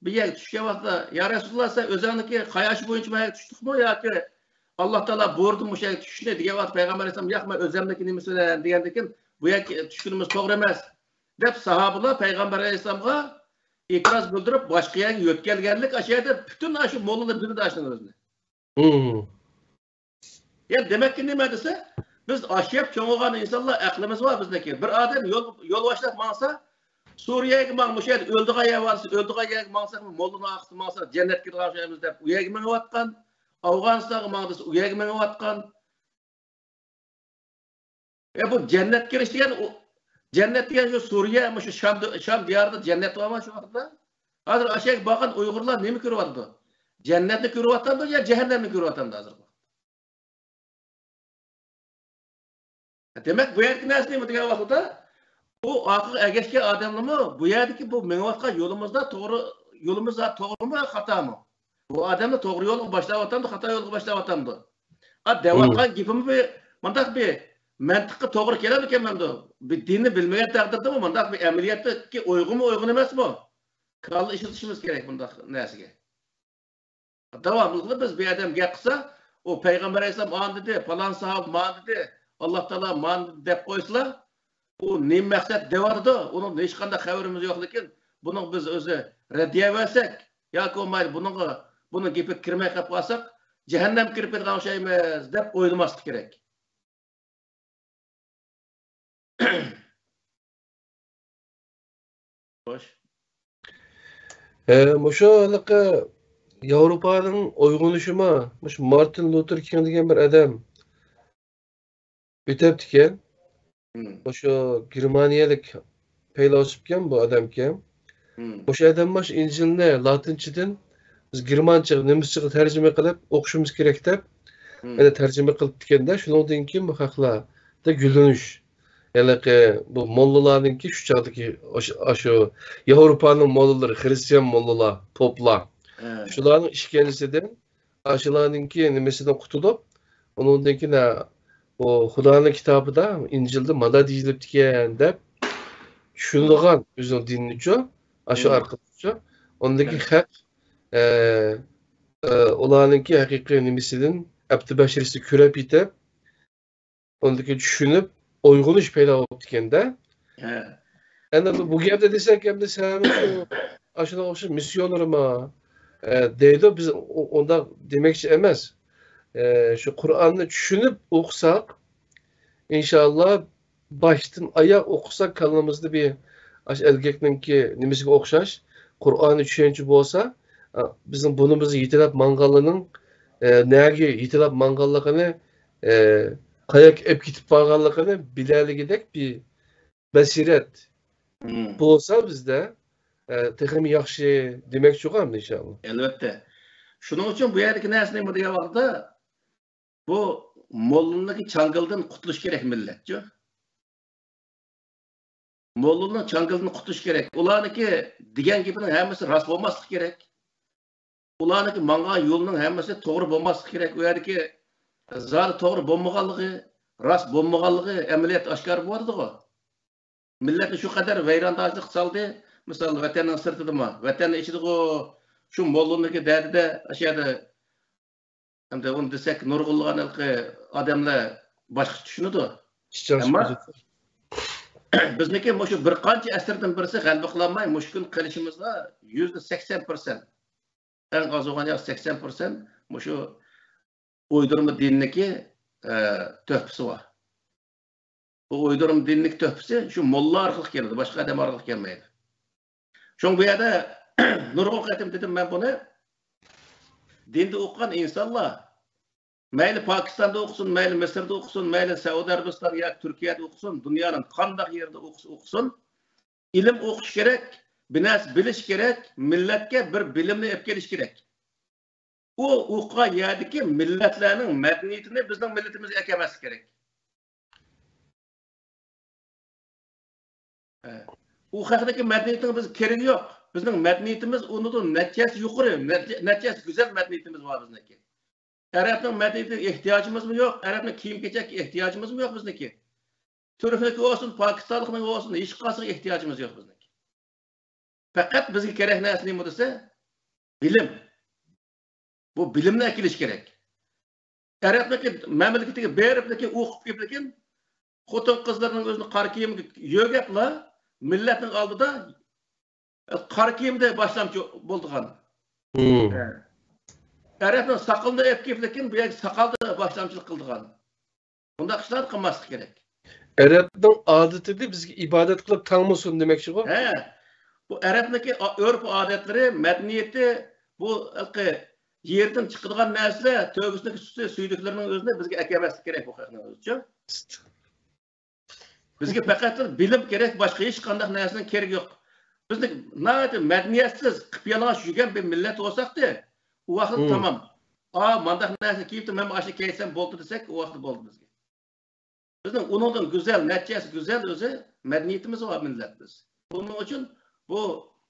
بىر يەرگە چۈشكەن ۋاقتىدا، يا رەسۇلاللا، سەن ئۆزۈڭنىڭكى قاياشى بويىچە مۇشۇ يەرگە چۈشتۈڭمۇ ياكى ئاللا تائالا بۇيرۇدىمۇ مۇشۇ يەرگە چۈشۈشنى دېگەن ۋاقتىدا، پەيغەمبەر ئەلەيھىسسالام، ياق، مەن ئۆزۈمنىڭكى نېمىسى بىلەن دېگەندىكىن، بۇ يەرگە چۈشكىنىمىز توغرا ئەمەس دەپ ساھابىلار پەيغەمبەر ئەلەيھىسسالامغا ئېتىراز بىلدۈرۈپ، باشقا يەرگە يۆتكەلگەنلىك ئاشۇ يەردە پۈتۈن ئاشۇ موللىلار بىلىدۇ ئاشۇنىڭ ئۆزىنى. يەنى دېمەككى نېمە دېسە، بىز ئاشۇ يەپ چوڭىغان ئىنسانلار، ئەقلىمىز بار بىزنىڭكى. بىر ئادەم يول، يول باشلاپ ماڭسا، سۈرىيەگە ماڭ، مۇشۇ يەردە ئۆلىدىغان يەر بار دېسە، ئۆلىدىغان يەرگە ماڭساق، موللىنىڭ ئارقىسىدا ماڭسا، جەننەتكە كىرىدىغان ئوخشايمىز دەپ، ئۇ يەرگە مېڭىۋاتقان. ئافغانىستانغا ماڭ دېسە، ئۇ يەرگە مېڭىۋاتقان. ئە، بۇ جەننەتكە كىرىش دېگەن، ئۇ، جەننەت دېگەن شۇ سۈرىيە، مۇشۇ شام، شام دىيارىدا جەننەت بارمۇ شۇ ۋاقىتتا؟ ھازىر ئاشۇ يەرگە بارغان ئۇيغۇرلار نېمە كۆرۈۋاتىدۇ؟ جەننەتنى كۆرۈۋاتامدۇ يا جەھەننەمنى كۆرۈۋاتامدۇ ھازىرقى ۋاقىتتا؟ دېمەك، بۇ يەردىكى نەرسە نېمە دېگەن ۋاقىتتا، ئۇ ئارقىغا ئەگەشكەن ئادەملىرىمۇ بۇ يەردىكى بۇ مېڭىۋاتقان يولىمىزدا توغرا، يولىمىز توغرىمۇ، خاتامۇ؟ بۇ ئادەمنى توغرا يولغا باشلاۋاتامدۇ، خاتا يولغا باشلاۋاتامدۇ؟ ئا، دەۋاتقان گېپىمۇ بىر مۇنداق بىر مەنتىققە توغرا كېلەمدىكەن مەندۇ؟ بىر دىننى بىلمىگەن تەقدىردىمۇ مۇنداق بىر ئەمەلىيەتتىكى ئويغىمۇ ئويغىن ئەمەسمۇ؟ كاللا ئىشلىتىشىمىز كېرەك بۇنداق نەرسىگە. داۋاملىقلا بىز بىر ئادەم گەپ قىلسا، ئۇ پەيغەمبەر ئەلەيھىسسالام ئاندىدى، پالان ساھابە ماندىدى، ئاللا تائالا ماندىدى دەپ قويسىلا، ئۇ نېمە مەقسەت دەۋاتىدۇ؟ ئۇنىڭدىن ھېچقانداق خەۋىرىمىز يوق، لېكىن بۇنىڭ بىز ئۆزى رەددىيە بەرسەك ياكى بولمايدۇ، بۇنىڭغا، بۇنىڭ گېپىگە كىرمەي قېلىپ قالساق، جەھەننەمگە كىرىپ كېتىدىغان ئوخشايمىز دەپ ئويلىماسلىق كېرەك. خوش. ھە، مۇشۇ ھېلىقى ياۋروپانىڭ ئويغىنىشىما، مۇشۇ مارتىن لۇتېر كىڭ دېگەن بىر ئادەم ئۆتەپتىكەن. مۇشۇ گېرمانىيەلىك پەيلاسوپكەن بۇ ئادەمكەن. مۇشۇ ئادەم مۇشۇ ئىنجىلنى لاتىنچىدىن بىز گېرمانچىغا، نېمىسچىغا تەرجىمە قىلىپ ئوقۇشىمىز كېرەك دەپ، يەنە تەرجىمە قىلىپتىكەن-دە، شۇنىڭدىن كېيىن بۇ خەقلەردە گۈللىنىش. ھېلىقى بۇ موللىلارنىڭكى شۇ چاغدىكى ئاشۇ، ئاشۇ ياۋروپانىڭ موللىلىرى، خرىستىيان موللىلار، پوپلار. شۇلارنىڭ ئىشكەنجىسىدىن، ئاشۇلارنىڭكى نېمىسىدىن قۇتۇلۇپ، ئۇنىڭدىن كېيىن، ھە، ئۇ خۇدانىڭ كىتابىدا، ئىنجىلدا مانا دېيىلىپتىكەن دەپ چۈشىنىدىغان ئۆزىنىڭ دىنىنىچۇ، ئاشۇ ئارقىلىقچۇ. ئۇندىكى خەق، ئە، ئە، ئۇلارنىڭكى ھەقىقىي نېمىسىدىن، ئەپتى بەشىرىسىنى كۆرۈپ يېتىپ، ئۇندىكى چۈشىنىپ، ئويغىنىش پەيدا بوپتىكەن-دە. ھە. ئەمدى بۇ، بۇ گەپنى دېسەك، ئەمدى سەن ئاشۇنىڭغا ئوخشاش مىسسىيونېرما، ئە، دەيدۇ. بىز ئۇ-، ئۇنداق دېمەكچى ئەمەس. ئە، شۇ قۇرئاننى چۈشىنىپ ئوقۇساق، ئىنشاللا باشتىن ئاياغ ئوقۇساق، كاللىمىزدا بىر ئاشۇ ئەلگەكنىڭكى نېمىسىگە ئوخشاش، قۇرئاننى چۈشەنچە بولسا، ئە، بىزنىڭ بۇنىمىزدا يېتىلەپ ماڭغانلىرىنىڭ، ئە، نەگە يېتىلەپ ماڭغانلىقىنى، ئە، قاياققا ئېلىپ كېتىپ بارغانلىقىنى بىلەلىگۈدەك بىر بەسىرەت بولسا بىزدە، ئە، تېخىمۇ ياخشى دېمەكچىغۇ ئەمدى ئىنشاللا. ئەلۋەتتە. شۇنىڭ ئۈچۈن بۇ يەردىكى نەرسە نېمە دېگەن ۋاقىتتا، بۇ موللىنىڭكى چاڭگىلىدىن قۇتۇلۇش كېرەك مىللەتچۇ. موللىنىڭ چاڭگىلىدىن قۇتۇلۇش كېرەك. ئۇلارنىڭكى دېگەن گېپىنىڭ ھەممىسى راست بولماسلىقى كېرەك. ئۇلارنىڭكى ماڭغان يولىنىڭ ھەممىسى توغرا بولماسلىقى كېرەك. ئۇ يەردىكى زادى توغرا بولمىغانلىقى، راست بولمىغانلىقى ئەمەلىيەتتە ئاشكارا بولۇۋاتىدىغۇ. مىللەتنى شۇ قەدەر ۋەيرانچىلىق سالدى. مىسال، ۋەتەننىڭ سىرتىدىمۇ، ۋەتەننىڭ ئىچىدىغۇ، شۇ موللىنىڭكى دەردىدە، ئاشۇ يەردە ئەمدى ئۇنى دېسەك، نۇرغۇنلىغان ھېلىقى ئادەملەر باشقىچە چۈشىنىدۇ. ئەمما بىزنىڭكى مۇشۇ بىر قانچە ئەسىردىن بىرسى غەلىبە قىلالماي، مۇشۇ كۈن قېلىشىمىزغا يۈزدە سەكسەن پىرسەنت، ئەڭ ئاز بولغان يەردە سەكسەن پىرسەنت مۇشۇ ئويدۇرما دىننىكى، ئە، تۆھپىسى بار. بۇ ئويدۇرما دىننىك تۆھپىسى شۇ موللا ئارقىلىق كېلىدۇ، باشقا ئادەم ئارقىلىق كەلمەيدۇ. شۇڭا بۇ يەردە نۇرغۇن قېتىم دېدىم مەن بۇنى. دىندا ئوقۇغان ئىنسانلار، مەيلى پاكىستاندا ئوقۇسۇن، مەيلى مىسىردا ئوقۇسۇن، مەيلى سەئۇدى ئەرەبىستان ياكى تۈركىيەدە ئوقۇسۇن، دۇنيانىڭ قانداق يېرىدە ئوقۇسا ئوقۇسۇن، ئىلىم ئوقۇش كېرەك، بىر نەرسە بىلىش كېرەك، مىللەتكە بىر بىلىمنى ئېلىپ كېلىش كېرەك. ئۇ ئوقۇغان يەردىكى مىللەتلەرنىڭ مەدەنىيىتىنى بىزنىڭ مىللىتىمىزگە ئەكەلمەسلىك كېرەك. ئۇ خەقنىڭكى مەدەنىيىتىنىڭ بىزگە كېرىكى يوق. بىزنىڭ مەدەنىيىتىمىز ئۇنىڭدىن نەچچە ھەسسە يۇقىرى، نەچچە، نەچچە ھەسسە گۈزەل مەدەنىيىتىمىز بار بىزنىڭكى. ئەرەبنىڭ مەدەنىيىتىگە ئېھتىياجىمىزمۇ يوق، ئەرەبنىڭ كىيىم-كېچەككە ئېھتىياجىمىزمۇ يوق بىزنىڭكى. تۈركنىڭكى بولسۇن، پاكىستانلىقنىڭ بولسۇن، ھېچقايسىغا ئېھتىياجىمىز يوق بىزنىڭكى. پەقەت بىزگە كېرەك نەرسە نېمە دېسە، بىلىم. بۇ بىلىمنى ئەكېلىش كېرەك. ئەرەبنىڭكى مەملىكىتىگە بېرىپلىكىن، ئوقۇپ كېلىپلىكىن، خوتۇن-قىزلىرىنىڭ ئۆزىنى قارا كىيىمگە يۆگەپلا، مىللەتنىڭ ئالدىدا قارا كىيىمدە باشلامچى بولىدىغان. ئەرەبنىڭ ساقىلىنى ئېلىپ كېلىپلىكىن، بۇ يەرگە ساقالدا باشلامچىلىق قىلىدىغان. بۇنداق ئىشلارنى قىلماسلىق كېرەك. ئەرەبنىڭ ئادىتىدە بىزگە ئىبادەت قىلىپ تاڭمىسۇن دېمەكچىغۇ؟ ھە. بۇ ئەرەبنىڭكى ئا-، ئۆرپ-ئادەتلىرى، مەدەنىيىتى، بۇ ھېلىقى يېرىدىن چىقىدىغان نەرسىلەر، تۆگىسىنىڭكى سۈتى، سۈيدۈكلىرىنىڭ ئۆزىنى بىزگە ئەكەلمەسلىك كېرەك بۇ خەقنىڭ ئۆزىچۇ. بىزگە پەقەت بىلىم كېرەك، باشقا ھېچقانداق نەرسىنىڭ كېرىكى يوق. بىزنى ناھايىتى مەدەنىيەتسىز، قىپيالىڭاچ يۈرگەن بىر مىللەت بولساقتى، ئۇ ۋاقىتتا تامام. ئا، مانداق نەرسە كىيىپتۇ، مەن ئاشۇ كىيسەم بولدى دېسەك، ئۇ ۋاقىتتا بولدى بىزگە. بىزنىڭ ئۇنىڭدىن گۈزەل، نەچچە ھەسسە گۈزەل ئۆزى مەدەنىيىتىمىز بار مىللەت بىز. بۇنىڭ ئۈچۈن بۇ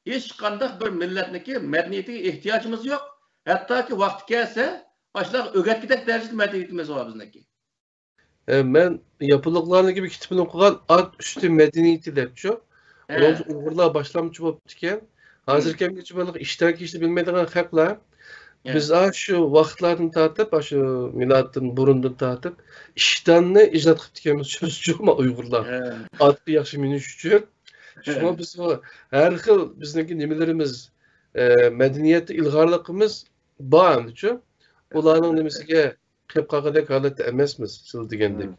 ھېچقانداق بىر مىللەتنىڭكى مەدەنىيىتىگە ئېھتىياجىمىز يوق. ھەتتاكى ۋاقتى كەلسە، ئاشۇلارغا ئۆگەتكۈدەك دەرىجىدە مەدەنىيىتىمىز بار بىزنىڭكى. ئە، مەن ياپونلۇقلارنىڭكى بىر كىتابىنى ئوقۇغان، ئات ئۈستى مەدەنىيىتى دەپچۇ. ھە. ئۇنىڭ ئۈچۈن ئۇيغۇرلار باشلامچى بوپتىكەن. ھازىرغىچە بىر ئىشتان كىيىشنى بىلمەيدىغان خەقلەر. ھە. بىز ئاشۇ ۋاقىتلاردىن تارتىپ، ئاشۇ مىلادتىن بۇرۇندىن تارتىپ ئىشتاننى ئىجاد قىپتىكەنمىز سۆزچۇ ئۇيغۇرلار. ھە. ئاتقا ياخشى مىنىش ئۈچۈن. شۇڭا بىز بۇ ھەر خىل بىزنىڭكى نېمىلىرىمىز، ئە، مەدەنىيەتتە ئىلغارلىقىمىز بار ئەمدىچۇ. ئۇلارنىڭ نېمىسىگە قېلىپ قالغۇدەك ھالەتتە ئەمەسمىز، سىز دېگەندەك.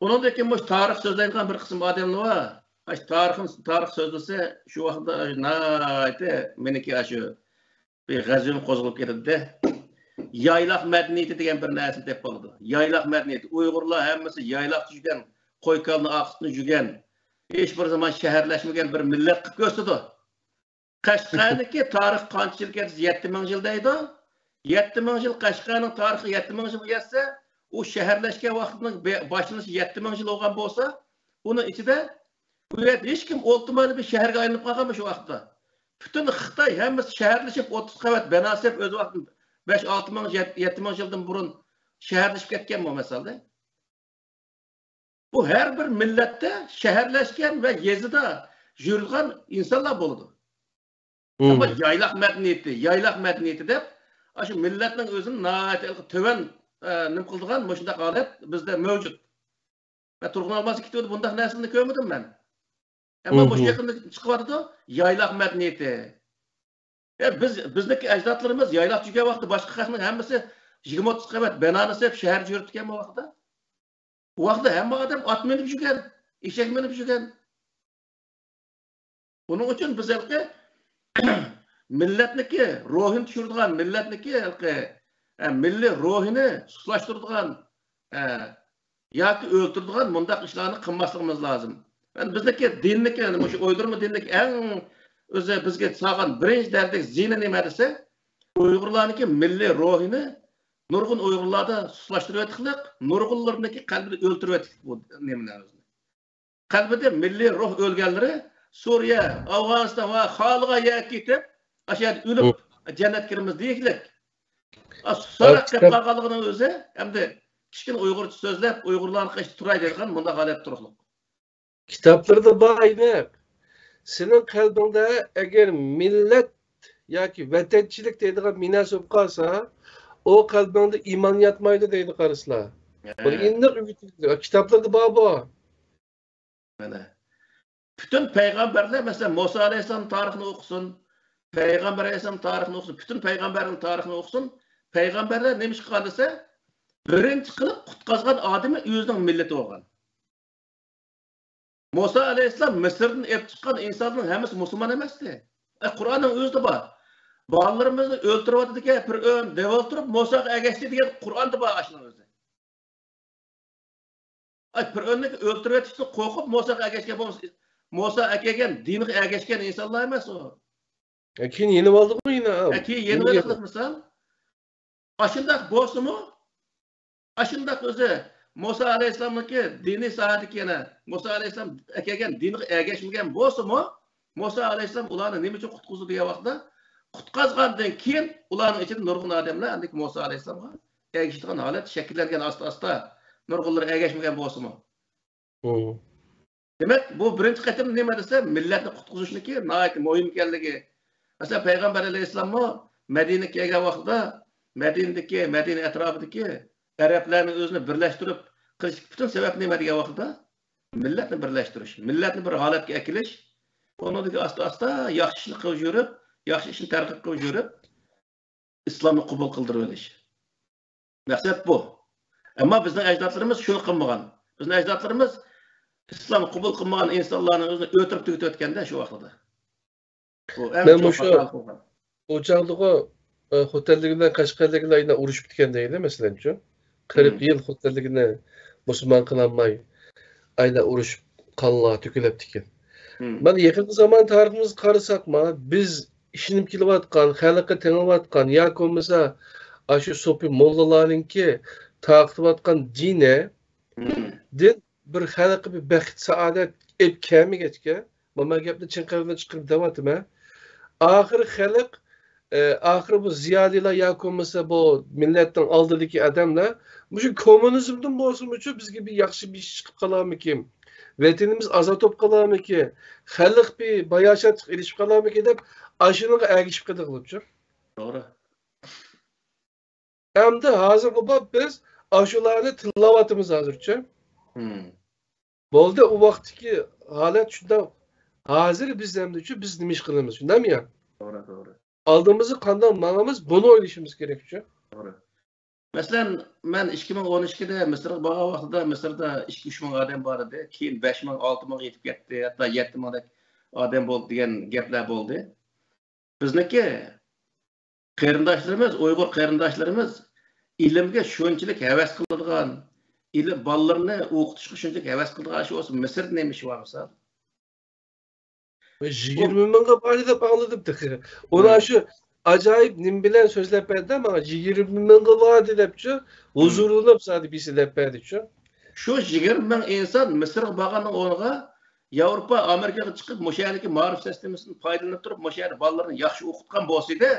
ئۇنىڭدىن كېيىن مۇشۇ تارىخ سۆزلەيدىغان بىر قىسىم ئادەملەر بار. ئاشۇ تارىخنى، تارىخ سۆزلىسە، شۇ ۋاقىتتا ناھايىتى مېنىڭكى ئاشۇ بىر غەزىپىم قوزغىلىپ كېتىدىدە. يايلاق مەدەنىيىتى دېگەن بىر نەرسىنى تېپىپ بولىدۇ. يايلاق مەدەنىيىتى، ئۇيغۇرلار ھەممىسى يايلاقتا يۈرگەن، قوي-كالىنى ئارقىسىدىن يۈرگەن، ھېچ بىر زامان شەھەرلەشمىگەن بىر مىللەت قىلىپ كۆرسىتىدۇ. قەشقەرنىڭكى تارىخى قانچە يىل دېسە، يەتتە مىڭ يىل دەيدۇ. يەتتە مىڭ يىل، قەشقەرنىڭ تارىخى يەتتە مىڭ يىلغا يەتسە، ئۇ شەھەرلەشكەن ۋاقتىنىڭ بە-، باشلىنىشى يەتتە مىڭ يىل بولغان بولسا، ئۇنىڭ ئىچىدە ئۇ يەردە ھېچكىم ئولتۇرمايلا بىر شەھەرگە ئايلىنىپ قالغانمۇ شۇ ۋاقىتتا؟ پۈتۈن خىتاي ھەممىسى شەھەرلىشىپ، ئوتتۇز قەۋەت بىنا سېلىپ، ئۆز ۋاقتىدا بەش، ئالتە مىڭ، يەتتە مىڭ يىلدىن بۇرۇن شەھەرلىشىپ كەتكەنمۇ، مەسىلەن؟ بۇ ھەر بىر مىللەتتە شەھەرلەشكەن ۋە يېزىدا يۈرىدىغان ئىنسانلار بولىدۇ. ئەمما يايلاق مەدەنىيىتى، يايلاق مەدەنىيىتى دەپ، ئاشۇ مىللەتنىڭ ئۆزىنى ناھايىتى تۆۋەن، ئە، نېمە قىلىدىغان مۇشۇنداق ھالەت بىزدە مەۋجۇت. مەن تۇرغۇن ئالماسنىڭ كىتابىدا بۇنداق نەرسىنى كۆرمىدىم مەن. ئەمما مۇشۇ يېقىندا چىقىۋاتىدۇ، يايلاق مەدەنىيىتى. يا بىز، بىزنىڭكى ئەجدادلىرىمىز يايلاقتا يۈرگەن ۋاقتىدا باشقا خەقنىڭ ھەممىسى يىگىرمە ئوتتۇز قەۋەت بىنانى سېلىپ شەھەردە يۈرۈپتىكەن بۇ ۋاقىتتا. ئۇ ۋاقىتتا ھەممە ئادەم ئات مىنىپ يۈرگەن، ئېشەك مىنىپ يۈرگەن. بۇنىڭ ئۈچۈن بىز ھېلىقى مىللەتنىڭكى روھىنى چۈشۈرىدىغان، مىللەتنىڭكى ھېلىقى، ئە، مىللىي روھىنى سۇسلاشتۇرىدىغان، ئە، ياكى ئۆلتۈرىدىغان مۇنداق ئىشلارنى قىلماسلىقىمىز لازىم. يەنى بىزنىڭكى دىننىڭكى، يەنى مۇشۇ ئويدۇرما دىننىڭكى ئەڭ ئۆزى بىزگە سالغان بىرىنچى دەرىجىدىكى زىيىنى نېمە دېسە، ئۇيغۇرلارنىڭكى مىللىي روھىنى نۇرغۇن ئۇيغۇرلاردا سۇسلاشتۇرۇۋېتىقلىق، نۇرغۇنلىرىنىڭكى قەلبىدە ئۆلتۈرۈۋېتىقلىق بۇ نېمىلەرنى. قەلبىدە مىللىي روھ ئۆلگەنلىرى سۈرىيە، ئافغانىستان ۋە خالىغان يەرگە كېتىپ، ئاشۇ يەردە ئۆلۈپ، جەننەتكە كىرىمىز دېيىكلىك. ئا، سۇساراق دەپ قالغانلىقىنىڭ ئۆزى، ئەمدى كىچىككىنە ئۇيغۇرچە سۆزلەپ، ئۇيغۇرلارنىڭ قېشىدا تۇراي دەيدىغان مۇنداق ھالەتتە تۇرۇقلۇق. كىتابلىرىدا بار ئىنىق. سېنىڭ قەلبىڭدە ئەگەر مىللەت ياكى ۋەتەنچىلىك دەيدىغان بىر نەرسە بولۇپ قالسا، ئۇ قەلبىڭدە ئىمان ياتمايدۇ دەيدۇ قارىسىلا. بۇنى ئىنىق ئۆگىتىدۇ. كىتابلىرىدا بار بۇ. مانا. پۈتۈن پەيغەمبەرلەر، مەسىلەن، مۇسا ئەلەيھىسسالام تارىخىنى ئوقۇسۇن، پەيغەمبەر ئەلەيھىسسالام تارىخىنى ئوقۇسۇن، پۈتۈن پەيغەمبەرنىڭ تارىخىنى ئوقۇسۇن. پەيغەمبەرلەر نېمە ئىش قىلغان دېسە، بىرىنچى قىلىپ قۇتقازغان ئادىمى ئۆزىنىڭ مىللىتى بولغان. مۇسا ئەلەيھىسسالام مىسىردىن ئېلىپ چىققان ئىنساننىڭ ھەممىسى مۇسۇلمان ئەمەستى. ئە، قۇرئاننىڭ ئۆزىدە بار. بالىلىرىمىزنى ئۆلتۈرۈۋاتىدىكەن پىرئۆن دەۋالتۇرۇپ، مۇساغا ئەگەشتى دېگەن قۇرئاندا بار ئاشۇنىڭ ئۆزى. ئاي، پىرئۆننى ئۆلتۈرۈۋېتىشتىن قورقۇپ، مۇساغا ئەگەشكەن بولمىسا، مۇسا ئەكەلگەن دىنغا ئەگەشكەن ئىنسانلار ئەمەس ئۇ. ئە، كېيىن يېنىۋالدىغۇ يەنە. ئە، كېيىن يېنىۋالدۇق مىسال. ئاشۇنداق بولسىمۇ، ئاشۇنداق ئۆزى مۇسا ئەلەيھىسسالامنىڭكى دىنىي ساھەدىكى يەنە مۇسا ئەلەيھىسسالام ئەكەلگەن دىنغا ئەگەشمىگەن بولسىمۇ، مۇسا ئەلەيھىسسالام ئۇلارنى نېمە ئۈچۈن قۇتقۇزدى دېگەن ۋاقىتتا، قۇتقازغاندىن كېيىن ئۇلارنىڭ ئىچىدە نۇرغۇن ئادەملەر ئەمدى مۇسا ئەلەيھىسسالامغا ئەگىشىدىغان ھالەت شەكىللەنگەن ئاستا-ئاستا. نۇرغۇنلىرى ئەگەشمىگەن بولسىمۇ. دېمەك، بۇ بىرىنچى قېتىم نېمە دېسە، مىللەتنى قۇتقۇزۇشنىڭكى ناھايىتى مۇھىم ئىكەنلىكى. مەسىلەن، پەيغەمبەر ئەلەيھىسسالاممۇ مەدىنىگە كەلگەن ۋاقتىدا مەدىنىدىكى، مەدىنە ئەتراپىدىكى ئەرەبلەرنى ئۆزىنى بىرلەشتۈرۈپ قىلىشتىكى پۈتۈن سەۋەب نېمە دېگەن ۋاقتىدا، مىللەتنى بىرلەشتۈرۈش، مىللەتنى بىر ھالەتكە ئەكېلىش، ئۇنىڭدىن كېيىن ئاستا-ئاستا ياخشى ئىشنى قىلىپ يۈرۈپ، ياخشى ئىشنى تەرغىب قىلىپ يۈرۈپ، ئىسلامنى قوبۇل قىلدۇرۇۋېلىش. مەقسەت بۇ. ئەمما بىزنىڭ ئەجدادلىرىمىز شۇنى قىلمىغان. بىزنىڭ ئەجدادلىرىمىز ئىسلامنى قوبۇل قىلمىغان ئىنسانلارنىڭ ئۆزىنى ئۆلتۈرۈپ تۈگىتىۋەتكەندە شۇ ۋاقتىدا. بۇ ئەڭ مەن چوڭ مۇشۇ خاتالىق بولغان. ئۇ چاغدىغۇ، ئە، خوتەنلىكلەر، قەشقەرلىكلەر يەنە ئۇرۇشۇپ كەتكەن دەيدۇ، مەسىلەنچۇ. قىرىق يىل خوتەنلىكنى مۇسۇلمان قىلالماي، ئايلار ئۇرۇشۇپ، قانلار تۆكۈلۈپتىكەن. مانا يېقىنقى زامان تارىخىمىزغا قارىساقما، بىز ئىشىنىپ كېلىۋاتقان، خەلققە تېڭىۋاتقان ياكى بولمىسا ئاشۇ سوپى موللىلارنىڭكى تارقىتىۋاتقان دىنىدىن بىر خەلققە بىر بەخت، سائادەت ئېلىپ كەلمىگەچكە، مانا مەن گەپنى چىن قەلبىمدىن چىقىرىپ دەۋاتىمەن. ئاخىرى خەلق، ئە، ئاخىرى بۇ زىيالىيلار ياكى بولمىسا بۇ مىللەتنىڭ ئالدىدىكى ئادەملەر مۇشۇ كوممۇنىزمدىن بولسىمۇچۇ بىزگە بىر ياخشى بىر ئىش چىقىپ قالارمىكىن؟ ۋەتىنىمىز ئازاد بولۇپ قالارمىكىن؟ خەلق بىر باياشاتلىق ئېرىشىپ قالارمىكىن دەپ ئاشۇنىڭغا ئەگىشىپ قېلىدىغۇچۇ. توغرا. ئەمدى ھازىرغا بولۇپ بىز ئاشۇلارنى تىللاۋاتىمىز ھازىرچۇ. بولدى، ئۇ ۋاقىتتىكى ھالەت شۇنداق. ھازىر بىز ئەمدىچۇ، بىز نېمە ئىش قىلىمىز، شۇنداقمۇ يا؟ توغرا، توغرا. ئالدىمىزغا قانداق ماڭىمىز، بۇنى ئويلىشىمىز كېرەكچۇ. توغرا. مەسىلەن، مەن ئىككى مىڭ ئون ئىككىدە مىسىرغا بارغان ۋاقتىدا مىسىردا ئىككى ئۈچ مىڭ ئادەم بار ئىدى. كېيىن بەش مىڭ، ئالتە مىڭغا يېتىپ كەتتى، ھەتتا يەتتە مىڭدەك ئادەم بولدى دېگەن گەپلەر بولدى. بىزنىڭكى قېرىنداشلىرىمىز، ئۇيغۇر قېرىنداشلىرىمىز ئىلىمگە شۇنچىلىك ھەۋەس قىلىدىغان، ئىلىم، بالىلىرىنى ئوقۇتۇشقا شۇنچىلىك ھەۋەس قىلىدىغان ئىش بولسا، مىسىردا نېمە ئىش بار مىسال؟ يىگىرمە مىڭغا باردى دەپ ئاڭلىدىم تېخى. ئۇنى شۇ ئاجايىپ نېمە بىلەن سۆزلەپ بەردى ماڭا، يىگىرمە مىڭغا باردى دەپچۇ، ھۇزۇرلىنىپ زادى بىرسى دەپ بەردىچۇ. شۇ يىگىرمە مىڭ ئىنسان مىسىرغا بارغاننىڭ ئورنىغا ياۋروپا، ئامېرىكىغا چىقىپ، مۇشۇ يەردىكى مائارىپ سىستېمىسىدىن پايدىلىنىپ تۇرۇپ، مۇشۇ يەردە بالىلىرىنى ياخشى ئوقۇتقان بولسىدى،